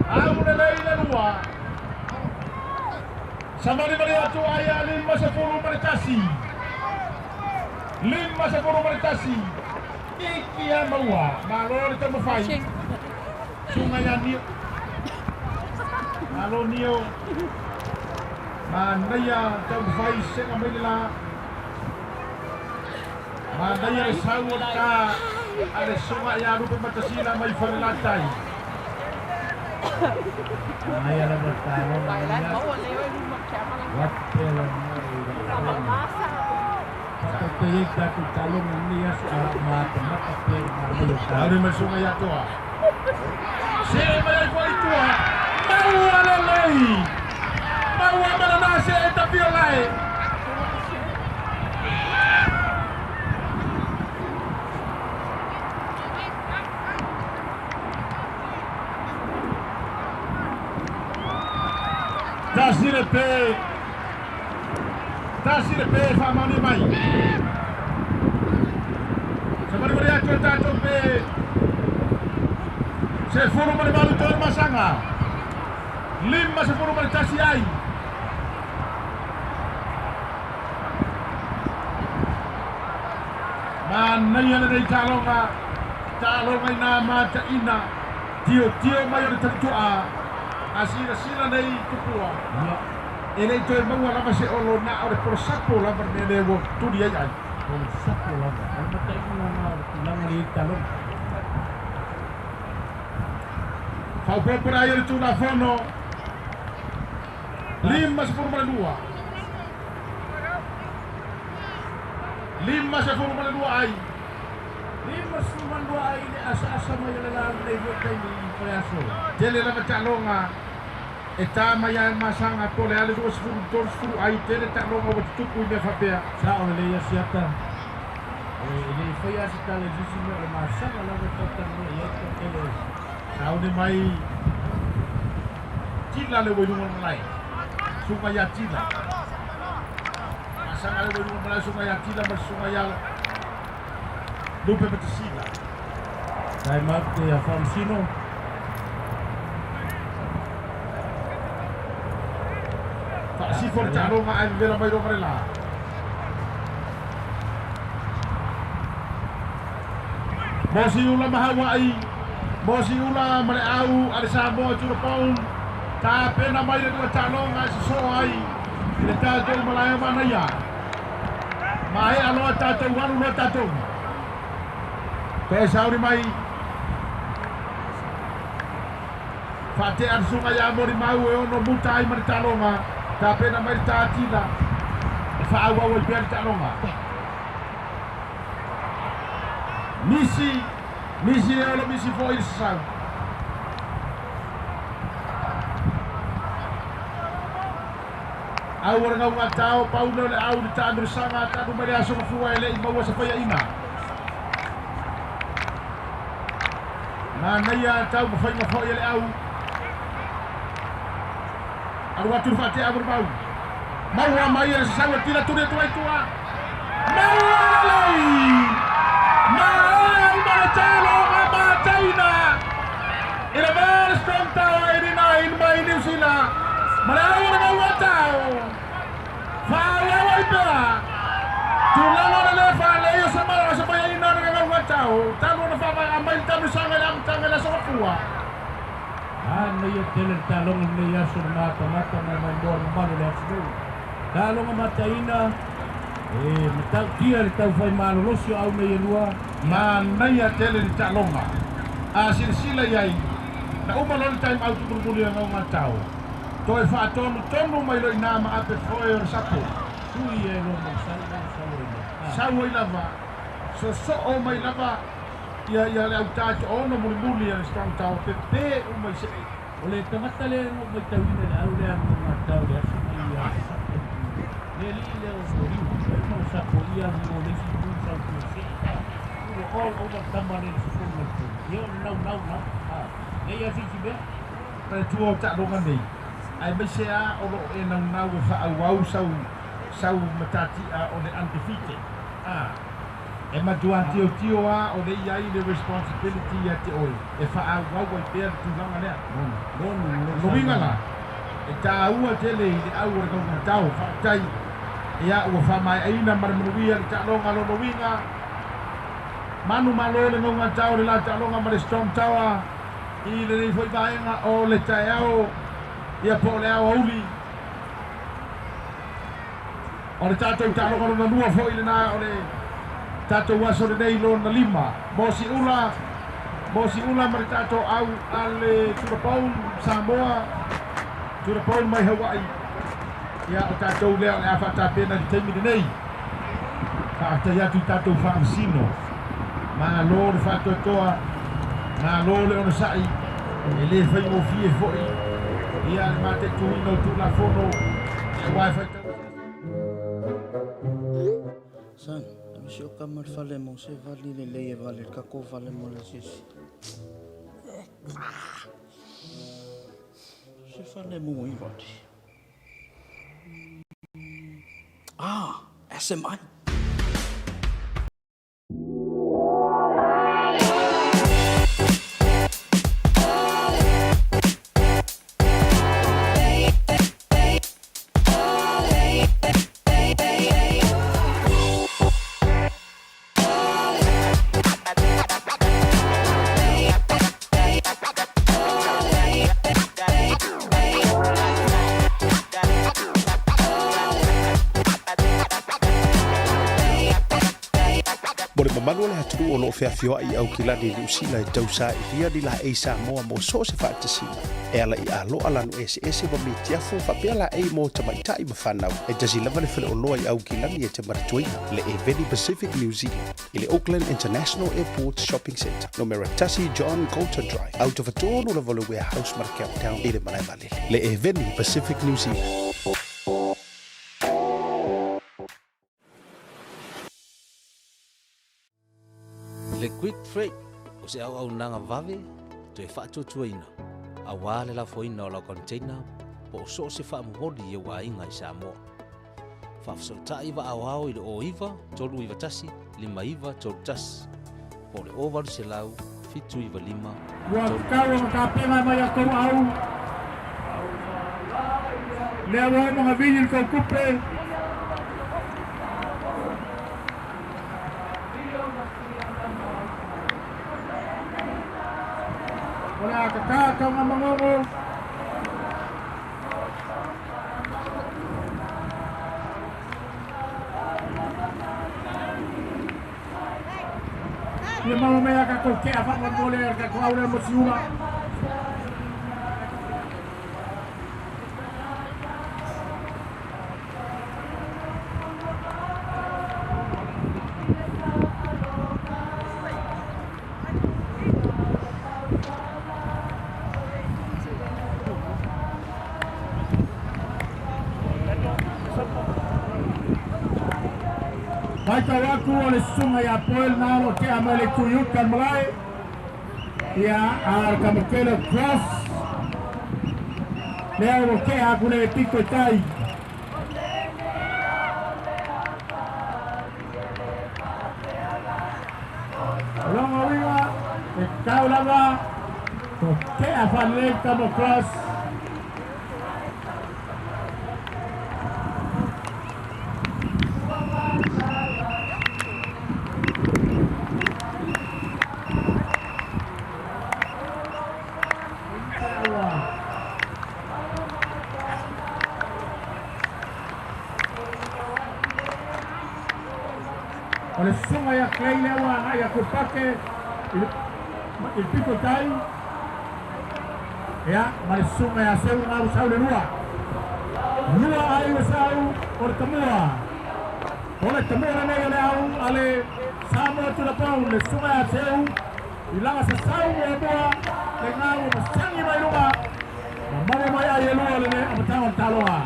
Au lelei le lua. Savalivali atu ai a 51. 51. Iki a maua. Malo le taumafai. Suga ia Nio. Malo Nio. Manaia taumafai sega mai le la. Manaia le sau o le ta a le suga ia Lupe Matasila mai Falelatai. Manaia lava le taloga lenei aso. Atu pea lau malo i lau Afioga. Faatautai ai le tatou taloga i lenei aso a o matamata pea i le manaia o Sauni taloga. mai le suga ia Toa. See mai ai foi i tua. Maua lelei. Maua ma lana see tafio lae. Tasi le pe. Tasi le pe faamaonia mai. Savalivali atu e tatou pe 18 toe masaga. 51 ai. Manaia lenei taaloga, taaloga i nā mataina, tiotio mai o le talitoa, a silasila nei tupua, e le i toe maua lava se olo na o le polosapo lava le mea lea ua tuli ai ai. Polosapo lava, o le mataiga lena o le tulaga lea i le taaloga. Faaopoopo ai o le Tulafono 52. 52 ai. 52 ai le asaasa mai o le la lenei foi taimi i Faleaso. Tele lava taaloga. E tā mai lava i le masaga po o le a le 20 i le 30 ai tele taaloga ua tutupu i mea faapea. Sao lelei Asiata, e le i faia lava se tala i se isi mea o le masaga lava e talatalanoa i ai le toatele o. Sauni mai Tila le ua i luga o le malae, susuga ia Tila. Masaga le ua i luga o le malae, susuga ia Tila ma le susuga ia Lupe Matasila. Time out ia Faamasino. Faasifo le taaloga ae vevela mai loa ma le la. Mosiula ma Hawaii, Mosiula ma le au a le Samoa Tulapaun, tapena mai le lua taaloga e sosoo ai i le tatou malae o Manaia. Maea loa tatou alu loa tatou. Toe sauni mai faatea le susuga ia Molimau e ono muta ai ma le taaloga, tapena mai le tatila e faaauau ai pea le taaloga. Misi, misi e olo misi foi le sasau. Au o le gaugatao, pau lea o le au i le taamilosaga talu mai le aso Gafua e le i maua se faiaina. Manaia taumafaiga foi a le au. Alu atu le faatea molimau. Maua mai e le sasau e tila tuli atu ai tua. Maua lelei! Maea uma le taloga mataina i le va o le Strong Tower 89 mai Niu Sila ma le au o le gauatao. Faaauau ai pea tulaga o le le faalei o se mala o se maiaina o le gauatao talu ona faavaea mai le taamilosaga i le amataga i le Aso Gafua. Manaia tele le taaloga i lenei aso le matamata ma le maimoa mamalu o le atunuu. Taaloga mataina e matautia le taufai malolosi o au nei e lua. Manaia tele le taaloga. A silasila i ai, na uma loa le time out mulimuli o Gaugatao, toe faatonutonu mai loa i ina ma ape foe o le sapo. Sui e loa mau sau mau sau ai lava. Sau ai lava, sosoo mai lava ia ia le au taitoono mulimuli a le Strong Tower, pepe uma i see. O le tagata lea na ou matauina i le au lea na gatao i le aso nei ia Sapo, le alii lea o Moriu, e mau sapo ia mo le isi itu sau tua see, ua all over tama le 13, ia o le naunau na, leai lava se isi mea. Manatua o taaloga nei, aemaise lava o lo o e naunau e faaauau sau sau matatia o le undefeated, a e matua tiotio lava o le i ai le responsibility ia te oe e faaauau ai pea le tulaga lea. Lona uiga la, e taua tele i le au o le gaugatao. Faafetai ia ua faamaeaina ma le manuia le taaloga. Lona uiga, manu malo le gaugatao le la taaloga ma le Strong Tower i lenei foi vaega o le taeao ia po o le aoauli. O le tatou taaloga lona lua foi lena o le tatou aso lenei lona lima. Mo Siula, mo Siula ma le tatou au a le Tulapaun Samoa, Tulapaun mai Hawaii. Ia o tatou lea o le a faatapena i le taimi lenei. Faafetai atu i tatou faamasino. Malo le faatoatoa, malo le onosai, e le faigofie foi ia le mataituina o Tulafono aua e faitau. Son, ave si o kama le fale mo se vali lelei e vale le kako vale mo le asiasi. Se fale mo i vali. Ah, SMI. mamalu o le atunuu o loo feafioai i Aukilani i Niu Sila e tausaailia ni laei Samoa mo so o se faatasiga e ala i aloa lanu eseese ma mitiafu faapea laei mo tamaitai ma fanau. E tasi lava le faleoloa i Aukilani e te manatuaina, le Eveni Pacific New Zealand i le Auckland International Airport Shopping Centre, numera 1 John Coulter Drive, autofatonu lava o le Warehouse ma le Countdown i le malae vaalele. Le Eveni Pacific New Zealand. Le Quick Freight o se auaunaga vave toe faatuatuaina auā le lafoina o lau container po o so o se faamomoli i ou aiga i Samoa. Faafesootai vaaoao i le 09 391 5931 po o le 0800 795 Ua tatau ona tapena mai a tou au. Lea ua uma ona vili le tou tupe. O le a tatā taugamagogo. Ia maua mai a tatou tea faamolemole a le tatou au lea mo Siula. Matau atu o le susuga ia Poe lena o lo o tea mai le itu i uta i le malae. Ia, a o le tamatele o Cross. Lea ua tea atu le pito i tai. O lona uiga, e tatau lava ko tea faalelei tama Cross. O le susuga ia Clay lea ua agai atu e Pake i le pito tai. Ia, ma le susuga ia Seu lena ua sau le lua. Lua ai ua sau o le tamua. O le tamua lenei o le au a le Samoa Tulapau, le susuga ia Seu i laga sasau muamua le gau ua masagi mai luga ma maua mai ai e lua lenei amataga o le taloga.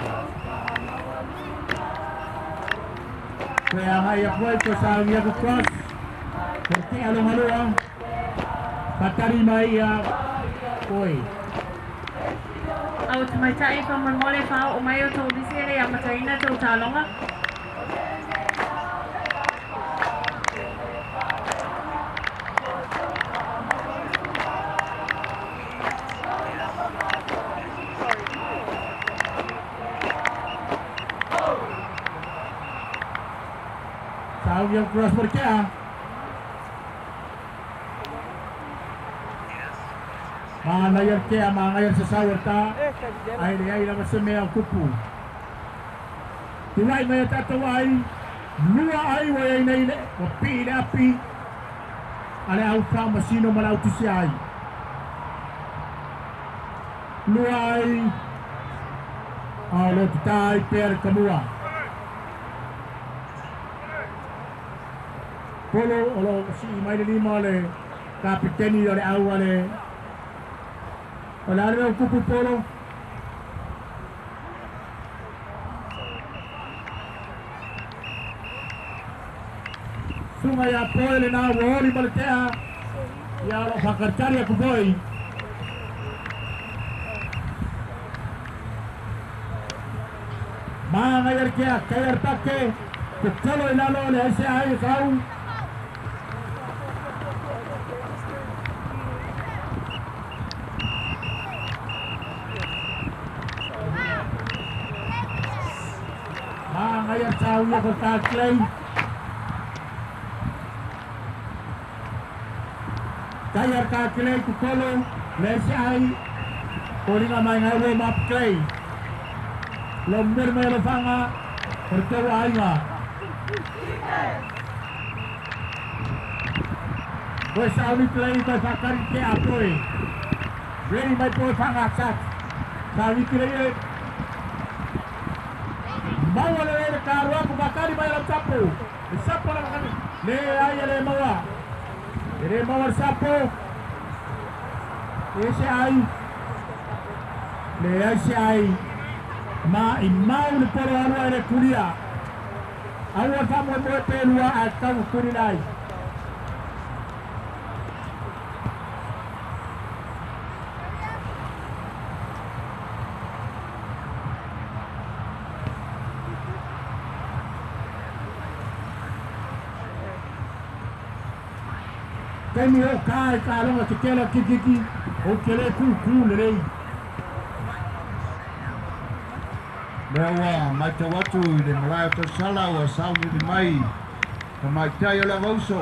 Toe agai atu ai toe sauni atu cross. Toe tea lona lua. Fatali mai ia Poi. Au tamaitai faamolemole faaoo mai outou lisi e le amataina tou taaloga. Sauni atu cross mo le tea. Manaia le tea, manaia le sasau o le ta, ae leai lava se mea o tupu. Tulai mai o tatou ai, lua ai ua iai nei le, ua pii le api a le au faamasino ma le au tusi ai. Lua ai, a o lo tata ai pea le tamua. Polo o lo sii mai le lima o le kapiteni o le au a le o le a le mea ua tupu Polo? Susuga ia Poe lena ua oli ma le tea ia o lo o faatalitali atu foi. Manaia le tea, taia le pake, tatalo i lalo le aise ai e kau. Manaia tau ia ko tā Clay. Taia tā Clay kukolo, le aise ai, koringa mai ngai warm up Clay. Lo momoli mai alofaga o le tou aiga. Toe sauni telei toe whakari te a toe. Ready mai poe whangasat. Sauni telei e. Maua le le karua ku whakari mai lau sapo. Le sapo la whakari. Le ai e le maua. E le maua le sapo. E se ai. Le ai se ai. Ma i mau le poro alua e le kuria. Aua whamwe moe pelua a tau kuri lai. Taimi o ka e ka longa te kela kikiki o ke le ku ku le rei. Lea ua matau atu i le malae o Tausala ua sauniuni mai tamaitai o le Avauso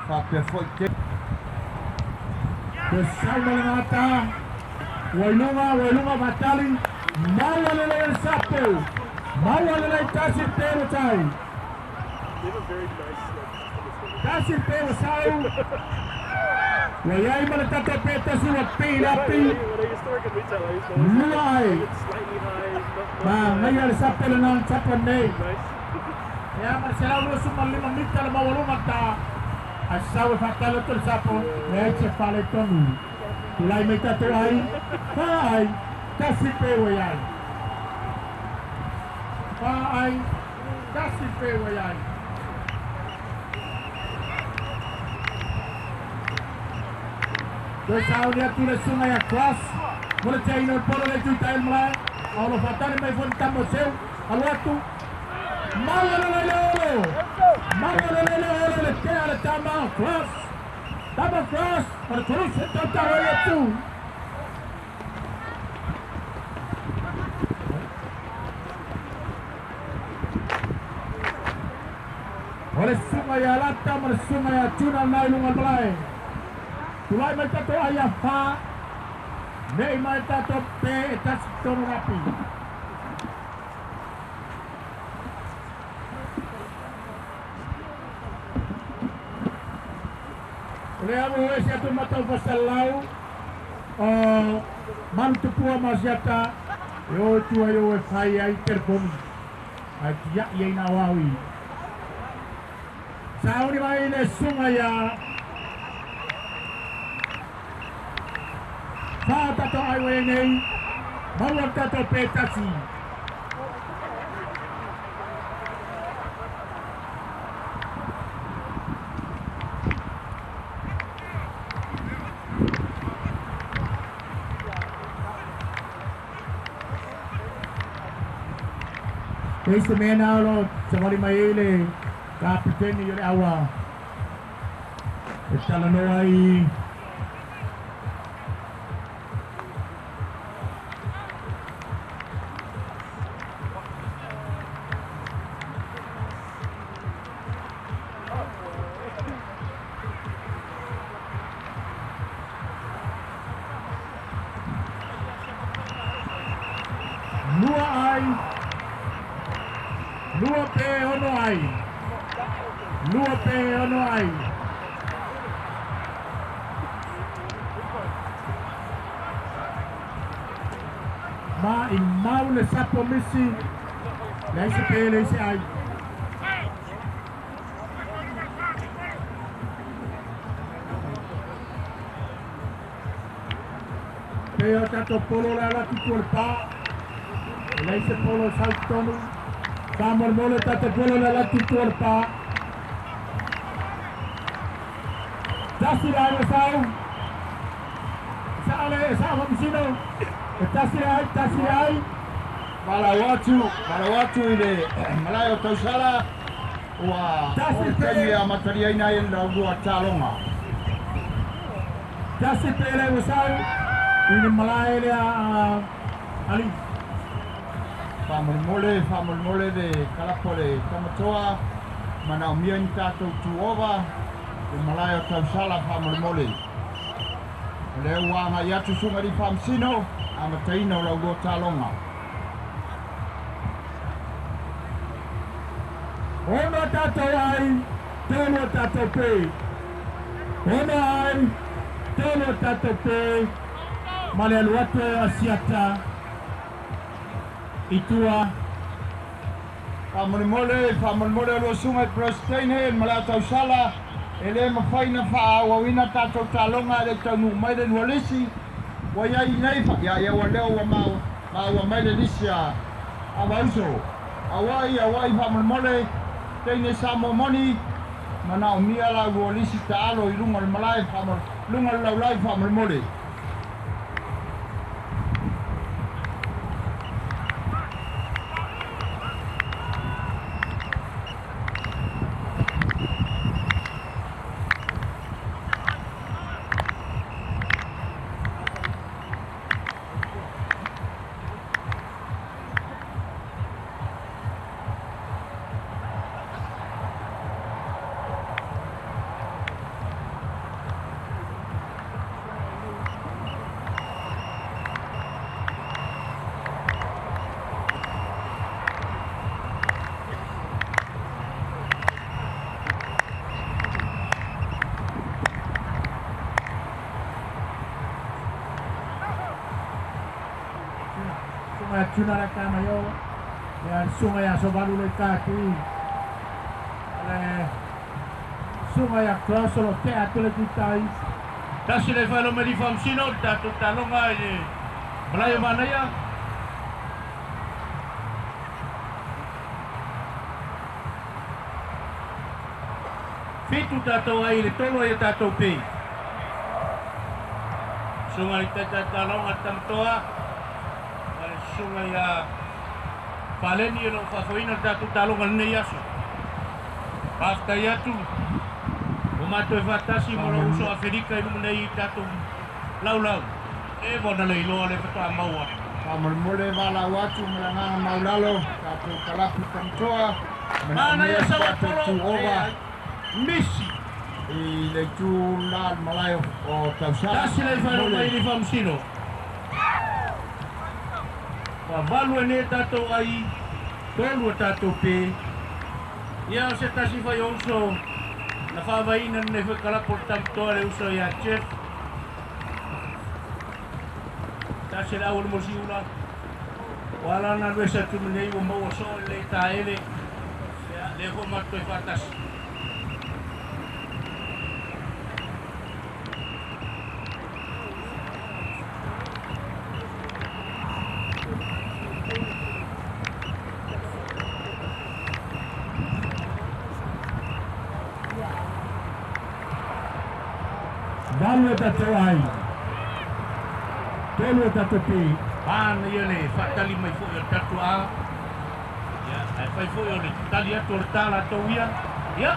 faapea foi te. Toe sau mai le gata, ua i luga, ua i luga Vatali, maua lelei e le sapo, maua lelei tasi le pe ua tau. Tasi le pe ua sau, ua i ai ma le tatou pe tasi ua pei lapi, lua ai. Ma ngaia le sapo le nang sapo nei. Ia ma le 125 mita le maualuga ta. Ae sau e faatali atu le sapo, leai se faaletonu. Tulai mai tatou ai, fa ai, tasi pe ua i ai. Fa ai, tasi pe ua i ai. Toe sauni atu le susuga ia Cross mo le tiaina o le polo le itu i tai o le malae. A o lo faatali mai foi le tama o Seu, alu atu. Maua lelei le olo! Maua lelei le olo le tea le tama o Cross. Tama Cross, o le Cross e tautau ai atu. O le susuga ia Lata ma le susuga ia Tuna lena i luga o le malae. Tulai mai tatou ai ia fa, nei mai tatou pe e tasi tonu rapi. O lea ua ese atu matau fasalau o Manutupua ma Asiata e o i tua i o e fai ai telefoni ae tiai ai na o au i sauni mai le susuga ia Fa tatou ai ua i ai nei, maua le tatou pe tasi. E se mea na o lo savali mai ai le kapiteni o le aua e talanoa ai. Lua ai, lua pe ono ai, lua pe ono ai. Ma i mau le sapo misi, leai se pe leai se ai. Pe o tatou polo le ala atu tua le pa. E leai se polo sau totonu. Faamolemole tatou polo le ala atu tua le pa. Tasi le ai ua sau. Sao le sao faamasino. E tasi le ai, tasi le ai. Valaau atu, valaau atu i le malae o Tausala ua Tasi oo le pe. taimi e amataliaina ai le laulua taaloga. Tasi pe le ua sau i le malae lea a Ali. Faamolemole, faamolemole le kalapo le tamatoa, manaomia ni tatou tuova, le malae o Tausala faamolemole. O lea ua agai atu susuga i faamasino, amataina o laulua taaloga. Ono tatou ai, tolu o tatou pe. Ono ai, tolu o tatou pē, ma le alu atu ai o Asiata i tua. Faamolemole, faamolemole o lua susuga i Peresetene ma le au tausala, e le mafai ona faaauauina tatou taaloga e le i taunuu mai le lua lisi ua i ai nei fa, ia, ia ua leo ua maua mai le lisi a Avauso. Auai, auai faamolemole, teine Samoa moni, manaomia la lua lisi taalo i luga o le malae faamole, luga o le laulau faamolemole. Sunga tuna le kama yo. Ia sunga ia sovalu le tatu. Le sunga ia cross o te atu le tutai. Tasi le whaelo me rifa amsino, tatou taloga i le malae o Manaia. Fitu tatou ai i le tolu ai o tatou pei. Sunga i tata taloga tamatoa, ma le sunga ia Paleni e loo faafoeina le tatou taloga lenei aso. Faafetai atu ua matou e faatasi ma lou uso Afelika i luma nei i tatou laulau. E ua na le iloa le faatoa maua. Faamolemole valaau atu ma le agaga maulalo, tatou kalapu tamatoa, Manaia manaomia sau e tatou polo, tu e ova ai, misi. i le itu la le malae o Tausala. Tasi le whaero mai Faamolemole. le whamsino. Wa valu e ne tatou ai, tolu o tatou pe. Ia o se tasi whai o uso, na whaavaina nei whai kalapo le tamatoa le uso ia Jeff. Tasi le au o le mosi ula. Wa la na lue sa tumu nei ua maua so le taele. Ia, le fo matoi whatasi. Valu e tatou ai. Tolu e tatou pē. Mana ia le whaatali mai foi o le tatu a. Ia, ai fai foi o le tali atu o le tala tou ia. Ia.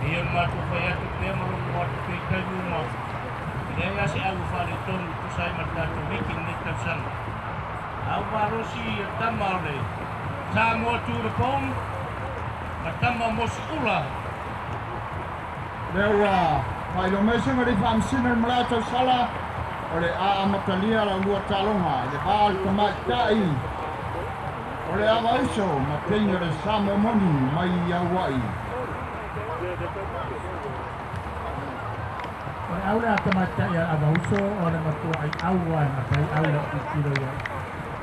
Ia matou fai atu pea ma logo atu pe tai uma. Leai a se au whaale tonu tusa ai ma le tatou wiki nei tausaga. Au malosi ia tama o le Samoa to the bone, ma tama mo ula. Lea ua faailoa mai susuga i le Faamasino i le malae o Tausala, o le a amatalia lau lua taaloga i le va o le tamaitai o le Avauso ma teine o le Samoa moni mai i Auai. O le au le atamaitai a Avauso o le matua ai au ai matai au le titilo ia.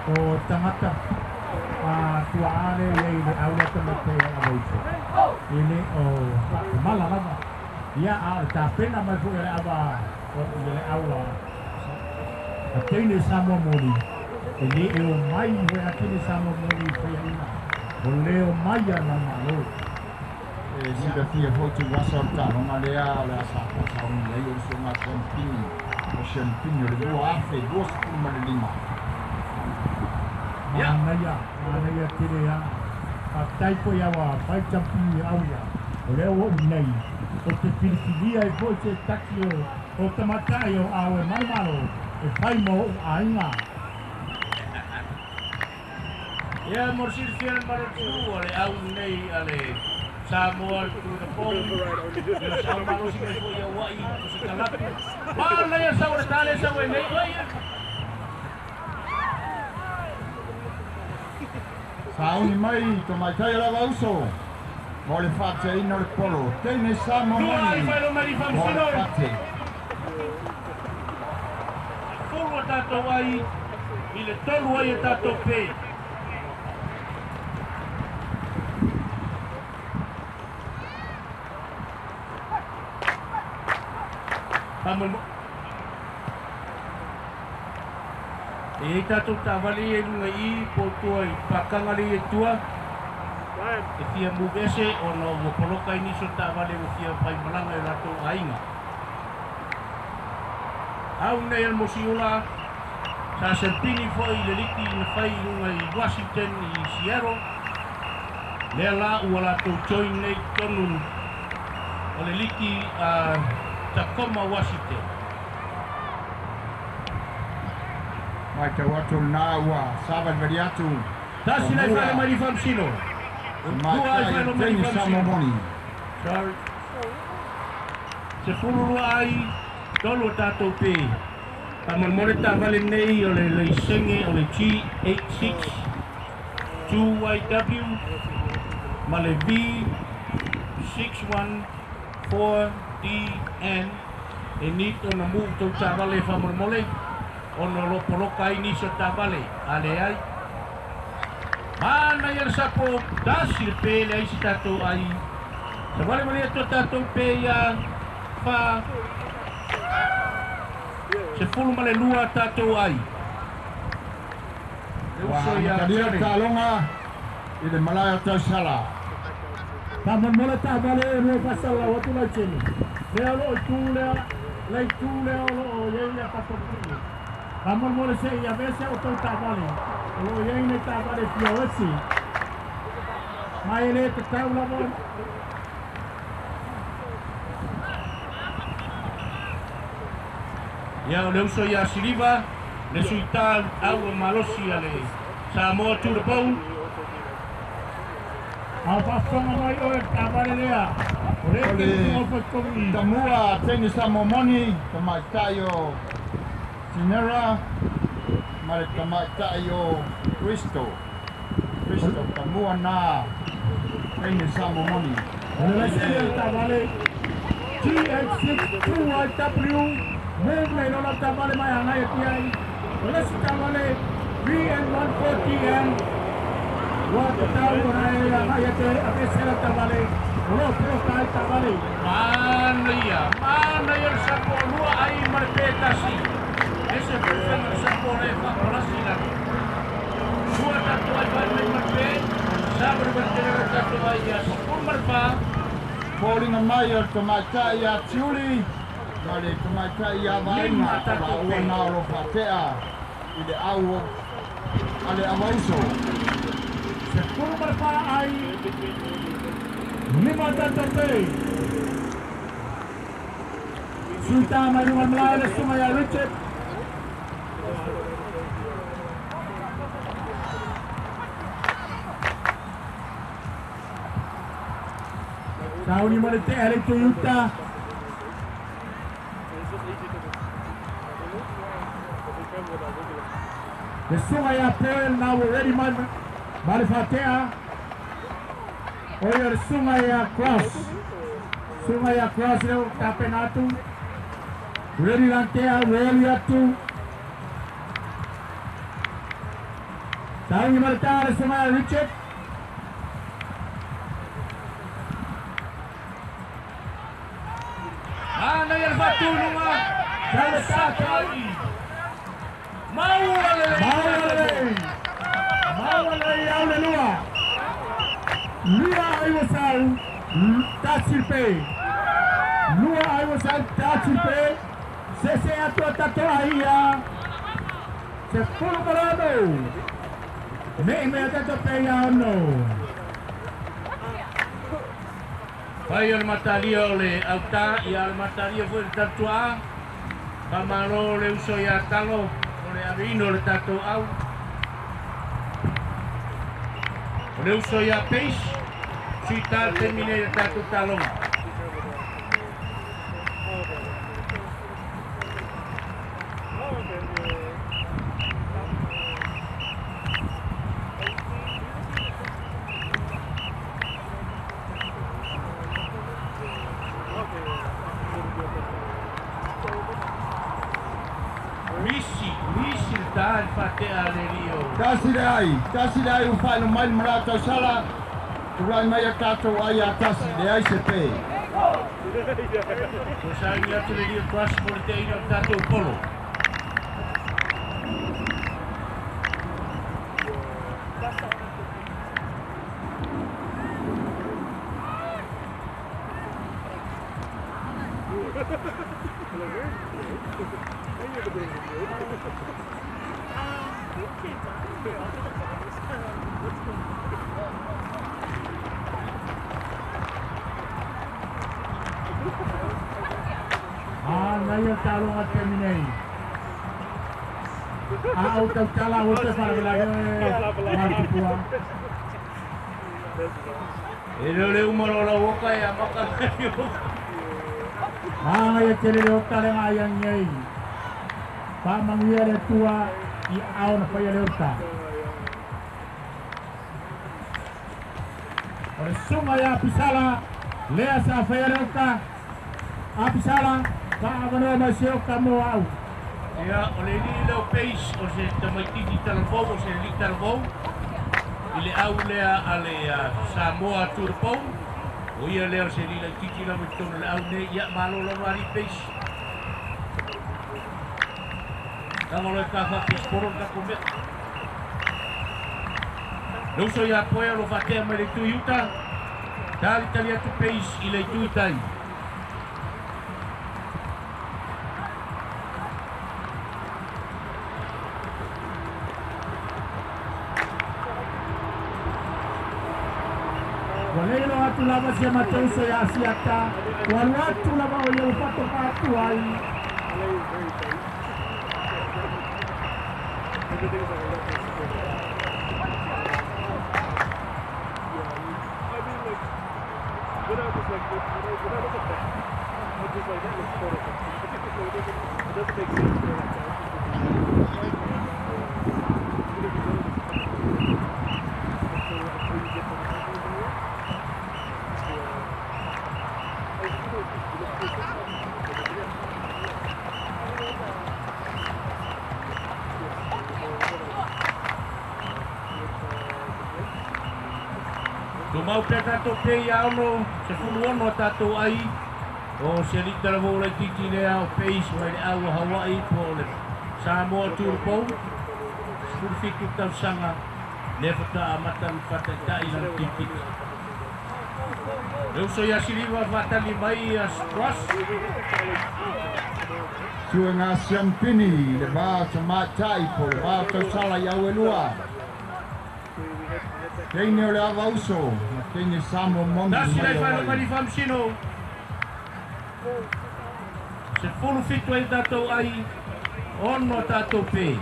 O tangata a tua ale ia i le au le atamaitai a Avauso. Ele o mala lava. Ia a o le tapena mai foi le ava o le au a a teine Samoa moni. E le e o mai foi a teine Samoa moni i whai ina. O leo mai a na malo. E silafia foi tuuasa o le taaloga lea o le a sa sauni ai o le susuga Sean Pini o Sean Pini o le 2025. Ia. Manaia, manaia tele a. Faafetai foi aua fai champi au ia. O lea ua ou nei. O te filifilia e foi se taki o tamatai o au e malomalo. E fai mo ou aiga. Ia mo silafia le malotu o le au nei a le Samoa to the bone. Ia sa malosi mai foi ia wai o se kalapu. Manaia sau le tale sau e nei. Oi, Sauni mai tamaitai o le Avauso. Mo le faateaina o le polo. Teine Samoa Lua ai moni. failo mai Mo le faamasino. fate. 10 o tatou ai i le 3 ai e tatou pe. Faamoemo. E i tatou taavale ia i luga i i po o tua i pakaga le ia i tua. E fia move ese ona ua poloka ai nisi o taavale ua fia faimalaga i o latou aiga. Au nei o le Mosiula sa sempini foi i le liki na fai i luga i Washington i Seattle. Lea la ua latou join nei i totonu o le liki a Tacoma, Washington. Matau atu lena ua savalivali atu. 1 lai Tumua. fale mai i faamasino. 2 ai Tamaitai failo mai i Teine Samoa faamasino. moni. Sorry. 12 ai, 3 o tatou pe. Faamolemole taavale nei o le laisene o le G86 2YW ma le V614DN e need ona move tou taavale faamolemole ona o lo poloka ai nisi o taavale. A leai. Mana ia le sapo, 1 le pe le ai si tatou ai. Sa valevale atu a tatou pe ia fa 12 tatou ai. Le Ua uso ia amatalia le Johnny. taaloga i le malae o Tausala. Faamolemole taavale e lua faasalalau atu lautele. Lea o loo i tu lea, le itu lea o loo iai le tatou pule. Faamolemole se i avese o tou taavale. O loo iai nei taavale fia o esi. Ma e lē tatau lava. Ia o le uso ia Siliva, le suita au o malosi a le Samoa to the bone. A o faafofoga mai oe taavale lea. O le O ke le ofa i Tamua Teine Samoa moni, tamaitai o Sinera ma le tamaitai o Cristo. Cristo Tamua na Teine Samoa moni. O le laisene o taavale GH62YW move nei lona taavale mai agai atu ai. O le isi taavale VN14DN ua tatau ona e agai atu e avese la taavale. O loo poloka ai taavale. Mana ia, mana ia le sapo 2 ai ma le pe 1. Ese fefega le sapo le faapolasi lalo. 2 tatou ai fai mai ma le pe. Sa ma le tele tatou ai ia 14. Foliga mai o le tamaitai ia Tiuli ma le tamaitai ia Vaaiga 5 o tatou laua pe. na o lo faatea i le au a le avauso. 14 ai, 5 tatou pe. Suita mai luga le malae le suga ia Richard. Sauni ma le tea le Toyota. Le suga ia Poel na ua ready mai ma le faatea. O ia le suga ia Cross. Suga ia Cross lea ua tapena atu. Ready lantea, ready atu. Sauni ma le tea le suga ia Richard. Mana ia le faatuluga. Sa le Sapo ai. Maua le Maua lelei. Maua lelei au le lua. 2 ai ua sau, 1 pe. 2 ai ua sau, 1 pe. Sese atu a tatou ai ia. 16. Nei mea tatou pe ia 6. Fai o le matalia o le autā, ia le matalia foi le tatuā. Faamalo le uso ia talo o le aveina o le tatou au. O le uso ia Pace, suita le taimi nei le tatou taloga. Misi, misi le tā le faatea a le alii o. Tasi le ai, tasi le ai ua faailoa mai le malae o tausala, tulai mai a tatou ai ia tasi, leai se pe. Toe saini atu le alii o Cross mo le teaina o le tatou polo. Manaia le taaloga i le taimi nei. A ou tautala aua toe faalavelave oe Malututua. E le o le uma loa o lau oka e amata mai o. Manaia tele le ota le gaaiagi ai. Faamanuia le Atua i aao na faia le ota. O le susuga ia Apisala lea sa faia le ota. Apisala, faaavanoa mai se oka mo au. Ia, o le alii lea o Pace, o se tamaitiiti talavou, o se alii talavou, i le au lea a le Samoa Turupou, o ia lea o se alii laitiiti lava i totonu o le au nei, ia, malo lava alii Pace. Tago loa e ta faapisipolo le tatou mea. Le uso ia Poea o lo o faatea mai le itu i uta, talitali atu Pace i le itu i tai. Ua le iloa atu lava si a matou uso ia Asiata, ua alu atu lava o ia ua faatoka atu ai. Tumau pea tatou pea ia ono, 16 a tatou ai, o se alii talavou laitiiti lea o Pace mai le au a Hawaii po o le Samoa Turupou, 17 tausaga lea faatoa amata ona faataitai lana kirikiti. Le uso ia Siliva faatali mai ia Cross. Suega Siampini, le va o tamaitai po o le va o tausala i Auelua. Teine o le ava uso, ma teine Samoa moni Tasi mai lai faailoa Hawaii. mai le faamasino. 17 ai tatou ai, ono tatou pe.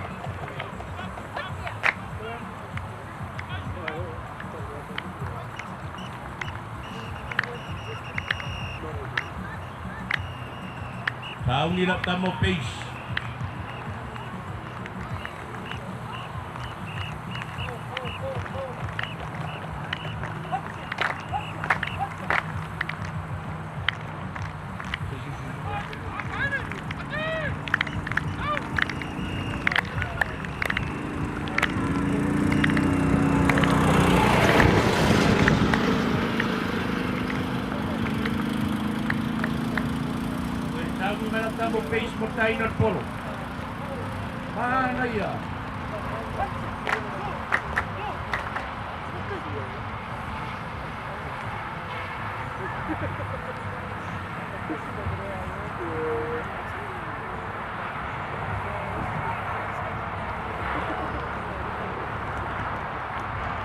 Sauni lau tama o Pace. Sauni mai lau tama o Pace mo le taina o le polo. Manaia.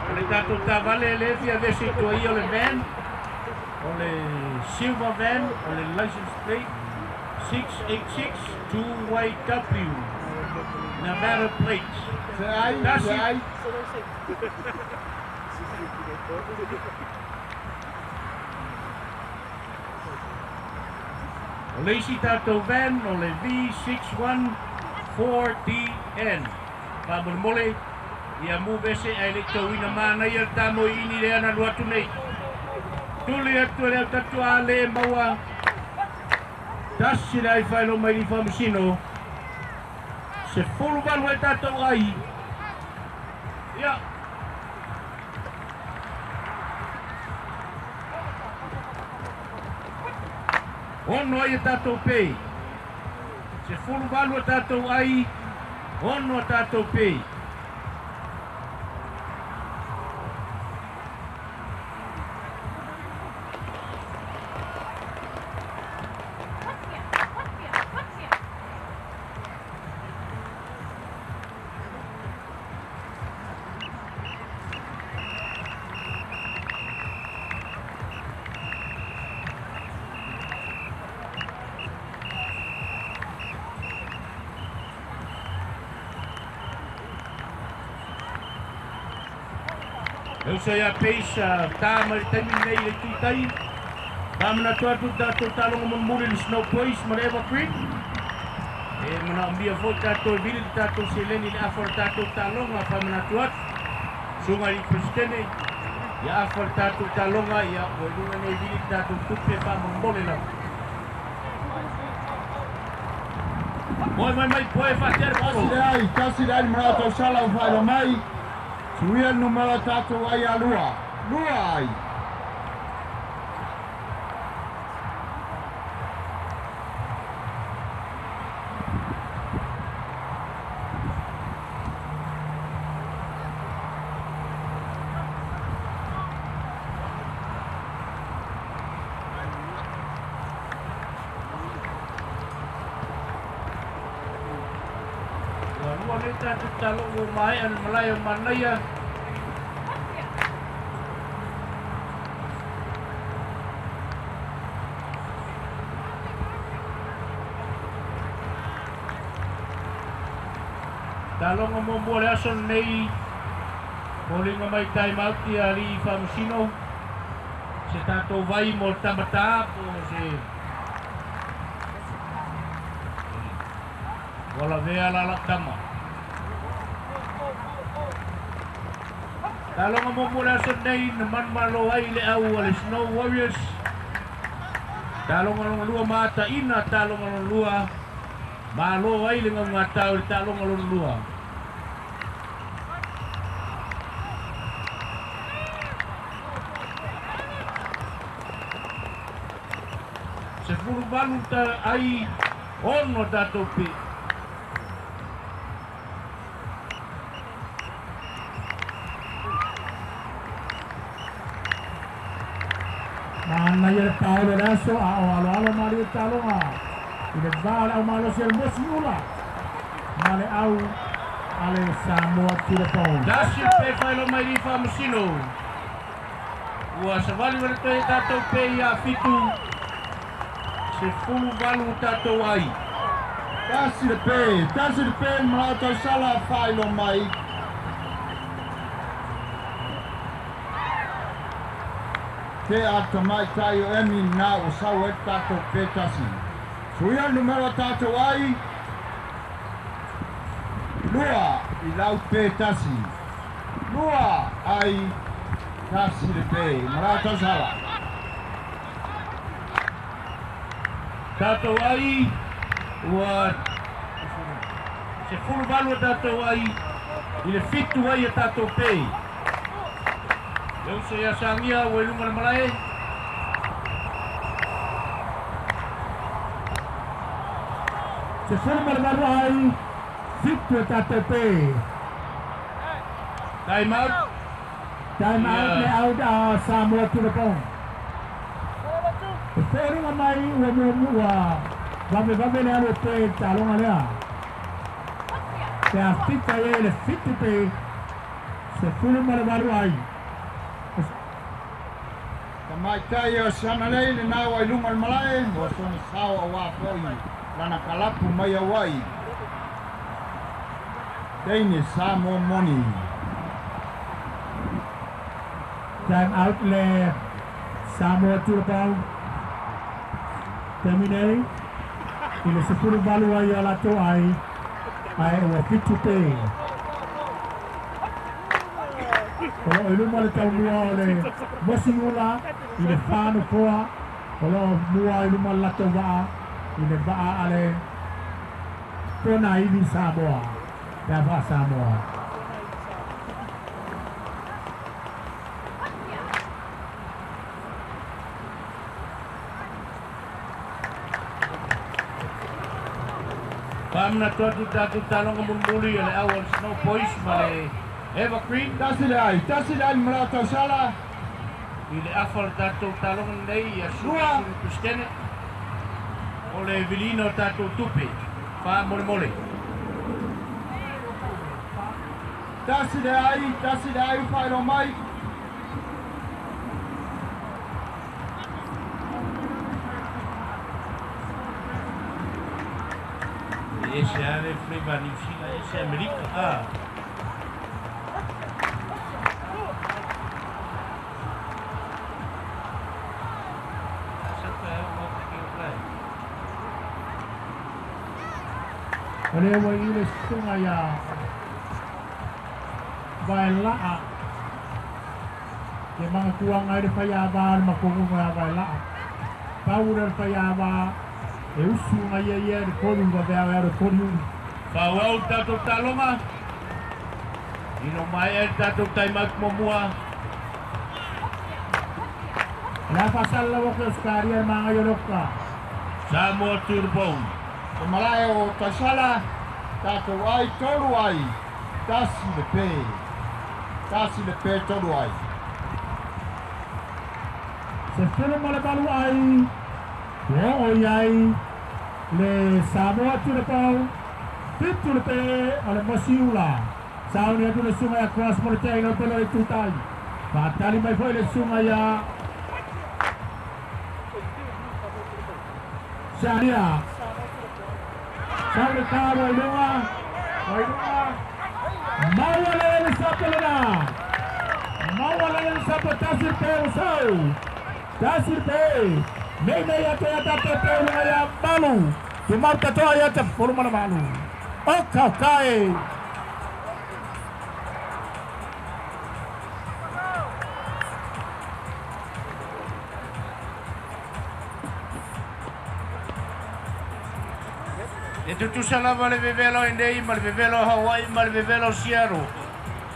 O le tatou taavale lea e fia vese i tua ia o le van, o le silver van, o le license plate 686 2YW, Nevada plate. Se ai, se Tasi. ai. O le isi tatou van o le V614DN. Faamolemole ia mu vese ae le i tauina manaia le tamoiini lea na alu atu nei. Tuli atu e le autatua le maua. Tasi le ai faailoa mai le faamasino. 18 ai tatou ai. Ia. Ono ai e tatou pei. 18 a tatou ai, ono a tatou pei. Uso ia peisa tā mai taimi nei le tuitai. Whamana tu atu tātou tālonga mulimuli le Snow Boys ma le Evergreen. E mana mia foi tātou e vili le tātou seleni le afa o le tātou tālonga whamana tu atu. Sunga i Kristene. Ia afa le tātou tālonga ia o lunga nei vili le tātou tupe whamamole lau. Moe mai mai poe whatere polo. Tasi le ai, mara tau sala o whailo mai. Suia le numera tatou ai a lua. Lua ai. Ua lua le tātou talo o mai an malai o manaia. Talonga mo mo le aso nei. Molinga mai time out ia ali whamusino. Se tātou vai mo le tamata po se Wala vea la la tama. Talonga mo mo le aso nei na manmalo ai le au a le Snow Warriors. Talonga longa lua mata ina talonga longa lua. Malo ai le ngā tau le talonga longa lua. Se furu malu ta ai ono tātou pe. Mana ia le paolo le aso, a o alo alo mali e taloga. I le vā le au malosi le mosi ula. Ma le au ale Samoa to the bone. Tasi pe whailo mai li whamusino. Ua savali wale toe tātou pe ia fitu. Se fulu valu tātou ai. Tasi le pe, tasi le pe mara tau sala whailo mai. Te ata mai tai o emi nā o sau e tātou pe tasi. Suia numero tātou ai. Lua i lau pe tasi. Lua ai tasi le pe. Mara tau sala. Tātou ai ua se fulu valu tātou ai i le fitu ai e tātou pe. Leu se ia sangia ua i lunga le malae. Se fulu ma le valu ai fitu e tātou pe. Time out. Time out le out a Samoa to the bone. E whaerunga mai ua mua mua vave vave le alo pe talonga lea. Te a fita e le fitu pe se fulu ma le valu ai. Ka mai tai o sana lei le nau ai lunga le malae, ua sona sao a wā foi lana kalapu mai a wai. Teine Samoa moni. Time out le Samoa to the ball. Terminei. I le sefulu valu ai a latou ai. Ai ua fitu pe. O loo i luma le taumua o le mosi ula i le whānu poa. O loo mua i luma le latou vaa i le vaa a le Pona ivi Samoa. Pe a faa-Samoa. Faamanatu atu tatou taloga mulimuli o le au o le Snow Boys ma le Evergreen. Tasi le ai, tasi le ai le malae o Tausala. I le afa o le tatou taloga lenei ia Lua. Susu Pesetene o le viliina o tatou tupe faamolemole. Tasi le ai, tasi le ai, faailoa mai. E ese lava le flavor a Niu Sila ese Amerika a. O lea ua i le susuga iā Vaelaa ke magatuaga ai le faiāvā o le makuaguga iā Vaelaa. Pau lea o le faiāvā e usu gaia ia i le 3 vaveao e alo e koliuli. Faaauau le tatou taloga ina ua maea le tatou taimau muamua. O le a faasalalau atu e Ausetalia e magai o le oka. Samoa to the bone. O malae o Tausala, tatou ai, tolu ai, tasi le pe. Tasi le pe, tolu ai. 18 ai, ua oo i ai le Samoa to the bone, 7 le pe o le Mosiula. Sauni atu le susuga ia Cross mo le teaina o le pele o le itutai. Faatali mai foi le susuga iā Salia. Sau le talo i luga, o i luga. Maua le le sapo lena. Maua le le sapo tasi le pe o sau. Tasi le pe. Nei nei atu ia tatou pe o luga ia malu. Tumau tatoa ia te 18. O kaukae. E tutusa lava le vevelo i nei ma le vevelo o Hawaii ma le vevelo o Seattle.